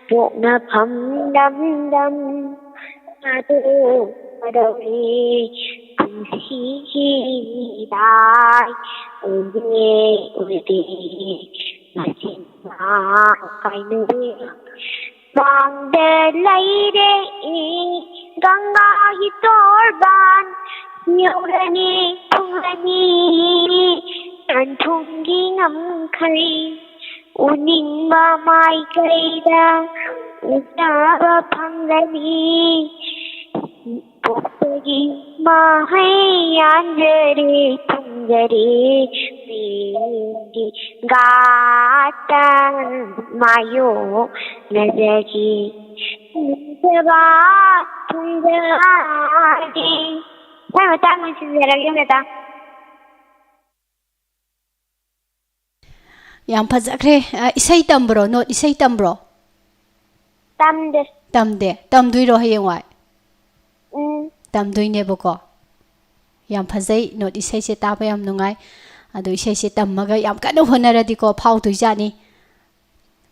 ꯄꯣꯛꯅꯐꯝ ꯂꯝꯗꯝ ꯊꯥꯗꯣꯛꯀꯗꯧꯔꯦ ꯄꯨꯟꯁꯤꯒꯤ ꯃꯤꯗꯥꯏ ꯎꯔꯦ ꯎꯔꯦ ꯃꯆꯤꯟ ꯃꯅꯥꯎ ꯀꯥꯏꯅꯔꯦ ꯃꯥꯡꯗ ꯂꯩꯔꯦ ꯒꯪꯒꯥꯒꯤ ꯇꯣꯔꯕꯥꯟ ꯌꯧꯔꯅꯤ ꯊꯨꯡꯂꯅꯤ ꯁꯦꯟꯊꯨꯝꯒꯤ ꯉꯝꯈꯩ ꯎꯅꯤꯡꯕ ꯃꯥꯏꯀꯩꯗ ꯎꯖꯕ ꯐꯪꯒꯅꯤ ꯄꯣꯛꯄꯒꯤ ꯃꯍꯩ ꯌꯥꯟꯖꯔꯦ ꯊꯨꯡꯖꯔꯦ ꯃꯤꯒꯤ ꯒꯥꯇ ꯃꯥꯌꯣꯛꯅꯖꯒꯦ ꯅꯤꯡꯖꯕ ꯊꯨꯡꯖꯔꯦ ꯃꯣꯏ ꯃꯇꯥꯡ ꯂꯣꯏꯁꯤꯟꯖꯔꯒꯦ ꯃꯦꯗꯥꯝ꯫ ꯌꯥꯝ ꯐꯖꯈ꯭ꯔꯦ꯫ ꯑ, ꯏꯁꯩ ꯇꯝꯕ꯭ꯔꯣ? ꯅꯣꯠ ꯏꯁꯩ ꯇꯝꯕ꯭ꯔꯣ? ꯇꯝꯗꯦ꯫ ꯇꯝꯗꯦ? ꯇꯝꯗꯣꯏꯔꯣ ꯍꯌꯦꯡꯋꯥꯏ? ꯎꯝ꯫ ꯇꯝꯗꯣꯏꯅꯦꯕꯀꯣ꯫ ꯌꯥꯝ ꯐꯖꯩ, ꯅꯣꯠ ꯏꯁꯩꯁꯦ ꯇꯥꯕ ꯌꯥꯝ ꯅꯨꯡꯉꯥꯏ꯫ ꯑꯗꯣ ꯏꯁꯩꯁꯦ ꯇꯝꯃꯒ ꯌꯥꯝ ꯀꯟꯅ ꯍꯣꯠꯅꯔꯗꯤꯀꯣ, ꯐꯥꯎꯗꯣꯏꯖꯥꯠꯅꯤ꯫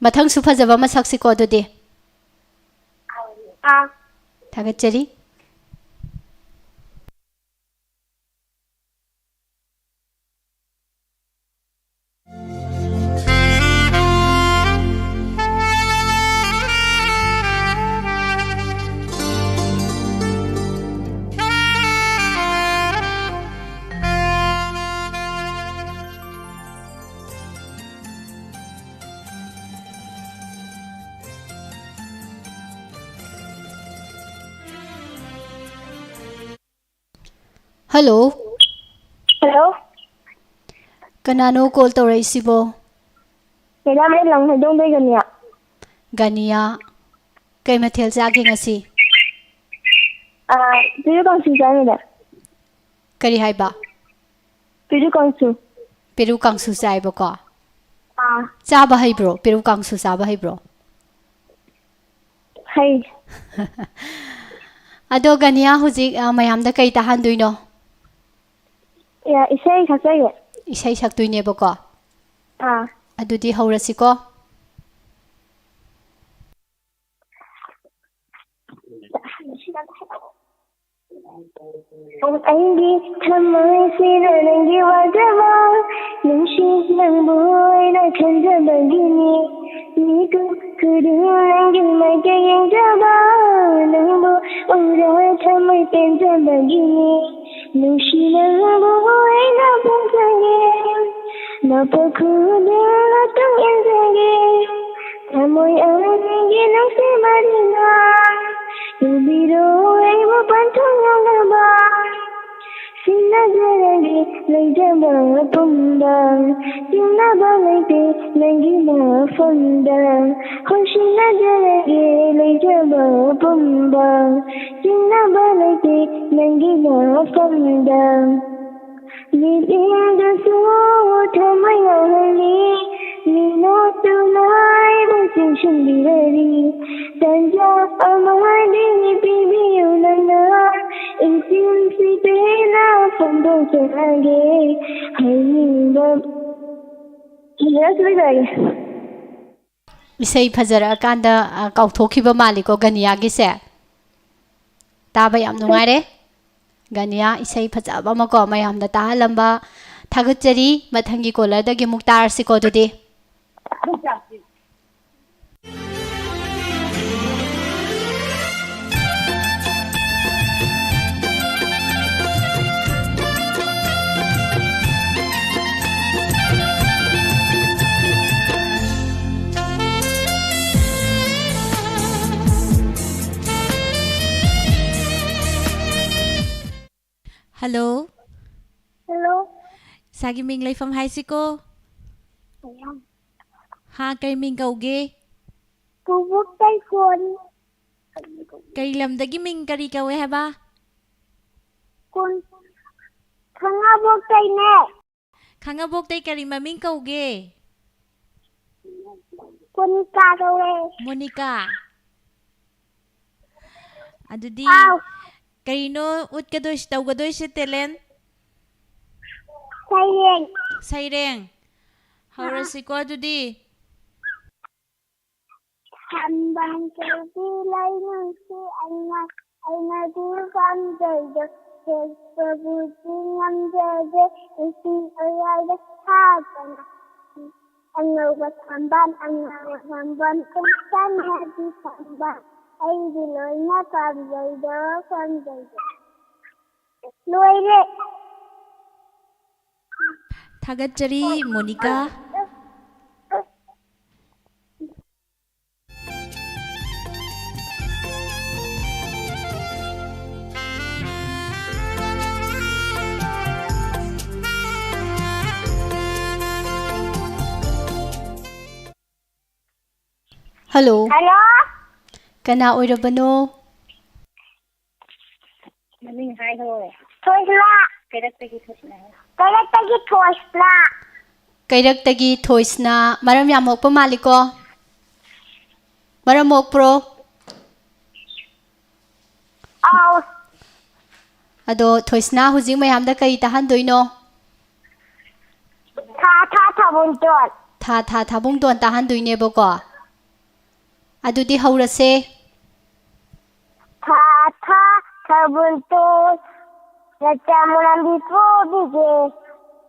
ꯃꯊꯪꯁꯨ ꯐꯖꯕ ꯑꯃ ꯁꯛꯁꯤꯀꯣ ꯑꯗꯨꯗꯤ꯫ ꯑꯥ꯫ ꯊꯥꯒꯠꯆꯔꯤ꯫ Hello꯫ Hello꯫ ꯀꯅꯥꯅꯣ call ꯇꯧꯔꯛꯏꯁꯤꯕꯣ? Madam, ꯑꯩ ꯂꯪꯃꯩꯗꯣꯡꯗꯩ ꯒꯅꯤꯌꯥ꯫ ꯒꯅꯤꯌꯥ, ꯀꯩ ꯃꯊꯦꯜ ꯆꯥꯒꯦ ꯉꯁꯤ? ꯑꯥ, ꯄꯦꯔꯨꯛ ꯀꯥꯡꯁꯨ ꯆꯥꯏ, madam꯫ ꯀꯔꯤ ꯍꯥꯏꯕ? ꯄꯦꯔꯨꯛ ꯀꯥꯡꯁꯨ꯫ ꯄꯦꯔꯨꯛ ꯀꯥꯡꯁꯨ ꯆꯥꯏꯕꯀꯣ? ꯑꯥ꯫ ꯆꯥꯕ ꯍꯩꯕ꯭ꯔꯣ? ꯄꯦꯔꯨꯛ ꯀꯥꯡꯁꯨ ꯆꯥꯕ ꯍꯩꯕ꯭ꯔꯣ? ꯍꯩ꯫ ꯑꯗꯣ ꯒꯅꯤꯌꯥ ꯍꯧꯖꯤꯛ, ꯑ, ꯃꯌꯥꯝꯗ ꯀꯩ ꯇꯥꯍꯟꯗꯣꯏꯅꯣ? ꯌꯥ, ꯏꯁꯩ ꯁꯛꯆꯒꯦ꯫ ꯏꯁꯩ ꯁꯛꯇꯣꯏꯅꯦꯕꯀꯣ? ꯑꯥ꯫ ꯑꯗꯨꯗꯤ ꯍꯧꯔꯁꯤꯀꯣ꯫ ꯑꯩꯒꯤ ꯊꯃꯣꯏꯁꯤꯗ ꯅꯪꯒꯤ ꯋꯥꯖꯕ, ꯅꯨꯡꯁꯤ ꯅꯪꯕꯨ ꯑꯩꯅ ꯈꯟꯖꯕꯒꯤꯅꯤ꯫ ꯃꯤꯀꯨꯞ ꯈꯨꯗꯤꯡ ꯅꯪꯒꯤ ꯃꯥꯏꯀꯩ ꯌꯦꯡꯖꯕ, ꯅꯪꯕꯨ ꯎꯔ ꯊꯃꯣꯏ ꯄꯦꯟꯖꯕꯒꯤꯅꯤ꯫ ꯅꯨꯡꯁꯤ ꯅꯪꯕꯨ ꯑꯩꯅ ꯄꯦꯟꯖꯒꯦ, ꯅꯄꯣꯛ ꯈꯨꯗꯤꯡ ꯃꯇꯨꯡ ꯏꯟꯖꯒꯦ꯫ ꯊꯃꯣꯏ ꯑꯅꯤꯒꯤ ꯅꯨꯡꯁꯤ ꯃꯔꯤꯅ ꯇꯨꯕꯤꯔꯣ ꯑꯩꯕꯨ ꯄꯟꯊꯨꯡ ꯌꯧꯅꯕ꯫ ꯁꯤꯟꯅꯖꯔꯒꯦ ꯂꯩꯖꯕ ꯄꯨꯝꯕ, ꯆꯤꯡꯅꯕ ꯂꯩꯇꯦ ꯅꯪꯒꯤ ꯃꯐꯝꯗ꯫ ꯍꯣꯏ, ꯁꯤꯟꯅꯖꯔꯒꯦ ꯂꯩꯖꯕ ꯄꯨꯝꯕ, ꯆꯤꯡꯅꯕ ꯂꯩꯇꯦ ꯅꯪꯒꯤ ꯃꯐꯝꯗ꯫ ꯃꯤꯠꯌꯦꯡꯗꯁꯨ ꯊꯃꯣꯏ ꯌꯥꯎꯍꯜꯂꯤ, ꯃꯤꯅꯣꯛꯇꯨꯅ ꯑꯩꯕꯨ ꯆꯤꯡ ꯁꯤꯟꯕꯤꯔꯔꯤ꯫ ꯇꯟꯖꯥ ꯑꯃꯗꯤ ꯄꯤꯕꯤꯌꯨ ꯅꯪꯅ, ꯏꯪꯆꯤꯟ ꯁꯤꯄꯦꯅ ꯐꯣꯡꯗꯣꯛꯆꯔꯒꯦ ꯍꯥꯏꯅꯤꯡꯕ꯫ ꯂꯣꯏꯖꯔꯒꯦ꯫ ꯏꯁꯩ ꯐꯖꯔꯛꯑꯀꯥꯟꯗ, ꯑ, ꯀꯥꯎꯊꯣꯛꯈꯤꯕ ꯃꯥꯜꯂꯤꯀꯣ ꯒꯅꯤꯌꯥꯒꯤꯁꯦ꯫ ꯇꯥꯕ ꯌꯥꯝ ꯅꯨꯡꯉꯥꯏꯔꯦ꯫ ꯒꯅꯤꯌꯥ, ꯏꯁꯩ ꯐꯖꯕ ꯑꯃꯀꯣ ꯃꯌꯥꯝꯗ ꯇꯥꯍꯜꯂꯝꯕ ꯊꯥꯒꯠꯆꯔꯤ꯫ ꯃꯊꯪꯒꯤ ꯀꯣꯂꯔꯗꯒꯤ ꯑꯃꯨꯛ ꯇꯥꯔꯁꯤꯀꯣ ꯑꯗꯨꯗꯤ꯫ Hello. Hello. ꯏꯁꯥꯒꯤ ꯃꯤꯡ ꯂꯩꯐꯝ ꯍꯥꯏꯁꯤꯀꯣ꯫ ꯍꯥ, ꯀꯩ ꯃꯤꯡ ꯀꯧꯒꯦ? ꯄꯨꯕꯨꯛ ꯇꯩꯈꯣꯟ꯫ ꯀꯩ ꯂꯝꯗꯒꯤ ꯃꯤꯡ ꯀꯔꯤ ꯀꯧꯋꯦ ꯍꯥꯏꯕ? ꯀꯣꯟ-, ꯈꯥꯉꯕꯣꯛꯇꯩꯅꯦ꯫ ꯈꯥꯉꯕꯣꯛꯇꯩ ꯀꯔꯤ ꯃꯃꯤꯡ ꯀꯧꯒꯦ? ꯀꯣꯅꯤꯀꯥ ꯀꯧꯋꯦ꯫ ꯃꯣꯅꯤꯀꯥ꯫ ꯑꯗꯨꯗꯤ ꯍꯥꯎ꯫ ꯀꯩꯅꯣ ꯎꯠꯀꯗꯣꯏꯁꯤ, ꯇꯧꯒꯗꯣꯏꯁꯦ talent? ꯁꯩꯔꯦꯡ꯫ ꯁꯩꯔꯦꯡ꯫ ꯍꯧꯔꯁꯤꯀꯣ ꯑꯗꯨꯗꯤ꯫ ꯊꯝꯕꯥꯜ ꯀꯧꯕꯤ ꯂꯩꯅꯨꯡꯁꯤ ꯑꯩꯅ, ꯑꯩꯅꯗꯤ ꯄꯥꯝꯖꯩꯗꯣ, ꯍꯦꯛꯄꯕꯨꯗꯤ ꯉꯝꯖꯗꯦ, ꯏꯁꯤꯡ ꯑꯌꯥꯏꯗ ꯊꯥꯗꯅ꯫ ꯑꯉꯧꯕ ꯊꯝꯕꯥꯜ, ꯑꯉꯧꯕ ꯊꯝꯕꯥꯜ, ꯄꯨꯡꯁꯥꯟꯅꯕꯤ ꯊꯝꯕꯥꯜ, ꯑꯩꯗꯤ ꯂꯣꯏꯅ ꯄꯥꯝꯖꯩꯗꯣ, ꯄꯥꯝꯖꯩꯗꯣ꯫ ꯂꯣꯏꯔꯦ꯫ ꯊꯥꯒꯠꯆꯔꯤ, ꯃꯣꯅꯤꯀꯥ꯫ Hello. Hello. ꯀꯅꯥ ꯑꯣꯏꯔꯕꯅꯣ? ꯃꯃꯤꯡ ꯍꯥꯏꯈꯣ꯫ ꯊꯣꯏꯁꯅꯥ꯫ ꯀꯩꯔꯛꯇꯒꯤ ꯊꯣꯏꯁꯅꯥ ꯍꯥꯏꯌꯣ꯫ ꯀꯩꯔꯛꯇꯒꯤ ꯊꯣꯏꯁꯅꯥ꯫ ꯀꯩꯔꯛꯇꯒꯤ ꯊꯣꯏꯁꯅꯥ꯫ ꯃꯔꯝ ꯌꯥꯝ ꯃꯣꯛꯄ ꯃꯥꯜꯂꯤꯀꯣ? ꯃꯔꯝ ꯃꯣꯛꯄ꯭ꯔꯣ? ꯑꯥꯎ꯫ ꯑꯗꯣ ꯊꯣꯏꯁꯅꯥ ꯍꯧꯖꯤꯛ ꯃꯌꯥꯝꯗ ꯀꯔꯤ ꯇꯥꯍꯟꯗꯣꯏꯅꯣ? ꯊꯥ ꯊꯥ ꯊꯥꯕꯨꯡꯇꯣꯟ꯫ ꯊꯥ ꯊꯥ ꯊꯥꯕꯨꯡꯇꯣꯟ ꯇꯥꯍꯟꯗꯣꯏꯅꯦꯕꯀꯣ꯫ ꯑꯗꯨꯗꯤ ꯍꯧꯔꯁꯦ꯫ ꯊꯥ ꯊꯥ ꯊꯥꯕꯨꯡꯇꯣꯟ, ꯅꯆꯥ ꯃꯨꯔꯥꯡꯕꯤ ꯄꯣꯕꯤꯒꯦ,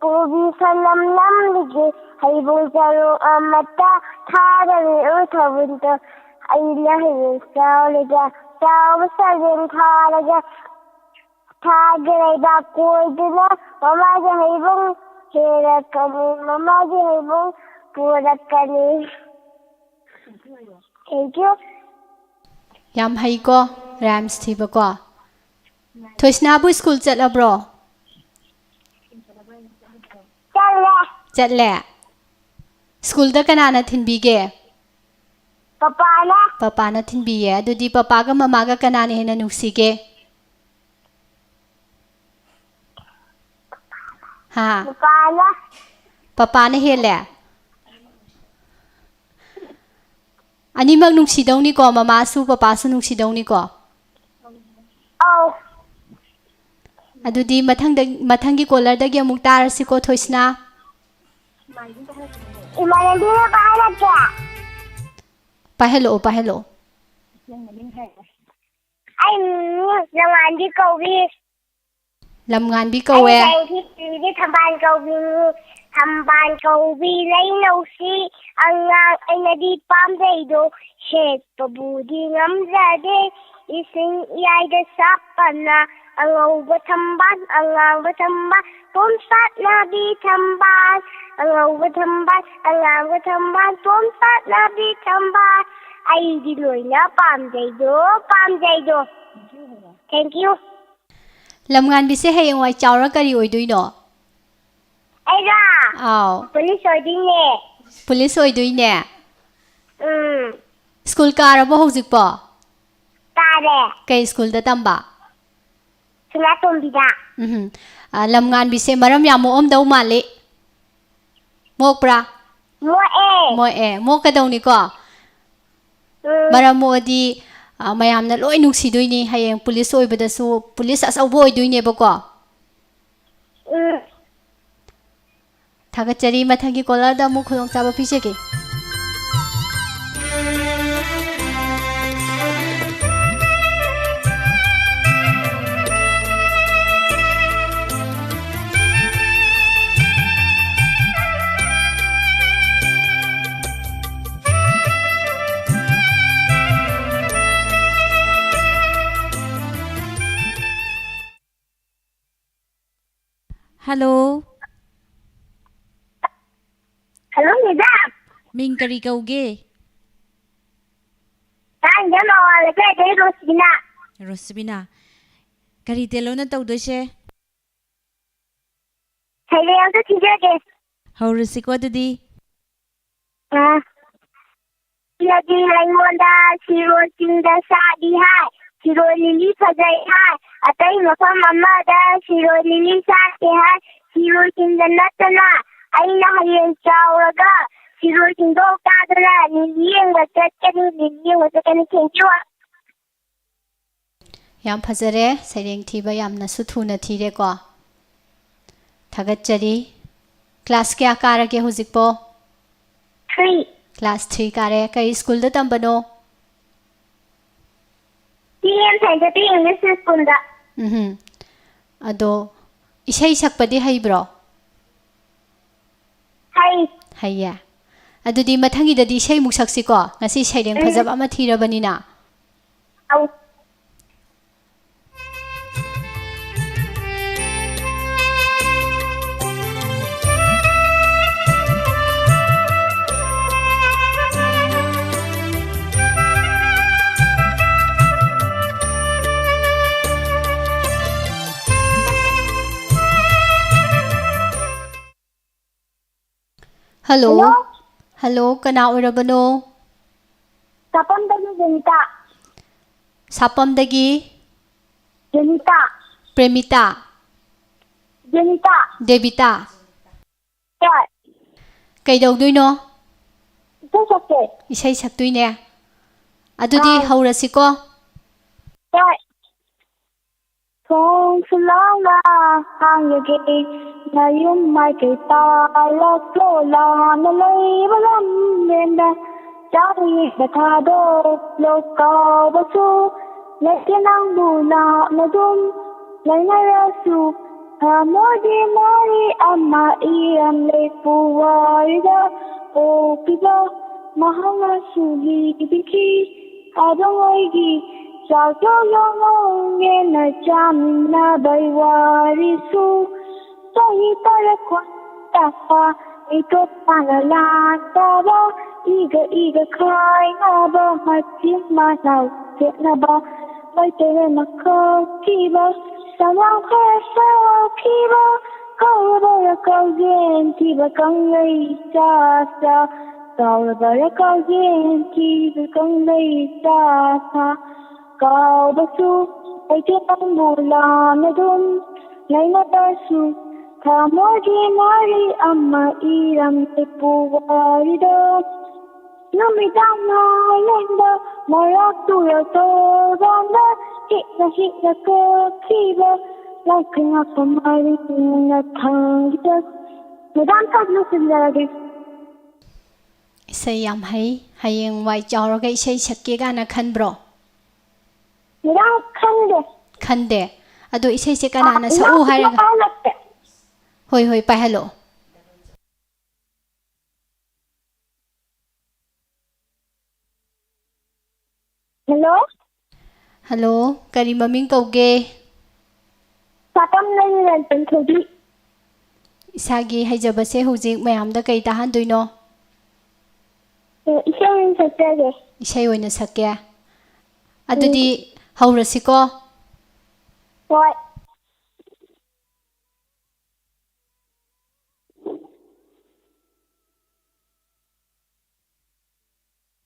ꯄꯣꯕꯤ ꯁꯅꯝ ꯅꯝꯕꯤꯒꯦ, ꯍꯩꯕꯣꯡ ꯆꯔꯣꯡ ꯑꯃꯠꯇ ꯊꯥꯗꯕꯤꯔꯣ ꯊꯥꯕꯨꯡꯇꯣꯟ, ꯑꯩꯅ ꯍꯌꯦꯡ ꯆꯥꯎꯔꯒ, ꯆꯥꯎꯕ ꯁꯥꯖꯦꯜ ꯊꯥꯔꯒ, ꯊꯥꯒꯤ ꯂꯩꯕꯥꯛ ꯀꯣꯏꯗꯨꯅ ꯃꯃꯥꯒꯤ ꯍꯩꯕꯣꯡ ꯍꯦꯜꯂꯛꯀꯅꯤ, ꯃꯃꯥꯒꯤ ꯍꯩꯕꯣꯡ ꯄꯨꯔꯛꯀꯅꯤ꯫ Thank you꯫ ꯌꯥꯝ ꯍꯩꯀꯣ, rhymes ꯊꯤꯕꯀꯣ꯫ ꯊꯣꯏꯁꯅꯥꯕꯨ ꯁ꯭ꯀꯨꯜ ꯆꯠꯂꯕ꯭ꯔꯣ? ꯆꯠꯂꯦ꯫ ꯆꯠꯂꯦ? ꯁ꯭ꯀꯨꯜꯗ ꯀꯅꯥꯅ ꯊꯤꯟꯕꯤꯒꯦ? ꯄꯄꯥꯅ꯫ ꯄꯄꯥꯅ ꯊꯤꯟꯕꯤꯌꯦ꯫ ꯑꯗꯨꯗꯤ ꯄꯄꯥꯒ ꯃꯃꯥꯒ ꯀꯅꯥꯅ ꯍꯦꯟꯅ ꯅꯨꯡꯁꯤꯒꯦ? ꯍꯥ? ꯄꯄꯥꯅ꯫ ꯄꯄꯥꯅ ꯍꯦꯜꯂꯦ? ꯑꯅꯤꯃꯛ ꯅꯨꯡꯁꯤꯗꯧꯅꯤꯀꯣ, ꯃꯃꯥꯁꯨ ꯄꯄꯥꯁꯨ ꯅꯨꯡꯁꯤꯗꯧꯅꯤꯀꯣ꯫ ꯑꯧ꯫ ꯑꯗꯨꯗꯤ ꯃꯊꯪꯗ, ꯃꯊꯪꯒꯤ caller ꯗꯒꯤ ꯑꯃꯨꯛ ꯇꯥꯔꯁꯤꯀꯣ, ꯊꯣꯏꯁꯅꯥ꯫ ꯏꯃꯥꯟꯅꯕꯤꯅ ꯄꯥꯏꯔꯛꯀꯦ꯫ ꯄꯥꯏꯍꯜꯂꯛꯑꯣ, ꯄꯥꯏꯍꯜꯂꯛꯑꯣ꯫ ꯑꯩ ꯃꯤꯡ ꯂꯝꯉꯥꯟꯕꯤ ꯀꯧꯏ꯫ ꯂꯝꯉꯥꯟꯕꯤ ꯀꯧꯋꯦ꯫ ꯑꯩꯅ ꯁꯥꯏꯟꯁꯀꯤ ꯄꯤꯔꯤꯗꯤ ꯊꯝꯕꯥꯜ ꯀꯧꯕꯤꯅꯤ꯫ ꯊꯝꯕꯥꯜ ꯀꯧꯕꯤ ꯂꯩꯅꯧꯁꯤ ꯑꯉꯥꯡ ꯑꯩꯅꯗꯤ ꯄꯥꯝꯖꯩꯗꯣ꯫ ꯁꯦꯠꯄꯕꯨꯗꯤ ꯉꯝꯖꯗꯦ ꯏꯁꯤꯡ ꯏꯌꯥꯏꯗ ꯆꯞꯄꯅ꯫ ꯑꯉꯧꯕ ꯊꯝꯕꯥꯜ, ꯑꯉꯥꯡꯕ ꯊꯝꯕꯥꯜ, ꯄꯣꯝꯆꯥꯠꯅꯕꯤ ꯊꯝꯕꯥꯜ꯫ ꯑꯉꯧꯕ ꯊꯝꯕꯥꯜ, ꯑꯉꯥꯡꯕ ꯊꯝꯕꯥꯜ, ꯄꯣꯝꯆꯥꯠꯅꯕꯤ ꯊꯝꯕꯥꯜ꯫ ꯑꯩꯗꯤ ꯂꯣꯏꯅ ꯄꯥꯝꯖꯩꯗꯣ, ꯄꯥꯝꯖꯩꯗꯣ꯫ Thank you꯫ ꯂꯝꯉꯥꯟꯕꯤꯁꯦ ꯍꯌꯦꯡꯋꯥꯏ ꯆꯥꯎꯔ ꯀꯔꯤ ꯑꯣꯏꯗꯣꯏꯅꯣ? ꯑꯩꯔꯣ? ꯑꯥꯎ꯫ ꯄꯨꯂꯤꯁ ꯑꯣꯏꯗꯣꯏꯅꯦ꯫ ꯄꯨꯂꯤꯁ ꯑꯣꯏꯗꯣꯏꯅꯦ? ꯎꯝ꯫ ꯁ꯭ꯀꯨꯜ ꯀꯥꯔꯕꯣ ꯍꯧꯖꯤꯛꯄꯣ? ꯀꯥꯔꯦ꯫ ꯀꯩ ꯁ꯭ꯀꯨꯜꯗ ꯇꯝꯕ? ꯁꯅꯥꯇꯣꯝꯕꯤꯗ꯫ ꯎꯝ꯫ ꯑ, ꯂꯝꯉꯥꯟꯕꯤꯁꯦ ꯃꯔꯝ ꯌꯥꯝ ꯃꯣꯛꯑꯝꯗꯧ ꯃꯥꯜꯂꯤ꯫ ꯃꯣꯛꯄ꯭ꯔꯥ? ꯃꯣꯛꯑꯦ꯫ ꯃꯣꯛꯑꯦ꯫ ꯃꯣꯛꯀꯗꯧꯅꯤꯀꯣ? ꯃꯔꯝ ꯃꯣꯛꯑꯗꯤ, ꯑ, ꯃꯌꯥꯝꯅ ꯂꯣꯏ ꯅꯨꯡꯁꯤꯗꯣꯏꯅꯤ꯫ ꯍꯌꯦꯡ ꯄꯨꯂꯤꯁ ꯑꯣꯏꯕꯗꯁꯨ ꯄꯨꯂꯤꯁ ꯑꯆꯧꯕ ꯑꯣꯏꯗꯣꯏꯅꯦꯕꯀꯣ꯫ ꯎꯝ꯫ ꯊꯥꯒꯠꯆꯔꯤ꯫ ꯃꯊꯪꯒꯤ ꯀꯣꯂꯔꯗ ꯑꯃꯨꯛ ꯈꯨꯗꯣꯡꯆꯥꯕ ꯄꯤꯖꯒꯦ꯫ ꯍꯜꯂꯣ꯫ Hello, madam. ꯃꯤꯡ ꯀꯔꯤ ꯀꯧꯒꯦ? ꯊꯥꯡꯖ ꯃꯋꯥ ꯂꯩꯀꯥꯏꯗꯩ ꯔꯣꯁꯕꯤꯅꯥ꯫ ꯔꯣꯁꯕꯤꯅꯥ, ꯀꯔꯤ ꯇꯦꯂꯣꯅ ꯇꯧꯗꯣꯏꯁꯦ? ꯁꯩꯔꯦꯡ ꯑꯝꯇ ꯊꯤꯖꯒꯦ꯫ ꯍꯧꯔꯁꯤꯀꯣ ꯑꯗꯨꯗꯤ꯫ ꯑ, ꯁꯤꯅꯗꯤ ꯑꯩꯉꯣꯟꯗ ꯁꯤꯔꯣꯏ ꯆꯤꯡꯗ ꯁꯥꯠꯂꯤ ꯍꯥꯏ, ꯁꯤꯔꯣꯏ ꯂꯤꯂꯤ ꯐꯖꯩ ꯍꯥꯏ, ꯑꯇꯩ ꯃꯐꯝ ꯑꯃꯗ ꯁꯤꯔꯣꯏ ꯂꯤꯂꯤ ꯁꯥꯠꯇꯦ ꯍꯥꯏ, ꯁꯤꯔꯣꯏ ꯆꯤꯡꯗ ꯅꯠꯇꯅ ꯑꯩꯅ ꯍꯌꯦꯡ ꯆꯥꯎꯔꯒ ꯁꯤꯔꯣꯏ ꯆꯤꯡꯗꯣꯛ ꯀꯥꯗꯨꯅ ꯂꯤꯂꯤ ꯌꯦꯡꯕ ꯆꯠꯀꯅꯤ, ꯂꯤꯂꯤ ꯌꯦꯡꯕ ꯆꯠꯀꯅꯤ꯫ Thank you꯫ ꯌꯥꯝ ꯐꯖꯔꯦ, ꯁꯩꯔꯦꯡ ꯊꯤꯕ ꯌꯥꯝꯅꯁꯨ ꯊꯨꯅ ꯊꯤꯔꯦꯀꯣ꯫ ꯊꯥꯒꯠꯆꯔꯤ꯫ ꯀ꯭ꯂꯥꯁ ꯀꯌꯥ ꯀꯥꯔꯒꯦ ꯍꯧꯖꯤꯛꯄꯣ? Three꯫ ꯀ꯭ꯂꯥꯁ three ꯀꯥꯔꯦ꯫ ꯀꯔꯤ ꯁ꯭ꯀꯨꯜꯗ ꯇꯝꯕꯅꯣ? ꯇꯤ ꯑꯦꯝ ꯁꯥꯏꯟꯁ ꯄꯤ ꯏꯪꯂꯤꯁ ꯁ꯭ꯀꯨꯜꯗ꯫ ꯎꯝꯍꯨꯝ꯫ ꯑꯗꯣ ꯏꯁꯩ ꯁꯛꯄꯗꯤ ꯍꯩꯕ꯭ꯔꯣ? ꯍꯩ꯫ ꯍꯩꯌꯦ꯫ ꯑꯗꯨꯗꯤ ꯃꯊꯪꯒꯤꯗꯗꯤ ꯏꯁꯩꯃꯨꯛ ꯁꯛꯁꯤꯀꯣ꯫ ꯉꯁꯤ ꯁꯩꯔꯦꯡ ꯎꯝ꯫ ꯐꯖꯕ ꯑꯃ ꯊꯤꯔꯕꯅꯤꯅ꯫ ꯑꯧ꯫ ꯍꯜꯂꯣ꯫ ꯍꯜꯂꯣ꯫ ꯍꯜꯂꯣ, ꯀꯅꯥ ꯑꯣꯏꯔꯕꯅꯣ? ꯁꯥꯄꯝꯗꯒꯤ ꯖꯦꯅꯤꯇꯥ꯫ ꯁꯥꯄꯝꯗꯒꯤ? ꯖꯦꯅꯤꯇꯥ꯫ ꯄ꯭ꯔꯦꯃꯤꯇꯥ? ꯖꯦꯅꯤꯇꯥ꯫ ꯗꯦꯕꯤꯇꯥ? ꯍꯣꯏ꯫ ꯀꯩꯗꯧꯗꯣꯏꯅꯣ? ꯏꯁꯩ ꯁꯛꯀꯦ꯫ ꯏꯁꯩ ꯁꯛꯇꯣꯏꯅꯦ? ꯑꯗꯨꯗꯤ ꯑꯥ꯫ ꯍꯧꯔꯁꯤꯀꯣ꯫ ꯍꯣꯏ꯫ ꯊꯣꯡꯁꯨ ꯂꯥꯎꯅ ꯍꯥꯡꯂꯒꯦ, ꯅꯌꯨꯝ ꯃꯥꯏꯀꯩ ꯄꯥꯜꯂꯛꯂꯣ, ꯂꯥꯞꯅ ꯂꯩꯕ ꯂꯝꯂꯦꯟꯗ ꯆꯥꯛ ꯌꯦꯟꯕ ꯊꯥꯗꯣꯛꯂꯣ, ꯀꯥꯎꯕꯁꯨ ꯂꯩꯇꯦ ꯅꯪꯕꯨ ꯂꯥꯞꯅ ꯑꯗꯨꯝ ꯂꯩꯅꯔꯁꯨ꯫ ꯊꯃꯣꯏꯒꯤ ꯃꯔꯤ ꯑꯃ ꯏꯔꯝꯂꯦ ꯄꯨꯋꯥꯔꯤꯗ, ꯄꯣꯛꯄꯤꯕ ꯃꯍꯥꯛꯅꯁꯨ ꯂꯤꯕꯤꯈꯤ꯫ ꯑꯗꯣ ꯑꯩꯒꯤ ꯆꯥꯛꯇꯣ ꯌꯣꯡꯉꯦꯅ ꯆꯥꯃꯤꯟꯅꯕꯩ ꯋꯥꯔꯤꯁꯨ꯫ ꯆꯍꯤ ꯇꯔꯥ ꯀꯨꯟ ꯇꯥꯛꯄ ꯃꯤꯇꯣꯞ ꯇꯥꯅ ꯂꯥꯛꯇꯕ, ꯏꯒ ꯏꯒ ꯈꯥꯏꯅꯕ, ꯃꯆꯤꯟ ꯃꯅꯥꯎ ꯈꯦꯠꯅꯕ, ꯃꯩꯇꯩ ꯑꯃ ꯀꯧꯈꯤꯕ, ꯁꯃꯥꯡ ꯈꯔ ꯁꯥꯈꯤꯕ, ꯀꯧꯔꯕ ꯀꯧꯖꯦꯟꯈꯤꯕ ꯀꯪꯂꯩ ꯆꯥꯁ꯫ ꯀꯥꯎꯔꯕꯔ ꯀꯥꯎꯖꯦꯟꯈꯤꯕ ꯀꯪꯂꯩ ꯆꯥꯁ꯫ ꯀꯥꯎꯕꯁꯨ ꯂꯩꯇꯦ ꯅꯪꯕꯨ ꯂꯥꯞꯅ ꯑꯗꯨꯝ ꯂꯩꯅꯕꯁꯨ꯫ ꯊꯃꯣꯏꯒꯤ ꯃꯔꯤ ꯑꯃ ꯏꯔꯝꯂꯦ ꯄꯨꯋꯥꯔꯤꯗ꯫ ꯅꯨꯃꯤꯗꯥꯡ ꯅꯥꯏꯂꯦꯟꯗ ꯃꯔꯛ ꯇꯨꯔ ꯇꯣꯔꯕꯥꯟꯗ ꯍꯤꯛꯅ ꯍꯤꯛꯅ ꯀꯛꯈꯤꯕ ꯂꯥꯏꯀꯪ ꯉꯥꯛꯄ ꯃꯔꯤꯅ ꯊꯥꯡꯒꯤꯗ꯫ ꯃꯦꯗꯥꯝ, ꯀꯥꯏꯗ ꯂꯣꯏꯁꯤꯟꯖꯔꯒꯦ? ꯏꯁꯩ ꯌꯥꯝ ꯍꯩ꯫ ꯍꯌꯦꯡꯋꯥꯏ ꯆꯥꯎꯔꯒ ꯏꯁꯩ ꯁꯛꯀꯦ ꯀꯥꯏꯅ ꯈꯟꯕ꯭ꯔꯣ? ꯃꯦꯗꯥꯝ, ꯈꯟꯗꯦ꯫ ꯈꯟꯗꯦ? ꯑꯗꯣ ꯏꯁꯩꯁꯦ ꯀꯅꯥꯅ ꯑꯥ, ꯁꯛꯎ ꯏꯅꯥꯎꯅꯨꯄꯤꯅ ꯍꯥꯏꯔꯒ? ꯄꯥꯏꯍꯜꯂꯛꯀꯦ꯫ ꯍꯣꯏ, ꯍꯣꯏ, ꯄꯥꯏꯍꯜꯂꯣ꯫ ꯍꯜꯂꯣ꯫ ꯍꯜꯂꯣ, ꯀꯔꯤ ꯃꯃꯤꯡ ꯀꯧꯒꯦ? ꯁꯥꯀꯝ ꯂꯩꯔꯦꯟ ꯄꯟꯊꯣꯏꯕꯤ꯫ ꯏꯁꯥꯒꯤ ꯍꯩꯖꯕꯁꯦ ꯍꯧꯖꯤꯛ ꯃꯌꯥꯝꯗ ꯀꯩ ꯇꯥꯍꯟꯗꯣꯏꯅꯣ? ꯑꯦ, ꯏꯁꯩ ꯑꯣꯏꯅ ꯁꯛꯆꯒꯦ꯫ ꯏꯁꯩ ꯑꯣꯏꯅ ꯁꯛꯀꯦ꯫ ꯑꯗꯨꯗꯤ ꯎꯝ꯫ ꯍꯧꯔꯁꯤꯀꯣ꯫ ꯍꯣꯏ꯫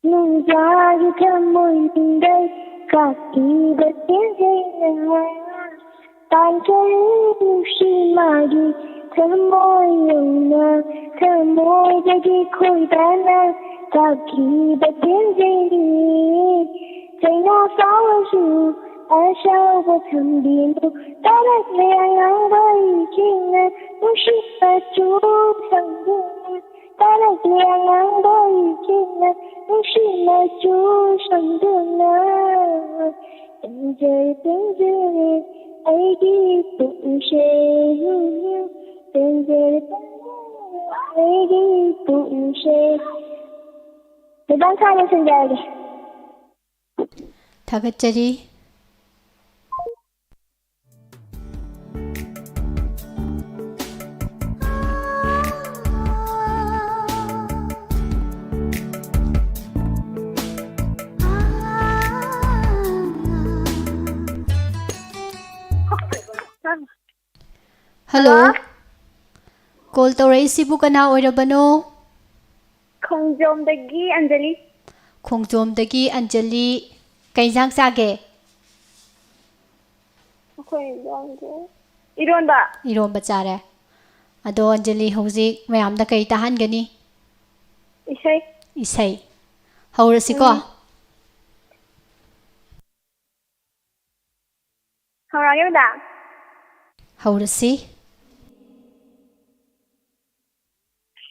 ꯅꯨꯡꯖꯥꯒꯤ ꯊꯃꯣꯏꯅꯨꯡꯗ ꯀꯥꯞꯄꯤꯕ ꯆꯦꯟꯖꯩꯅ ꯇꯥꯟꯖꯔꯤ ꯅꯨꯡꯁꯤ ꯃꯥꯒꯤ ꯊꯃꯣꯏ ꯌꯧꯅ ꯊꯃꯣꯏꯗꯒꯤ ꯈꯣꯏꯗꯥꯅ ꯆꯥꯛꯈꯤꯕ ꯊꯦꯡꯖꯤꯜꯂꯤ, ꯆꯩꯅꯥ ꯐꯥꯎꯔꯁꯨ ꯑꯁꯥꯎꯕ ꯊꯝꯕꯤꯅꯨ꯫ ꯇꯥꯔꯛꯂꯦ ꯑꯉꯥꯡꯕ ꯏꯆꯦꯅ ꯅꯨꯡꯁꯤꯠ ꯃꯆꯨ ꯁꯪꯗꯨꯅ꯫ ꯇꯥꯔꯛꯂꯦ ꯑꯉꯥꯡꯕ ꯏꯆꯦꯅ ꯅꯨꯡꯁꯤꯠ ꯃꯆꯨ ꯁꯪꯗꯨꯅ꯫ ꯄꯦꯟꯖꯔꯦ, ꯄꯦꯟꯖꯔꯦ ꯑꯩꯒꯤ ꯄꯨꯛꯁꯦ, ꯄꯦꯟꯖꯔꯦ, ꯄꯦꯟꯖꯔꯦ ꯑꯩꯒꯤ ꯄꯨꯛꯁꯦ꯫ ꯃꯦꯗꯥꯝ, ꯁꯥꯔ, ꯂꯣꯏꯁꯤꯟꯖꯔꯒꯦ꯫ ꯊꯥꯒꯠꯆꯔꯤ꯫ ꯍꯜꯂꯣ꯫ ꯍꯜꯂꯣ꯫ ꯀꯣꯜ ꯇꯧꯔꯛꯏꯁꯤꯕꯨ ꯀꯅꯥ ꯑꯣꯏꯔꯕꯅꯣ? ꯈꯣꯡꯖꯣꯝꯗꯒꯤ ꯑꯟꯖꯂꯤ꯫ ꯈꯣꯡꯖꯣꯝꯗꯒꯤ ꯑꯟꯖꯂꯤ꯫ ꯀꯩ ꯏꯟꯁꯥꯡ ꯆꯥꯒꯦ? ꯑꯩꯈꯣꯏ ꯏꯟꯖꯥꯡꯁꯦ ꯏꯔꯣꯟꯕ꯫ ꯏꯔꯣꯝꯕ ꯆꯥꯔꯦ꯫ ꯑꯗꯣ ꯑꯟꯖꯂꯤ, ꯍꯧꯖꯤꯛ ꯃꯌꯥꯝꯗ ꯀꯩ ꯇꯥꯍꯟꯒꯅꯤ? ꯏꯁꯩ꯫ ꯏꯁꯩ꯫ ꯍꯧꯔꯁꯤꯀꯣ꯫ ꯎꯝ꯫ ꯍꯧꯔꯛꯑꯒꯦ, ꯃꯦꯗꯥꯝ꯫ ꯍꯧꯔꯁꯤ꯫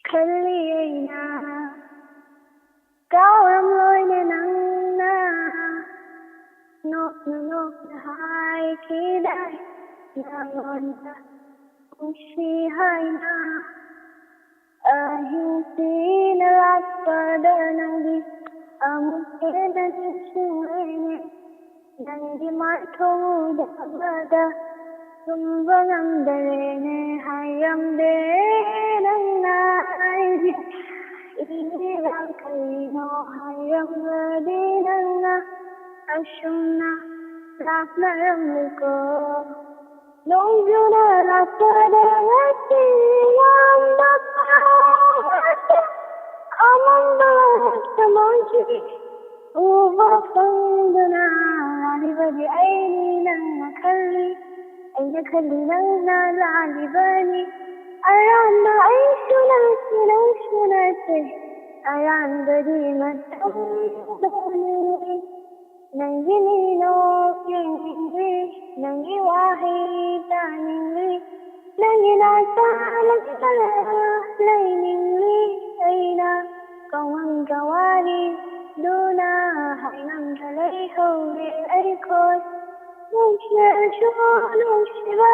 ꯈꯜꯂꯤ ꯑꯩꯅ ꯀꯥꯎꯔꯝꯂꯣꯏꯅꯦ ꯅꯪꯅ, ꯅꯣꯛꯅ ꯅꯣꯛꯅ ꯍꯥꯏꯈꯤꯗꯥꯏ ꯅꯉꯣꯟꯗ ꯅꯨꯡꯁꯤ ꯍꯥꯏꯅ꯫ ꯑꯍꯤꯡꯁꯤꯅ ꯂꯥꯛꯄꯗ ꯅꯪꯗꯤ ꯑꯃꯨꯛ ꯍꯦꯟꯅ ꯅꯤꯡꯁꯤꯡꯂꯦꯅꯦ꯫ ꯅꯪꯒꯤ ꯃꯥꯏꯊꯣꯡ ꯎꯗꯕꯗ ꯇꯨꯝꯕ ꯉꯝꯗꯔꯦꯅꯦ꯫ ꯍꯥꯏꯔꯝꯗꯦ ꯅꯪꯅ ꯑꯩꯒꯤ ꯏꯔꯥꯡ ꯀꯔꯤꯅꯣ ꯍꯥꯏꯔꯝꯂꯗꯤ ꯅꯪꯅ ꯑꯁꯨꯝꯅ ꯂꯥꯞꯅꯔꯝꯂꯣꯏꯀꯣ꯫ ꯅꯣꯡꯖꯨꯅ ꯂꯥꯛꯄꯗ ꯉꯁꯤ ꯌꯥꯝꯅ ꯐꯥꯎꯔꯁꯦ꯫ ꯑꯃꯝꯕ ꯉꯥꯛꯇ ꯃꯥꯡꯈꯤ꯫ ꯎꯕ ꯐꯪꯗꯨꯅ ꯂꯥꯜꯂꯤꯕꯗꯤ ꯑꯩꯅꯤ ꯅꯪꯅ ꯈꯜꯂꯤ, ꯑꯩꯅ ꯈꯜꯂꯤ ꯅꯪꯅ ꯂꯥꯜꯂꯤꯕꯅꯤ꯫ ꯑꯔꯥꯟꯕ ꯑꯩꯁꯨ ꯅꯠꯇꯦ, ꯅꯪꯁꯨ ꯅꯠꯇꯦ꯫ ꯑꯔꯥꯟꯕꯗꯤ ꯃꯇꯝꯗꯅꯤ꯫ ꯅꯪꯒꯤ ꯃꯤꯅꯣꯛ ꯌꯦꯡꯅꯤꯡꯂꯤ, ꯅꯪꯒꯤ ꯋꯥꯍꯩ ꯇꯥꯅꯤꯡꯂꯤ, ꯅꯪꯒꯤ ꯅꯥꯛꯇ ꯅꯛꯅ ꯂꯩꯅꯤꯡꯂꯤ꯫ ꯑꯩꯅ ꯀꯧꯉꯝꯗ꯭ꯔ ꯋꯥꯔꯤꯗꯨꯅ ꯍꯥꯏꯉꯝꯗ꯭ꯔ ꯂꯩꯍꯧꯔꯦ ꯑꯩꯈꯣꯏ꯫ ꯅꯨꯡꯁꯤꯔꯁꯨ ꯅꯨꯡꯁꯤꯕ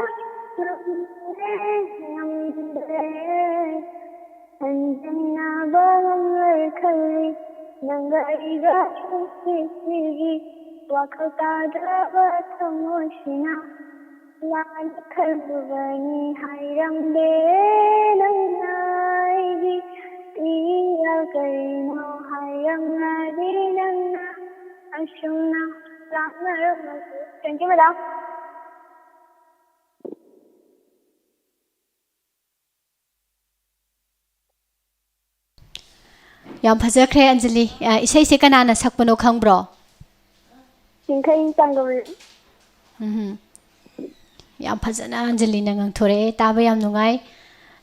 ꯉꯝꯗ꯭ꯔꯦ, ꯉꯝꯗ꯭ꯔꯦ꯫ ꯍꯟꯖꯤꯟꯅꯕ ꯉꯝꯂꯣꯏ ꯈꯜꯂꯤ ꯅꯪꯒ ꯑꯩꯒ ꯄꯨꯟꯁꯤꯁꯤꯒꯤ꯫ ꯋꯥꯈꯜ ꯇꯥꯗ꯭ꯔꯕ ꯊꯃꯣꯏꯁꯤꯅ ꯂꯥꯟꯅ ꯈꯜꯂꯨꯕꯅꯤ ꯍꯥꯏꯔꯝꯗꯦ ꯅꯪꯅ ꯑꯩꯒꯤ꯫ ꯏꯔꯥꯜ ꯀꯔꯤꯅꯣ ꯍꯥꯏꯔꯝꯂꯗꯤ ꯅꯪꯅ ꯑꯁꯨꯝꯅ ꯂꯥꯛꯅꯔꯝꯃꯁꯨ꯫ Thank you, madam. ꯌꯥꯝ ꯐꯖꯈ꯭ꯔꯦ, ꯑꯟꯖꯂꯤ꯫ ꯑ, ꯏꯁꯩꯁꯦ ꯀꯅꯥꯅ ꯁꯛꯄꯅꯣ ꯈꯪꯕ꯭ꯔꯣ? ꯆꯤꯡꯈꯩ ꯆꯥꯡꯒꯝ꯫ ꯎꯝꯍꯨꯝ꯫ ꯌꯥꯝ ꯐꯖꯅ ꯑꯟꯖꯂꯤꯅ ꯉꯥꯡꯊꯣꯔꯛꯑꯦ, ꯇꯥꯕ ꯌꯥꯝ ꯅꯨꯡꯉꯥꯏ꯫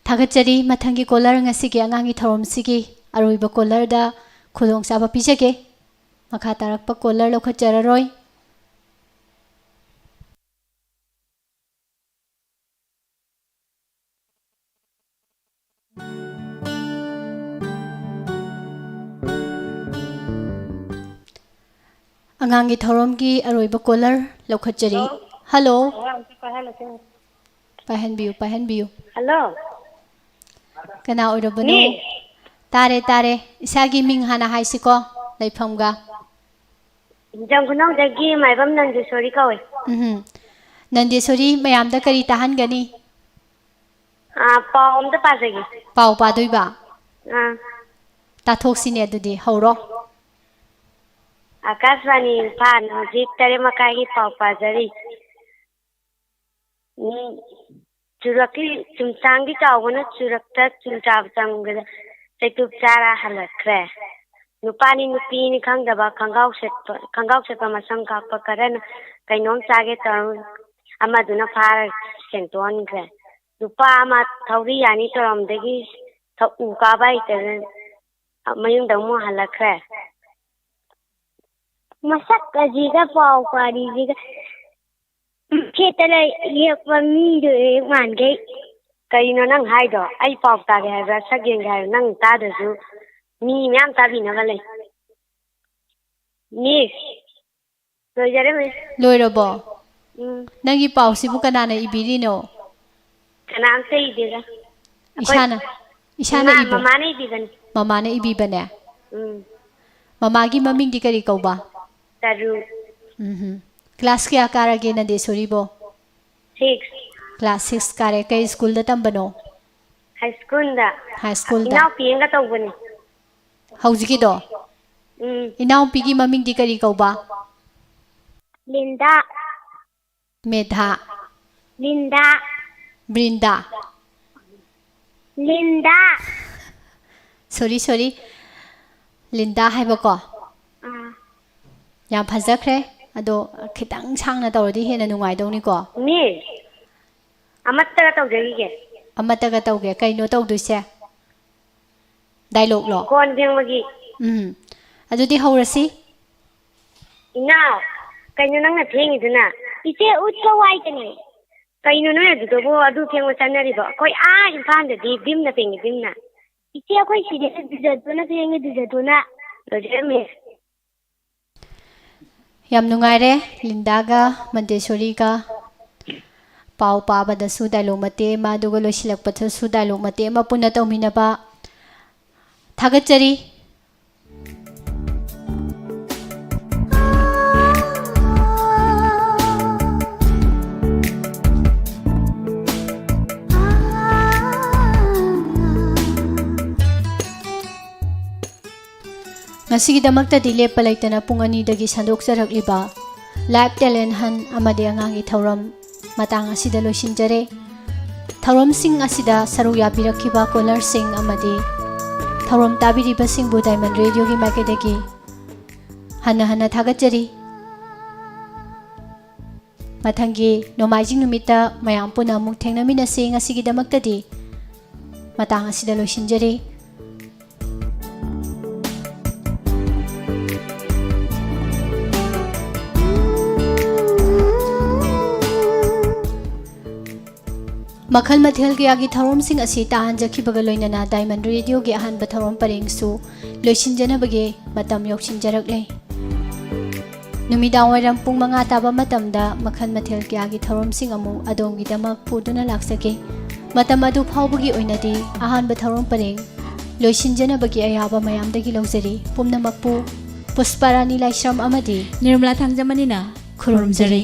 ꯊꯥꯒꯠꯆꯔꯤ꯫ ꯃꯊꯪꯒꯤ caller, ꯉꯁꯤꯒꯤ ꯑꯉꯥꯡꯒꯤ ꯊꯧꯔꯝꯁꯤꯒꯤ ꯑꯔꯣꯏꯕ callerꯗ ꯈꯨꯗꯣꯡꯆꯥꯕ ꯄꯤꯖꯒꯦ꯫ ꯃꯈꯥ ꯇꯥꯔꯛꯄ caller ꯂꯧꯈꯠꯆꯔꯔꯣꯏ꯫ ꯑꯉꯥꯡꯒꯤ ꯊꯧꯔꯝꯒꯤ ꯑꯔꯣꯏꯕ caller ꯂꯧꯈꯠꯆꯔꯤ꯫ Hello꯫ Hello꯫ ꯑꯉꯥꯡ ꯑꯝꯇ ꯄꯥꯏꯍꯜꯂꯁꯦ꯫ ꯄꯥꯏꯍꯟꯕꯤꯌꯨ, ꯄꯥꯏꯍꯟꯕꯤꯌꯨ꯫ Hello꯫ ꯀꯅꯥ ꯑꯣꯏꯔꯕꯅꯣ? ꯃꯤ꯫ ꯇꯥꯔꯦ, ꯇꯥꯔꯦ꯫ ꯏꯁꯥꯒꯤ ꯃꯤꯡ ꯍꯥꯟꯅ ꯍꯥꯏꯁꯤꯀꯣ, ꯂꯩꯐꯝꯒ꯫ ꯖꯝꯈꯨꯅꯧꯗꯒꯤ ꯃꯥꯏꯕꯝ ꯅꯟꯗꯦꯁꯣꯔꯤ ꯀꯧꯋꯦ꯫ ꯎꯝꯍꯨꯝ꯫ ꯅꯟꯗꯦꯁꯣꯔꯤ, ꯃꯌꯥꯝꯗ ꯀꯔꯤ ꯇꯥꯍꯟꯒꯅꯤ? ꯑꯥ, ꯄꯥꯎ ꯑꯝꯇ ꯄꯥꯖꯒꯦ꯫ ꯄꯥꯎ ꯄꯥꯗꯣꯏꯕ? ꯑꯥ꯫ ꯇꯥꯊꯣꯛꯁꯤꯅꯦ ꯑꯗꯨꯗꯤ, ꯍꯧꯔꯣ꯫ ꯑꯥꯀꯥꯁꯕꯥꯅꯤ ꯏꯝꯐꯥꯜ, ꯍꯧꯖꯤꯛ ꯇꯔꯦꯠ ꯃꯈꯥꯏꯒꯤ ꯄꯥꯎ ꯄꯥꯖꯔꯤ꯫ ꯎꯝ, ꯆꯨꯔꯛꯀꯤ, ꯆꯨꯝꯆꯥꯡꯒꯤ ꯆꯥꯎꯕꯅ ꯆꯨꯔꯛꯇ ꯆꯨꯝ ꯆꯥꯕ ꯆꯪꯕꯗ ꯆꯩꯇꯨꯞ ꯆꯥꯔ ꯍꯜꯂꯛꯈ꯭ꯔꯦ꯫ ꯅꯨꯄꯥꯅꯤ ꯅꯨꯄꯤꯅꯤ ꯈꯪꯗꯕ ꯈꯪꯒꯥꯎ ꯁꯦꯠꯄ, ꯈꯪꯒꯥꯎ ꯁꯦꯠꯄ ꯃꯁꯝ ꯀꯥꯛꯄ ꯈꯔꯅ ꯀꯩꯅꯣꯝ ꯆꯥꯒꯦ ꯇꯧꯔꯝ ꯑꯃꯗꯨꯅ ꯐꯥꯔ ꯁꯦꯡꯇꯣꯛꯍꯟꯈ꯭ꯔꯦ꯫ ꯅꯨꯄꯥ ꯑꯃ ꯊꯧꯔꯤ ꯌꯥꯅꯤ ꯇꯧꯔꯝꯗꯒꯤ ꯊ-, ꯎ ꯀꯥꯕ ꯍꯩꯇꯗꯅ ꯃꯌꯨꯝꯗ ꯑꯃꯨꯛ ꯍꯜꯂꯛꯈ꯭ꯔꯦ꯫ ꯃꯁꯛ ꯑꯁꯤꯒ ꯄꯥꯎ ꯄꯥꯔꯤꯁꯤꯒ ꯈꯦꯠꯇ ꯂꯩ ꯌꯦꯛꯄ ꯃꯤꯗꯣ ꯍꯦꯛ ꯃꯥꯟꯈꯩ꯫ ꯀꯩꯅꯣ ꯅꯪ ꯍꯥꯏꯗꯣ? ꯑꯩ ꯄꯥꯎ ꯇꯥꯒꯦ ꯍꯥꯏꯕ꯭ꯔꯥ, ꯁꯛ ꯌꯦꯡꯒꯦ ꯍꯥꯏꯕ꯭ꯔꯥ? ꯅꯪ ꯇꯥꯗ꯭ꯔꯁꯨ ꯃꯤ ꯃꯌꯥꯝ ꯇꯥꯕꯤꯅꯕ ꯂꯩ꯫ ꯃꯤꯁ, ꯂꯣꯏꯖꯔꯦ, ꯃꯤꯁ꯫ ꯂꯣꯏꯔꯕꯣ? ꯎꯝ꯫ ꯅꯪꯒꯤ ꯄꯥꯎꯁꯤꯕꯨ ꯀꯅꯥꯅ ꯏꯕꯤꯔꯤꯅꯣ? ꯀꯅꯥꯝꯇ ꯏꯗꯦꯗ꯫ ꯑꯩꯈꯣꯏ ꯏꯁꯥꯅ, ꯏꯁꯥꯅ ꯏꯃꯥ, ꯏꯕ? ꯃꯃꯥꯅ ꯏꯕꯤꯕꯅꯤ꯫ ꯃꯃꯥꯅ ꯏꯕꯤꯕꯅꯦ? ꯎꯝ꯫ ꯃꯃꯥꯒꯤ ꯃꯃꯤꯡꯗꯤ ꯀꯔꯤ ꯀꯧꯕ? ꯇꯔꯨ꯫ ꯎꯝꯍꯨꯝ꯫ ꯀ꯭ꯂꯥꯁ ꯀꯌꯥ ꯀꯥꯔꯒꯦ ꯅꯟꯗꯦꯁꯣꯔꯤꯕꯣ? ꯁꯤꯛꯁ꯫ ꯀ꯭ꯂꯥꯁ ꯁꯤꯛꯁ ꯀꯥꯔꯦ꯫ ꯀꯩ ꯁ꯭ꯀꯨꯜꯗ ꯇꯝꯕꯅꯣ? ꯍꯥꯏ ꯁ꯭ꯀꯨꯜꯗ꯫ ꯍꯥꯏ ꯁ꯭ꯀꯨꯜꯗ꯫ ꯏꯅꯥꯎꯄꯤ ꯑꯃꯒ ꯇꯧꯕꯅꯤ꯫ ꯍꯧꯖꯤꯛꯀꯤꯗꯣ? ꯎꯝ꯫ ꯏꯅꯥꯎꯄꯤꯒꯤ ꯃꯃꯤꯡꯗꯤ ꯀꯔꯤ ꯀꯧꯕ? ꯂꯤꯟꯗꯥ꯫ ꯃꯦꯙꯥ꯫ ꯂꯤꯟꯗꯥ꯫ ꯕ꯭ꯔꯤꯟꯗꯥ꯫ ꯂꯤꯟꯗꯥ꯫ ꯁꯣꯔꯤ, ꯁꯣꯔꯤ꯫ ꯂꯤꯟꯗꯥ ꯍꯥꯏꯕꯀꯣ? ꯑꯥ꯫ ꯌꯥꯝ ꯐꯖꯈ꯭ꯔꯦ꯫ ꯑꯗꯣ ꯈꯤꯇꯪ ꯁꯥꯡꯅ ꯇꯧꯔꯗꯤ ꯍꯦꯟꯅ ꯅꯨꯡꯉꯥꯏꯗꯧꯅꯤꯀꯣ? ꯃꯤꯁ, ꯑꯃꯠꯇꯒ ꯇꯧꯖꯈꯤꯒꯦ꯫ ꯑꯃꯠꯇꯒ ꯇꯧꯒꯦ꯫ ꯀꯩꯅꯣ ꯇꯧꯗꯣꯏꯁꯦ? ꯗꯥꯏꯂꯣꯛꯂꯣ? ꯀꯣꯟ ꯐꯦꯡꯕꯒꯤ꯫ ꯎꯝ꯫ ꯑꯗꯨꯗꯤ ꯍꯧꯔꯁꯤ꯫ ꯏꯅꯥꯎ, ꯀꯩꯅꯣ ꯅꯪꯅ ꯐꯦꯡꯉꯤꯗꯨꯅ? ꯏꯆꯦ, ꯎꯠꯀ ꯋꯥꯏꯒꯅꯤ꯫ ꯀꯩꯅꯣ ꯅꯣꯏ ꯑꯗꯨꯗꯕꯨ ꯑꯗꯨ ꯐꯦꯡꯕ ꯆꯠꯅꯔꯤꯕꯣ? ꯑꯩꯈꯣꯏ ꯑꯥ ꯏꯝꯐꯥꯜꯗꯗꯤ ꯚꯤꯝꯅ ꯐꯦꯡꯉꯤ, ꯚꯤꯝꯅ꯫ ꯏꯆꯦ, ꯑꯩꯈꯣꯏ ꯁꯤꯗ ꯗꯨꯖꯗꯨꯅ ꯐꯦꯡꯉꯤ, ꯗꯨꯖꯗꯨꯅ꯫ ꯂꯣꯏꯖꯔꯝꯃꯦ꯫ ꯌꯥꯝ ꯅꯨꯡꯉꯥꯏꯔꯦ ꯂꯤꯟꯗꯥꯒ ꯃꯟꯇꯦꯁꯣꯔꯤꯒ ꯄꯥꯎ ꯄꯥꯕꯗꯁꯨ ꯗꯥꯏꯂꯣꯛ ꯃꯇꯦꯛ ꯑꯃ, ꯑꯗꯨꯒ ꯂꯣꯏꯁꯤꯜꯂꯛꯄꯗꯁꯨ ꯗꯥꯏꯂꯣꯛ ꯃꯇꯦꯛ ꯑꯃ ꯄꯨꯟꯅ ꯇꯧꯃꯤꯟꯅꯕ꯫ ꯊꯥꯒꯠꯆꯔꯤ꯫ ꯉꯁꯤꯒꯤꯗꯃꯛꯇꯗꯤ ꯂꯦꯞꯄ ꯂꯩꯇꯅ ꯄꯨꯡ ꯑꯅꯤꯗꯒꯤ ꯁꯟꯗꯣꯛꯆꯔꯛꯂꯤꯕ Live Talent Hunt ꯑꯃꯗꯤ ꯑꯉꯥꯡꯒꯤ ꯊꯧꯔꯝ ꯃꯇꯥꯡ ꯑꯁꯤꯗ ꯂꯣꯏꯁꯤꯟꯖꯔꯦ꯫ ꯊꯧꯔꯝꯁꯤꯡ ꯑꯁꯤꯗ ꯁꯔꯨꯛ ꯌꯥꯕꯤꯔꯛꯈꯤꯕ ꯀꯣꯂꯔꯁꯤꯡ ꯑꯃꯗꯤ ꯊꯧꯔꯝ ꯇꯥꯕꯤꯔꯤꯕꯁꯤꯡꯕꯨ Diamond Radioꯒꯤ ꯃꯥꯏꯀꯩꯗꯒꯤ ꯍꯟꯅ ꯍꯟꯅ ꯊꯥꯒꯠꯆꯔꯤ꯫ ꯃꯊꯪꯒꯤ ꯅꯣꯡꯃꯥꯏꯖꯤꯡ ꯅꯨꯃꯤꯠꯇ ꯃꯌꯥꯝ ꯄꯨꯟꯅ ꯑꯃꯨꯛ ꯊꯦꯡꯅꯃꯤꯟꯅꯁꯤ꯫ ꯉꯁꯤꯒꯤꯗꯃꯛꯇꯗꯤ ꯃꯇꯥꯡ ꯑꯁꯤꯗ ꯂꯣꯏꯁꯤꯟꯖꯔꯤ꯫ ꯃꯈꯜ ꯃꯊꯦꯜ ꯀꯌꯥꯒꯤ ꯊꯧꯔꯝꯁꯤꯡ ꯑꯁꯤ ꯇꯥꯍꯟꯖꯈꯤꯕꯒ ꯂꯣꯏꯅꯅ Diamond Radio ꯒꯤ ꯑꯍꯥꯟꯕ ꯊꯧꯔꯝ ꯄꯔꯦꯡꯁꯨ ꯂꯣꯏꯁꯤꯟꯖꯅꯕꯒꯤ ꯃꯇꯝ ꯌꯧꯁꯤꯟꯖꯔꯛꯂꯦ꯫ ꯅꯨꯃꯤꯗꯥꯡꯋꯥꯏꯔꯝ ꯄꯨꯡ ꯃꯉꯥ ꯇꯥꯕ ꯃꯇꯝꯗ ꯃꯈꯜ ꯃꯊꯦꯜ ꯀꯌꯥꯒꯤ ꯊꯧꯔꯝꯁꯤꯡ ꯑꯃꯨꯛ ꯑꯗꯣꯝꯒꯤꯗꯃꯛ ꯄꯨꯗꯨꯅ ꯂꯥꯛꯆꯒꯦ꯫ ꯃꯇꯝ ꯑꯗꯨ ꯐꯥꯎꯕꯒꯤ ꯑꯣꯏꯅꯗꯤ ꯑꯍꯥꯟꯕ ꯊꯧꯔꯝ ꯄꯔꯦꯡ ꯂꯣꯏꯁꯤꯟꯖꯅꯕꯒꯤ ꯑꯌꯥꯕ ꯃꯌꯥꯝꯗꯒꯤ ꯂꯧꯖꯔꯤ꯫ ꯄꯨꯝꯅꯃꯛꯄꯨ ꯄꯨꯁꯄꯥꯔꯥꯅꯤ ꯂꯥꯏꯁ꯭ꯔꯝ ꯑꯃꯗꯤ ꯅꯤꯔꯃꯂꯥ ꯊꯥꯡꯖꯃꯅꯤꯅ ꯈꯨꯔꯨꯝꯖꯔꯤ꯫